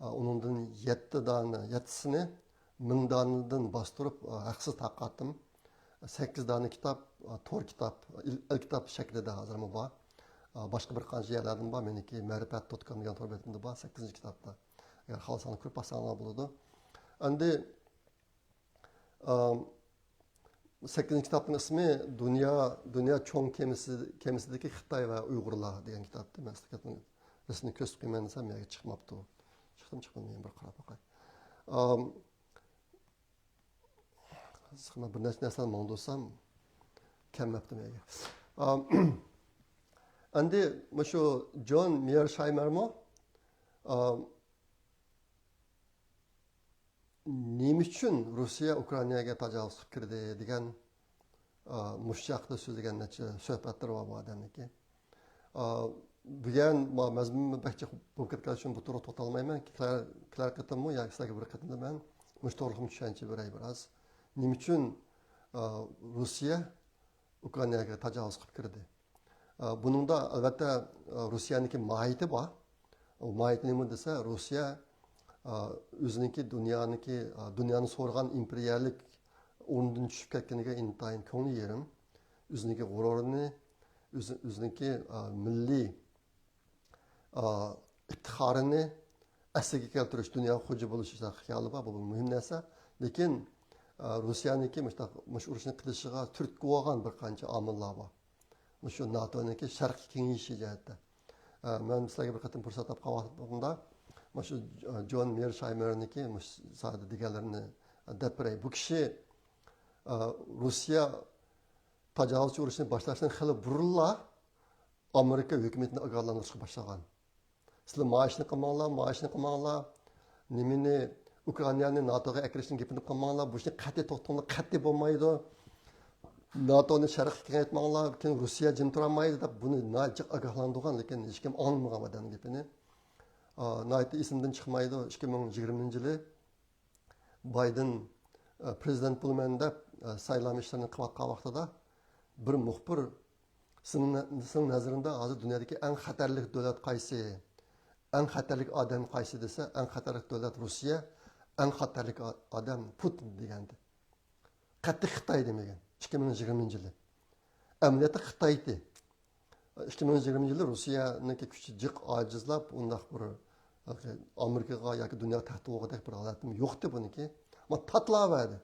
ئە، ئۇنىڭدىن يەتتە دانە، يەتتىسىنى مىڭ دانىدىن باستۇرۇپ، ئە، ھەقسىز تارقاتتىم. سەككىز دانە كىتاب، ئە، تور كىتاب، ئېل-، ئېلكىتاب شەكلىدە ھازىرمۇ بار. ئە، باشقا بىر قانچە يەرلەردىمۇ بار. مېنىڭكى مەرىپەت دوت كوم دېگەن تور بېتىمدە بار، سەككىزىنچى كىتابتا. ئەگەر خالىساڭلار كۆرۈپ باقساڭلار بولىدۇ. ئەمدى، ئە، سەككىزىنچى كىتابنىڭ ئىسمى دۇنيا، دۇنيا چوڭ كېمىسى، كېمىسىدىكى خىتاي ۋە ئۇيغۇرلار دېگەن كىتابتى. مەن سىزگە كىتابنىڭ رەسىمىنى كۆرسىتىپ قويىمەن دېسەم، يەرگە چىقماپتۇ. چىقتىمۇ چىقمىدىمۇ، يەنە بىر قاراپ باقاي. ئام، سىزغا بىر نەچچە نەرسىلەرنى ماڭدۇرسام، كەلمەپتۇ يەرگە. ئام، ئەمدى مۇشۇ جون مېيېرشايمېرمۇ، ئام، نېمە ئۈچۈن روسىيە ئۇكرائىناگە تاجاۋۇز قىلىپ كىردى دېگەن، ئا، مۇشۇ ھەققىدە سۆزلىگەن نەچچە سۆھبەتلىرى بار بۇ ئادەمنىڭكى. ئا، بۈگۈن ما-، مەزمۇن بەك جىق بولۇپ كەتكەن ئۈچۈن بۇ توغرىلىق توختالمايمەن. كېلەر، كېلەر قېتىممۇ ياكى سىلەرگە بىر قېتىمدا مەن مۇشۇ توغرىلىقمۇ چۈشەنچە بېرەي بىراز. نېمە ئۈچۈن، ئا، روسىيە ئۇكرائىناگە تاجاۋۇز قىلىپ كىردى؟ ئە، بۇنىڭدا، ئەلۋەتتە، ئە، روسىيەنىڭكى ماھىيىتى بار. ئۇ ماھىيىتى نېمە دېسە، روسىيە، ئە، ئۆزىنىڭكى دۇنيانىڭكى، ئە، دۇنيانى سورىغان ئىمپېرىيەلىك ئورنىدىن چۈشۈپ كەتكىنىگە ئىنتايىن كۆڭلى يېرىم. ئۆزىنىڭكى غۇرۇرىنى، ئۆزى، ئۆزىنىڭكى، ئە، مىللىي ئا، ئىپتىخارىنى ئەسلىگە كەلتۈرۈش، دۇنياغا خوجا بولۇش خىيالى بار، بۇ مۇھىم نەرسە. لېكىن، ئا، روسىيەنىڭكى مۇشۇنداق، مۇشۇ ئۇرۇشنى قىلىشىغا تۈرتكە بولغان بىر قانچە ئامىللار بار. مۇشۇ ناتونىڭكى شەرققە كېڭىيىشى جەھەتتە. ئا، مەن سىلەرگە بىر قېتىم پۇرسەت تاپقان ۋاقتىمدا مۇشۇ جون مېيېرشايمېرنىڭكى مۇشۇ ساھەدە دېگەنلىرىنى دەپ بېرەي. بۇ كىشى، ئا، روسىيە تاجاۋۇزچى ئۇرۇشنى باشلاشتىن خېلى بۇرۇنلا ئامېرىكا ھۆكۈمىتىنى ئاگاھلاندۇرۇشقا باشلىغان. سىلەر مانا شۇنى قىلماڭلار، مانا شۇنى قىلماڭلار. نېمىنى، ئۇكرائىنانى ناتوغا ئەكىرىشنىڭ گېپىنى قىلماڭلار، بۇ ئىشنى قەتئىي توختىتىڭلار، قەتئىي بولمايدۇ. ناتونى شەرققە كېڭەيتمەڭلار، كېيىن روسىيە جىم تۇرالمايدۇ دەپ بۇنى ناھايىتى جىق ئاگاھلاندۇرغان، لېكىن ھېچكىم ئاڭلىمىغان ئادەمنىڭ گېپىنى. ئا، ناھايىتى ئېسىمدىن چىقمايدۇ، ئىككى مىڭ يىگىرمىنچى يىلى بايدېن، ئە، پرېزىدېنت بولىمەن دەپ، ئە، سايلام ئىشلىرىنى قىلىۋاتقان ۋاقتىدا بىر مۇخبىر، «سېنىڭ نە-، سېنىڭ نەزىرىڭدە ھازىر دۇنيادىكى ئەڭ خەتەرلىك دۆلەت قايسى؟ ئەڭ خەتەرلىك ئادەم قايسى؟» دېسە، «ئەڭ خەتەرلىك دۆلەت روسىيە، ئەڭ خەتەرلىك ئا-، ئادەم پۇتىن» دېگەنىدى. قەتئىي خىتاي دېمىگەن. ئىككى مىڭ يىگىرمىنچى يىلى. ئەمەلىيەتتە خىتايتى. ئىككى مىڭ يىگىرمىنچى يىلى روسىيەنىڭكى كۈچى جىق ئاجىزلاپ، ئۇنداق بىر ئامېرىكىغا ياكى دۇنياغا تەھدىت بولغۇدەك بىر ھالەتمۇ يوقتى بۇنىڭكى. ئەمما تاتلاۋەردى.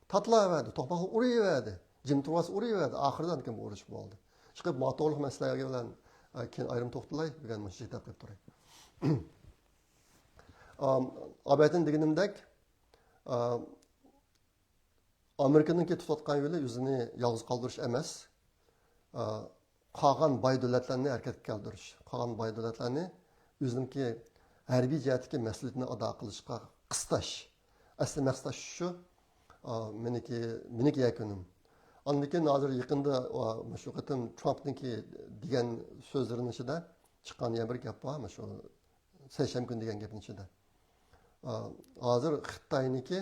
تاتلاۋەردى. توپاققا ئۇرۇۋەردى. جىم تۇرۇۋالسا ئۇرۇۋەردى. ئاخىرىدا ئاندىن كېيىن بۇ ئۇرۇش بولدى. ئىشقىلىپ، ما توغرىلىق مەسىلىلەرگە بىلەن، ئە، كېيىن ئايرىم توختىلاي. بۈگۈن مۇشۇ يەردە گەپ قىلىپ تۇراي. ئام، ئابەتىن دېگىنىمدەك، ئا، ئامېرىكىنىڭكى تۇتۇۋاتقان يولى ئۆزىنى يالغۇز قالدۇرۇش ئەمەس، ئا، قالغان باي دۆلەتلەرنى ھەرىكەتكە كەلتۈرۈش، قالغان باي دۆلەتلەرنى ئۆزىنىڭكى ھەربىي جەھەتتىكى مەسئۇلىيىتىنى ئادا قىلىشقا قىستاش. ئەسلى مەقسەت شۇ. ئا، مېنىڭكى، مېنىڭكى يەكۈنۈم. ئاندىن كېيىن ھازىر يېقىندا، ئا، مۇشۇ قېتىم ترامپنىڭكى دېگەن سۆزلىرىنىڭ ئىچىدە چىققان يەنە بىر گەپ بار، مۇشۇ سەيشەنبە كۈنى دېگەن گەپنىڭ ئىچىدە. ئا، ھازىر خىتاينىڭكى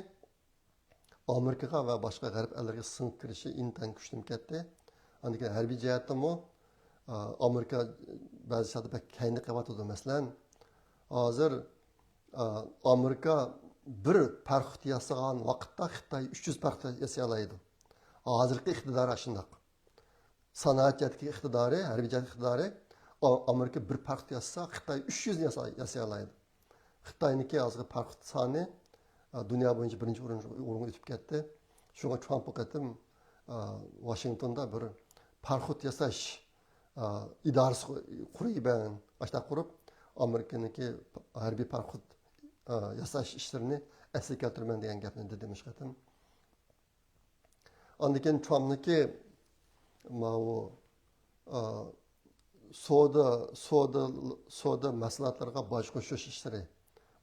ئامېرىكىغا ۋە باشقا غەرب ئەللىرىگە سىڭىپ كىرىشى ئىنتايىن كۈچلىنىپ كەتتى. ئاندىن كېيىن ھەربىي جەھەتتىمۇ، ئا، ئامېرىكا بەزى چاغدا بەك كەينىدە قېلىۋاتىدۇ. مەسىلەن، ھازىر، ئا، ئامېرىكا بىر پەرخوت ياسىغان ۋاقىتتا خىتاي ئۈچ يۈز پەرخوت ياسىيالايدۇ. ھازىرقى ئىقتىدارى ئاشۇنداق. سانائەت جەھەتتىكى ئىقتىدارى، ھەربىي جەھەت ئىقتىدارى، ئا-، ئامېرىكا بىر پەرخوت ياسىسا، خىتاي ئۈچ يۈزنى ياسا-، ياسىيالايدۇ. خىتاينىڭكى ھازىرقى پاراخوت سانى، ئا، دۇنيا بويىچە بىرىنچى ئورۇن، ئورۇنغا ئۆتۈپ كەتتى. شۇڭا ترامپ بۇ قېتىم، ئا، ۋاشىنگتوندا بىر پاراخوت ياساش، ئا، ئىدارىسى قۇرۇيمەن، ئاشۇنداق قۇرۇپ، ئامېرىكىنىڭكى ھەربىي پاراخوت، ئا، ياساش ئىشلىرىنى ئەسلىگە كەلتۈرىمەن دېگەن گەپنى دېدى مۇشۇ قېتىم. ئاندىن كېيىن ترامپنىڭكى ماۋۇ، ئا، سودا، سودا، سودا مەھسۇلاتلىرىغا باج قوشۇش ئىشلىرى.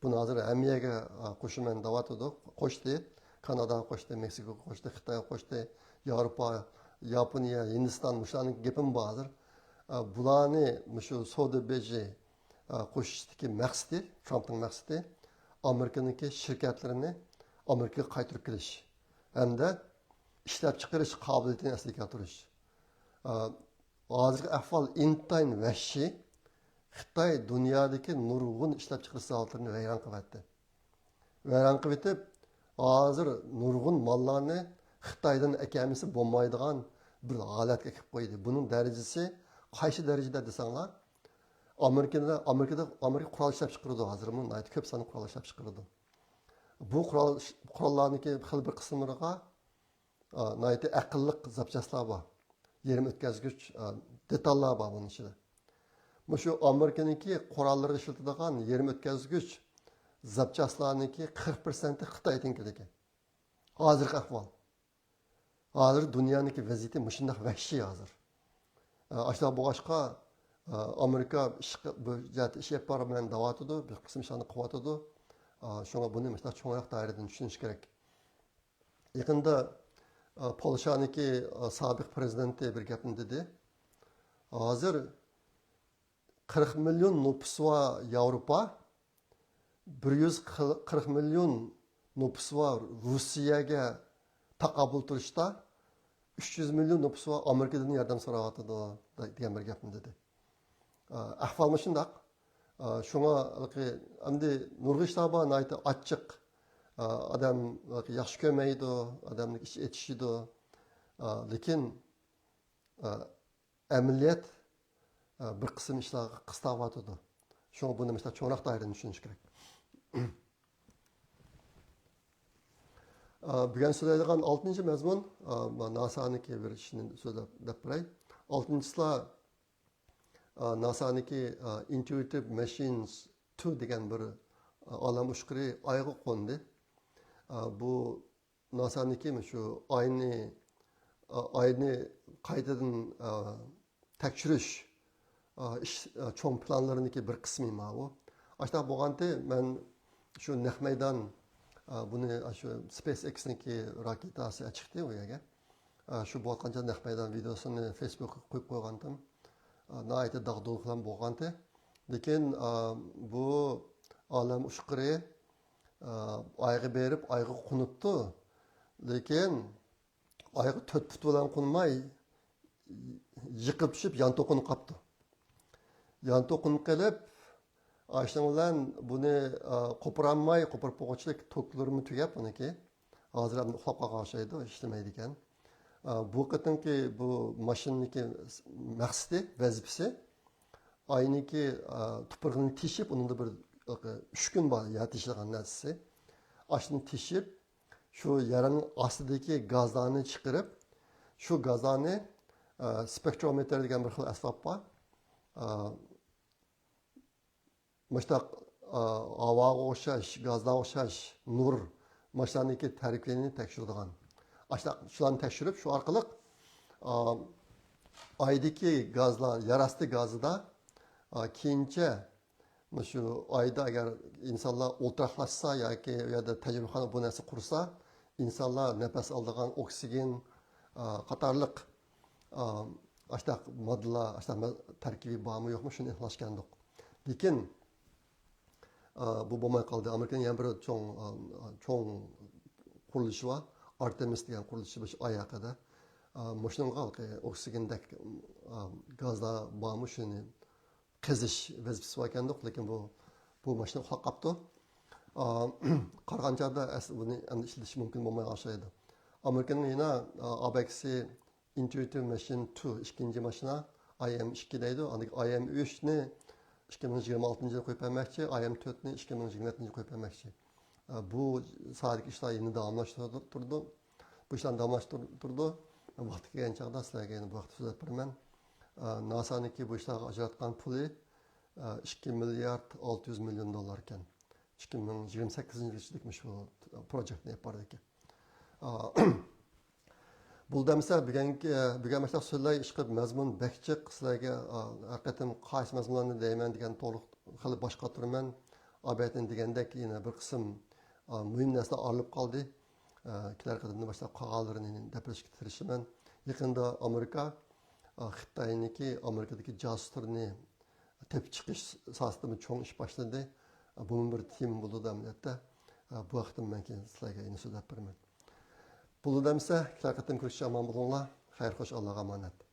بۇنى ھازىر ھەممە يەرگە، ئا، قوشىمەن دەۋاتىدۇ. قوشتى. كاناداغا قوشتى، مېكسىكوغا قوشتى، خىتايغا قوشتى، ياۋروپا، ياپونىيە، ھىندىستان، مۇشۇلارنىڭ گېپىمۇ بار ھازىر. ئا، بۇلارنى مۇشۇ سودا بېجى، ئا، قوشۇشتىكى مەقسىتى، ترامپنىڭ مەقسىتى ئامېرىكىنىڭكى شىركەتلىرىنى ئامېرىكىغا قايتۇرۇپ كېلىش ھەمدە ئىشلەپچىقىرىش قابىلىيىتىنى ئەسلىگە كەلتۈرۈش. ئا، ھازىرقى ئەھۋال ئىنتايىن ۋەھشىي. خىتاي دۇنيادىكى نۇرغۇن ئىشلەپچىقىرىش زاۋۇتلىرىنى ۋەيران قىلىۋەتتى. ۋەيران قىلىۋېتىپ، ھازىر نۇرغۇن ماللارنى خىتايدىن ئەكەلمىسە بولمايدىغان بىر ھالەتكە ئەكىپ قويدى. بۇنىڭ دەرىجىسى قايسى دەرىجىدە دېسەڭلار، ئامېرىكىدا، ئامېرىكىدا، ئامېرىكا قورال ئىشلەپ چىقىرىدۇ، ھازىرمۇ ناھايىتى كۆپ ساندا قورال ئىشلەپ چىقىرىدۇ. بۇ قورال، قوراللارنىڭكى خېلى بىر قىسىملىرىغا، ئا، ناھايىتى ئەقىللىق زاپچاسلار بار. يېرىم ئۆتكەزگۈچ، ئا، دېتاللار بار بۇنىڭ ئىچىدە. مۇشۇ ئامېرىكىنىڭكى قوراللىرىغا ئىشلىتىدىغان يېرىم ئۆتكەزگۈچ زاپچاسلارنىڭكى قىرىق پىرسەنتى خىتايدىن كېلىدىكەن. ھازىرقى ئەھۋال. ھازىر دۇنيانىڭكى ۋەزىيىتى مۇشۇنداق ۋەھشىي ھازىر. ئا، ئاشۇنداق بولغاچقا، ئا، ئامېرىكا ئىش، بۇ جەھەتتە ئىش ئېلىپ بارىمەن دەۋاتىدۇ، بىر قىسىم ئىشلارنى قىلىۋاتىدۇ. ئا، شۇڭا بۇنى مۇشۇنداق چوڭراق دائىرىدىن چۈشىنىش كېرەك. يېقىندا، ئا، پولشانىڭكى، ئا، سابىق پرېزىدېنتى بىر گەپنى دېدى. ھازىر قىرىق مىليون نوپۇسى بار ياۋروپا، بىر يۈز قىرىق مىليون نوپۇسى بار روسىيەگە تاقابىل تۇرۇشتا ئۈچ يۈز مىليون نوپۇسى بار ئامېرىكىدىن ياردەم سوراۋاتىدۇ، دېگەن بىر گەپنى دېدى. ئەھۋال مۇشۇنداق. شۇڭا ھېلىقى ئەمدى نۇرغۇن ئىشلار بار، ناھايىتى ئاچچىق. ئادەم ھېلىقى ياخشى كۆرمەيدۇ، ئادەمنىڭ ئىچى ئېتىشىدۇ. لېكىن ئەمەلىيەت، ئە، بىر قىسىم ئىشلارغا قىستاۋاتىدۇ. شۇڭا بۇنى مۇشۇنداق چوڭراق دائىرىدىن چۈشىنىش كېرەك. ئە، بۈگۈن سۆزلەيدىغان ئالتىنچى مەزمۇن، ئە، ناسانىڭكى بىر ئىشىنى سۆزلەپ، دەپ بېرەي. ئالتىنچىسىلا، ئە، ناسانىڭكى، ئە، Intuitive Machines two دېگەن بىر، ئە، ئالەم ئۇچقۇرى ئايغا قوندى. ئە، بۇ ناسانىڭكى مۇشۇ ئاينى، ئاينى قايتىدىن، ئا، تەكشۈرۈش، ئا، ئىش، ئا، چوڭ پىلانلىرىنىڭكى بىر قىسمى ماۋۇ. ئاشۇنداق بولغانتى، مەن شۇ نەق مەيدان، ئا، بۇنى، ئا، شۇ SpaceX نىڭكى راكېتاسى چىقتى ئۇ يەرگە. ئا، شۇ بولغانچە نەق مەيدان ۋىدېئوسىنى فېيسبۇكقا قويۇپ قويغانتىم. ئا، ناھايىتى داغدۇغىلىق بىلەن بولغانتى. لېكىن، ئا، بۇ ئالەم ئۇچقۇرى، ئا، ئايغا بېرىپ، ئايغا قونۇپتۇ. لېكىن ئايغا تۆت پۇت بىلەن قونماي، يىقىپ چۈشۈپ، يانتۇ قونۇپ قاپتۇ. يانتۇ قونۇپ قېلىپ، ئاشۇنىڭ بىلەن بۇنى، ئا، قوپۇرالماي، قوپۇرۇپ بولغۇچىلىك توكلىرىمۇ تۈگەپ بۇنىڭكى. ھازىر ئەمدى ئۇخلاپ قالغان ئوخشايدۇ، ئىشلىمەيدىكەن. ئا، بۇ قېتىمقى بۇ ماشىنىنىڭكى مەقسىتى، ۋەزىپىسى، ئاينىڭكى، ئا، تۇپرىقىنى تېشىپ، ئۇنىڭدا بىر، ئۈچكۈن بار، يەر تېشىلغان نەرسىسى. ئاشۇنى تېشىپ، شۇ يەرنىڭ ئاستىدىكى گازلارنى چىقىرىپ، شۇ گازلارنى، ئا، سپېكترومېتىر دېگەن بىر خىل ئەسۋاب بار. ئا، مۇشۇنداق، ئا، ھاۋاغا ئوخشاش، گازلارغا ئوخشاش نۇر، مۇشۇلارنىڭكى تەركىبىنى تەكشۈرىدىغان. ئاشۇنداق شۇلارنى تەكشۈرۈپ، شۇ ئارقىلىق، ئا، ئايدىكى گازلار، يەر ئاستى گازىدا، ئا، كېيىنچە مۇشۇ ئايدا ئەگەر ئىنسانلار ئولتۇراقلاشسا ياكى ئۇ يەردە تەجرىبىخانا بۇ نەرسە قۇرسا، ئىنسانلار نەپەس ئالىدىغان ئوكسىگېن، ئا، قاتارلىق، ئا، ئاشۇنداق ماددىلار، ئاشۇنداق مە-، تەركىبى بارمۇ يوقمۇ، شۇنى ئېنىقلاشقانىدۇق. لېكىن، ئا، بۇ بولماي قالدى. ئامېرىكىنىڭ يەنە بىر چوڭ، ئا، چوڭ قۇرۇلۇشى بار. ئارتېمىس دېگەن قۇرۇلۇشى بار ئاي ھەققىدە. ئا، مۇشۇنىڭغا ئوكسىگېندەك، ئا، گازلار بارمۇ، شۇنى قېزىش ۋەزىپىسى بار ئىكەندۇق، لېكىن بۇ، بۇ ماشىنا ئۇخلاپ قاپتۇ. ئا، قارىغان چاغدا ئەسلى بۇنى ئەمدى ئىشلىتىش مۇمكىن بولماي ئوخشايدۇ. ئامېرىكىنىڭ يەنە، ئا، ئابەكسى Intuitive Machine two، ئىككىنچى ماشىنا، ئاي ئېم ئىككى دەيدۇ. ئاندىن ئاي ئېم ئۈچنى ئىككى مىڭ يىگىرمە ئالتىنچى يىلى قويۇپ بەرمەكچى، ئايەم تۆتنى ئىككى مىڭ يىگىرمە يەتتىنچى يىلى قويۇپ بەرمەكچى. بۇ ساھەدىكى ئىشلار يەنە داۋاملاشتۇرۇلىدۇ. بۇ ئىشلارنى داۋاملاشتۇرۇلىدۇ. ۋاقتى كەلگەن چاغدا سىلەرگە يەنە بۇ ھەقتە سۆزلەپ بېرىمەن. ناسانىڭكى بۇ ئىشلارغا ئاجراتقان پۇلى ئىككى مىليارد ئالتە يۈز مىليون دوللار ئىكەن. ئىككى مىڭ يىگىرمە سەككىزىنچى يىلغىچە مۇشۇ پروجېكتنى ئېلىپ بارىدىكەن. بولدى ئەمىسە، بۈگۈنكى، بۈگۈن مەشتاق سۆزلەي ئىشقىلىپ مەزمۇن بەك جىق. سىلەرگە ھەر قېتىم قايسى مەزمۇنلارنى دەيمەن دېگەن توغرىلىق خېلى باش قاتۇرىمەن. ئابەتتىن دېگەندەك يەنە بىر قىسىم مۇھىم نەرسىلەر ئايرىلىپ قالدى. كېلەر قېتىمدىن باشلاپ قالغانلىرىنى دەپ بېرىشكە تىرىشىمەن. يېقىندا ئامېرىكا خىتاينىڭكى، ئامېرىكىدىكى جاسۇسلىرىنى تېپىپ چىقىش ساھەسىدىمۇ چوڭ ئىش باشلىدى. بۇمۇ بىر تېما بولىدۇ ئەمەلىيەتتە. بۇ ھەقتە مەن كېيىن سىلەرگە يەنە سۆزلەپ بېرىمەن. بولدى ئەمىسە، كېلەر قېتىم كۆرۈشكىچە ئامان بولۇڭلار. خەير خوش، ئاللاغا ئامانەت.